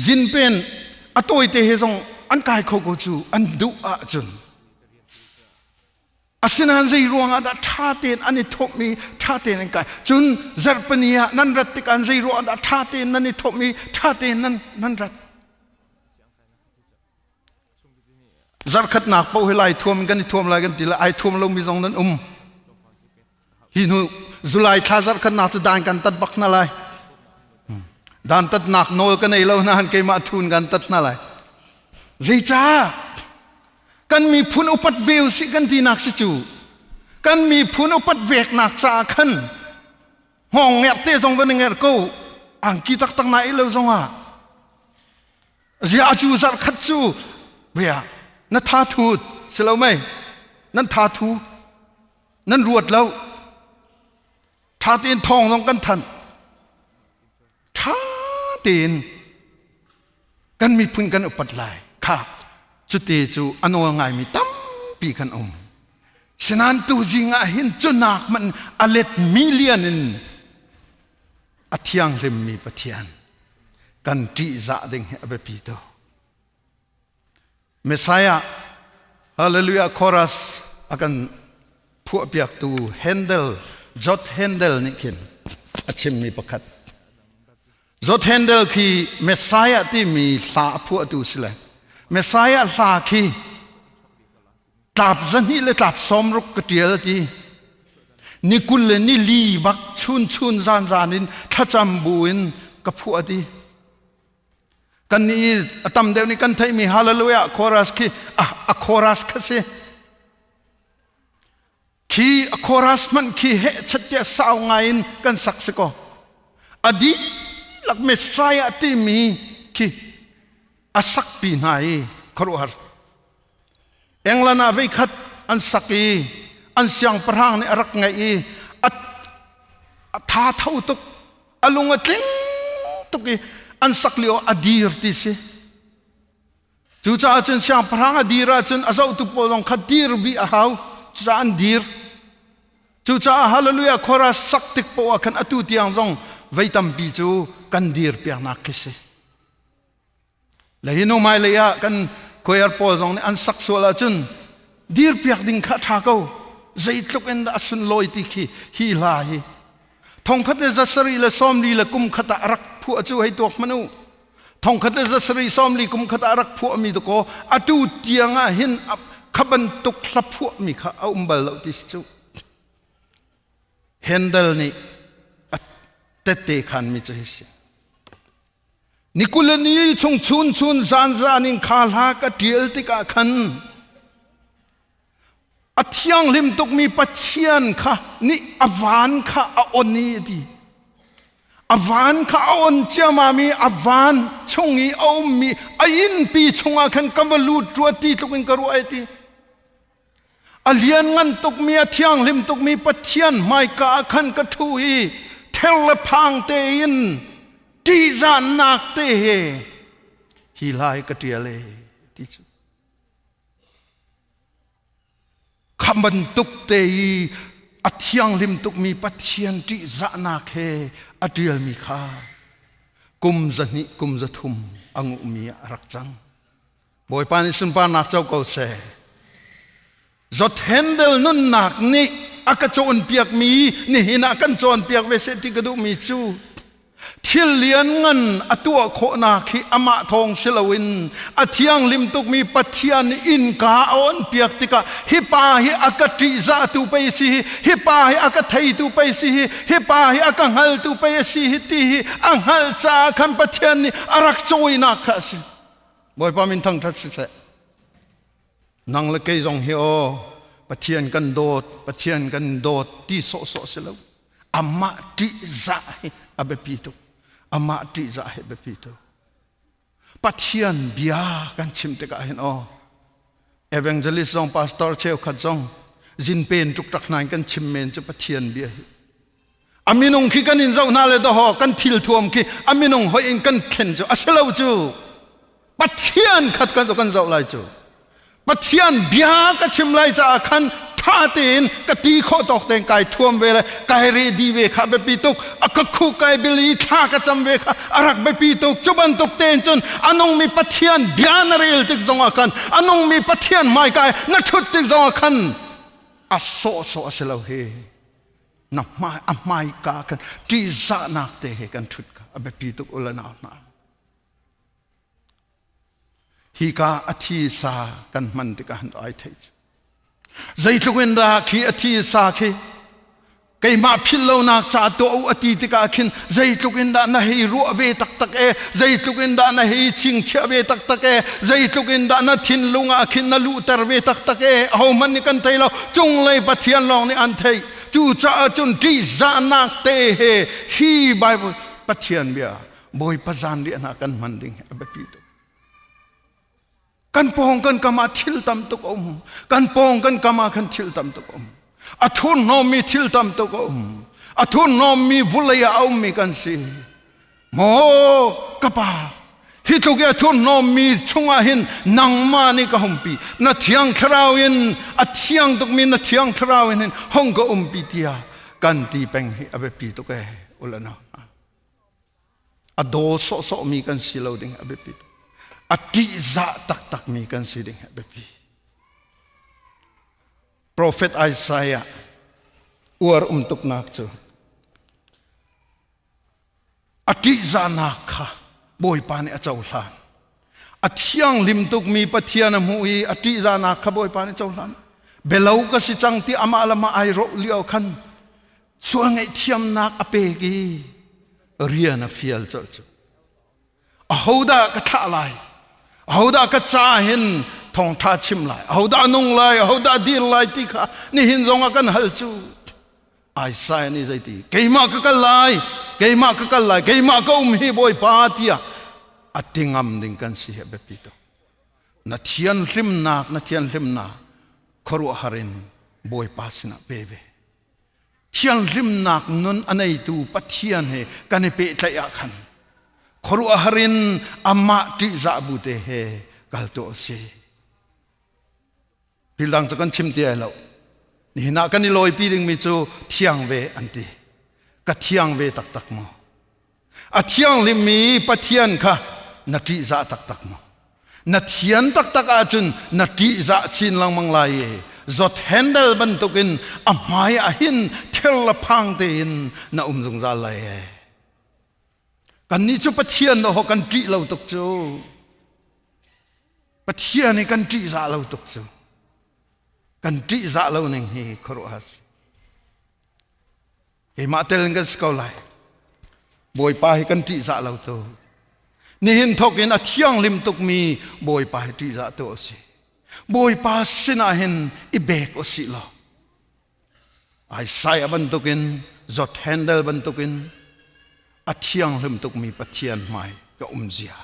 zinpen a tawite he zong an kai kho ko cu an duh ahcun. Asinain zei ruangah dah ṭha tein an i thawmh i ṭha tein an kai. Cun zarhpini ah nan rat tikah zei ruangah dah ṭha tein nan i thawmh i ṭha tein nan, nan rat. Zarhkhatnak paoh hi lai thuam in kan i thuam lai kan ti le ai thuam lomi zong nan um. Hi hnu July thla zarhkhatnak cu dan kan tat bak hna lai. Dan tatnak nawl ka nei lo nain keimah thun kan tat hna lai. Zeicah? Kan miphun upat ve usih kan tinak si cu kan miphun upat veknak caah khan hngawng ngerh te zong van i ngerh ko angki taktak na i lo zongah zia cu zarh khat cu bia na tha thut si lo mei nan tha thu nan ruat lo tha tein thawng zong kan thanh ṭha tein kan miphun kan upat lai kha cuti cu a nawl ngaimi tampi kan um sinan tuzing ah hin cunak man a let million in a thianghlimmi Pathian kan ṭihzah ding hi a biapi tuk Messiah Hallelujah chorus a kan phuahpiaktu Handel Jot Handel nih khin a chimmi pakhat Jot Handel khi Messiah timi hla a phuahtu si le Messiah hla khi tlap zahnih le tlap sawmruk ka ṭial ti ni kul le ni li bak chun chun zan zan in thlacam bu in ka phuah ti Kan nih a tam deuh nih kan theihmi Hallelujah chorus khi a chorus kha si. Khi a chorus hmanh khi heh chat sau ngai in kan sak si ko. A dihlak Messiah timi khi a sakpi hna i khuaruahhar. England ah veikhat an sak i an siangpahrang nih a rak ngaih i a tha tho tuk a lung a tling tuk i an sak lio a dir ti si cucaah cun siangpahrang a dir ahcun a zohtu pawl zong kha dir vi a hau cucaah an dir cucaah hallelujah chorus sak tik poah khan atu tiang zong vei tampi cu kan dir piaknak khi si Le hi hnu hmailei ah kan choir pawl zong nih an sak sual ahcun dirpiak ding kha ṭha ko. Zeitluk in dah a sunlawi ti khi hi hla hi. Thongkhat le zasarih le sawmli le kum khat ah a rak phuah cu hei tuak hmanh u. Thongkhat le zasarih sawmli kum khat ah a rak phuahmi dakaw atu tiang ah hin kha bantuk hla phuahmi kha a um bal lo ti si cu. Handel nih a tette khanmi cu hi si. Ni kul le ni chung chun chun zan zan in kha hla ka ṭial tikah khan a thianghlim tukmi Pathian kha nih a van kha a on i a ti. A van kha a on ciammam i a van chung i a ummi a innpi chungah khan ka va lut rua ti tluk in ka ruah ai ti. A lianngan tukmi a thianghlim tukmi Pathian hmaika ah khan ka ṭhu i ther le phang tein ṭihzahnak te he hi hla hi ka ṭial e ti cu. Kha bantuk te i a thianghlim tukmi Pathian ṭihzahnak he a ṭialmi kha kum zahnih kum zathum a nguhmi ah a rak cang. Bawipa nih sunparnak co ko seh. Zot Handel nunnak nih a ka cawnpiakmi nihin ah kan cawnpiak ve seh ti ka duhmi cu thil lianngan a tuah khawhnak hi amah thawng si loin a thianghlim tukmi Pathian innka a onpiak tikah hi pa hi a ka ṭihzahtu pei si hi hi pa hi a ka theitu pei si hi hi pa hi a ka hngaltu pei a si hi ti hi a hngalh caah khan Pathian nih a rak cawinak kha a si. Bawipa min thangṭhat siseh. Nang le kei zong hi aw. Pathian kan dawt Pathian kan dawt ti sawhsawh si lo amah ṭihzah hi a biapi tuk amah ṭihzah hi a biapi tuk Pathian bia kan chim tikah hin aw evangelist zong pastor cheukhat zong zinpen ṭukṭak hna in kan chim men cu Pathian bia hi a minung khi kan in zoh hna le dawhaw kan thil thuam khi a minung hoi in kan thlen cu a si lo cu Pathian khat kan kan zoh lai cu Pathian bia ka chim lai caah khan tha tein ka ti khawh tawk tein kai thuam ve le kai ready ve kha biapi tuk a ka khu kai bili thla ka cam ve kha a rak biapi tuk cu bantuk tein cun a nungmi Pathian bia na rel tik zongah khan a nungmi Pathian hmaikai na thut tik zongah khan a sawhsawh a si lo hi na hmai a hmaika khan ṭihzahnak te he kan ṭhut kha a biapi tuk u le nau hna hi ka a thi sa kan hman tikah han ai thei cu zeitluk in dah khi a thi sa khi keimah philh lonak ca tuah u a ti tikah khin zeitluk in dah na hei ruah ve taktak e zeitluk in dah na hei chingchiah ve taktak e zeitluk in dah na thinlung ah khin na luhter ve taktak e ahohmanh nih kan thei lo cunglei Pathian lawng nih an theih cucaah cun ṭihzahnak te he hi Bible Pathian bia Bawipa zanriah hna kan hman ding hi a biapi tuk kan pawng kan kam ah thil tam tuk a um kan pawng kan kam ah khan thil tam tuk a um a thurhnawmmi thil tam tuk a um a thurhnawmmi vulei ah a ummi kan si maw ka pa hi tluk i a thurhnawmmi chungah hin nangmah nih ka humpi na thiang thlarau in a thiang tukmi na thiang thlarau in hin hong ka umpi tiah kan ti peng hi a biapi tuk e ulano a daw sawhsawhmi kan si lo ding a biapi a ṭihzah taktakmi kan si ding a biapi Prophet Isaiah uar um tuknak cu a ṭihzahnak kha Bawipa nih a cohlan a thianghlim tukmi Pathian a hmuh i a ṭihzahnak kha Bawipa nih cohlan belo ka si cang ti amah le amah ai roh lio khan sual ngaihthiamnak a pek i rian a fial colh cu ahodah ka thlah lai ahodah ka ca hin thawngṭha chim lai ahodah nung lai ahodah dir lai ti kha nihin zong ah kan hal cu Isaiah nih zeiti keimah ka kal lai keimah ka kal lai keimah ka um hi bawipa tiah a ti ngam ding kan si hi a biapi tuk na thianhlimnak na thianhlimnak khuaruahhar in bawipa sinah pe ve thianghlimnak nun a neitu Pathian he kan i pehtlaih ah khan khuaruahhar in amah ṭihzah bu te he kal tuah u sih. Thil dang cu kan chim ti ai lo. Nihin ah kan i lawipi dingmi cu thiang ve an ti. Ka thiang ve taktak maw? A thianghlimmi Pathian kha na ṭihzah taktak maw? Na thian taktak ahcun na ṭihzah chin lengmang lai i zawt handle bantukin a hmai ah hin thil le phang tein na um zungzal lai e. Kannih cu Pathian dawh kan ṭih lo tuk cu. Pathian i kan ṭihzah lo tuk cu. Kan ṭihzah lo ning hi khuaruahhar si. Keimah tel in kan si ko lai. Bawipa hi kan ṭihzah lo tu. Nihin thawk in a thianghlim tukmi Bawipa hi ṭihzah tu a si. Bawipa sinah hin i bek u sih law. Isaiah bantukin, Zot Handel bantukin a thianghlim tukmi Pathian hmai ka um zia.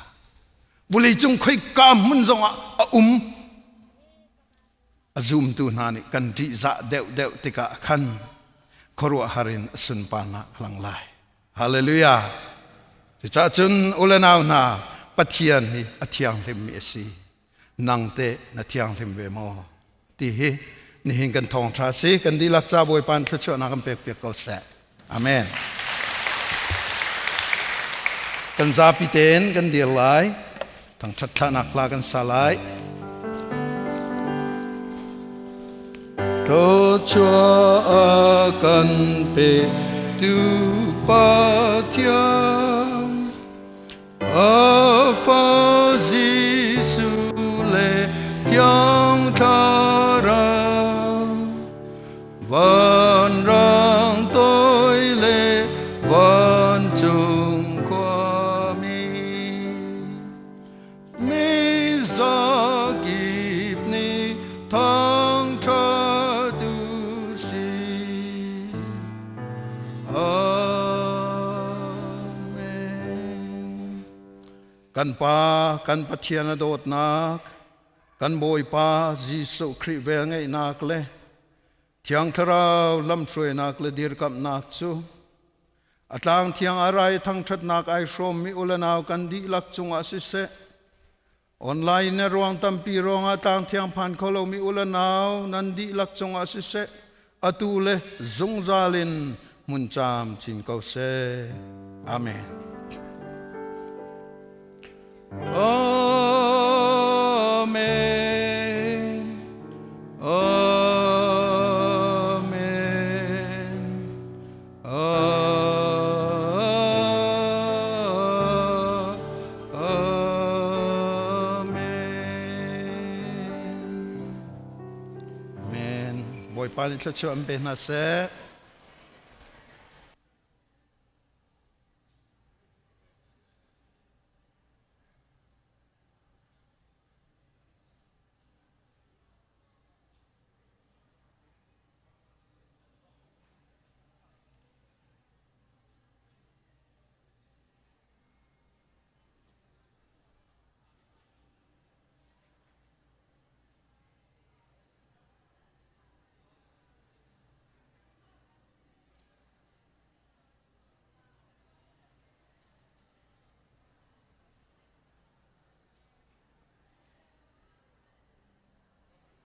Vawleicung khoika hmun zongah a um. A zumtu hna nih kan ṭihzah deuhdeuh tikah khan khuaruahhar in a sunparnak a lang lai. Hallelujah! Cucaah cun u le nau hna, Pathian hi a thianghlimmi a si. Nang teh na thianghlim ve maw? Ti hi nihin kan thawngṭha si. Kan dihlak ca Bawipa in thluachuahnak kan pekpiak ko seh. Amen. Kan zapi tein kan dir lai. Thangṭhat thlahnak hla kan sa lai. Thluachuah kan pe tu Pathian a fa Jesuh le Thiang Thlarau Vanrang toi le vancung khuami mi zakip nih thangṭhat. Kan Pa, kan Pathian a dawtnak, kan Bawipa Jesuh Khrih velngeihnak le Thiang Thlarau lamhruainak le dirkamhnak cu a tlang thiang a rai thangṭhatnak ai hrawmmi u le nau kan dihlak cungah siseh, online na ruang tampi ruangah tlang thiang phan kho lomi u le nau nan dihlak cungah siseh, atu le zungzal in hmun caam chin ko seh. Amen. Amen. Amen. Amen. Amen. Bawipa nih thluachuah an pe hna seh.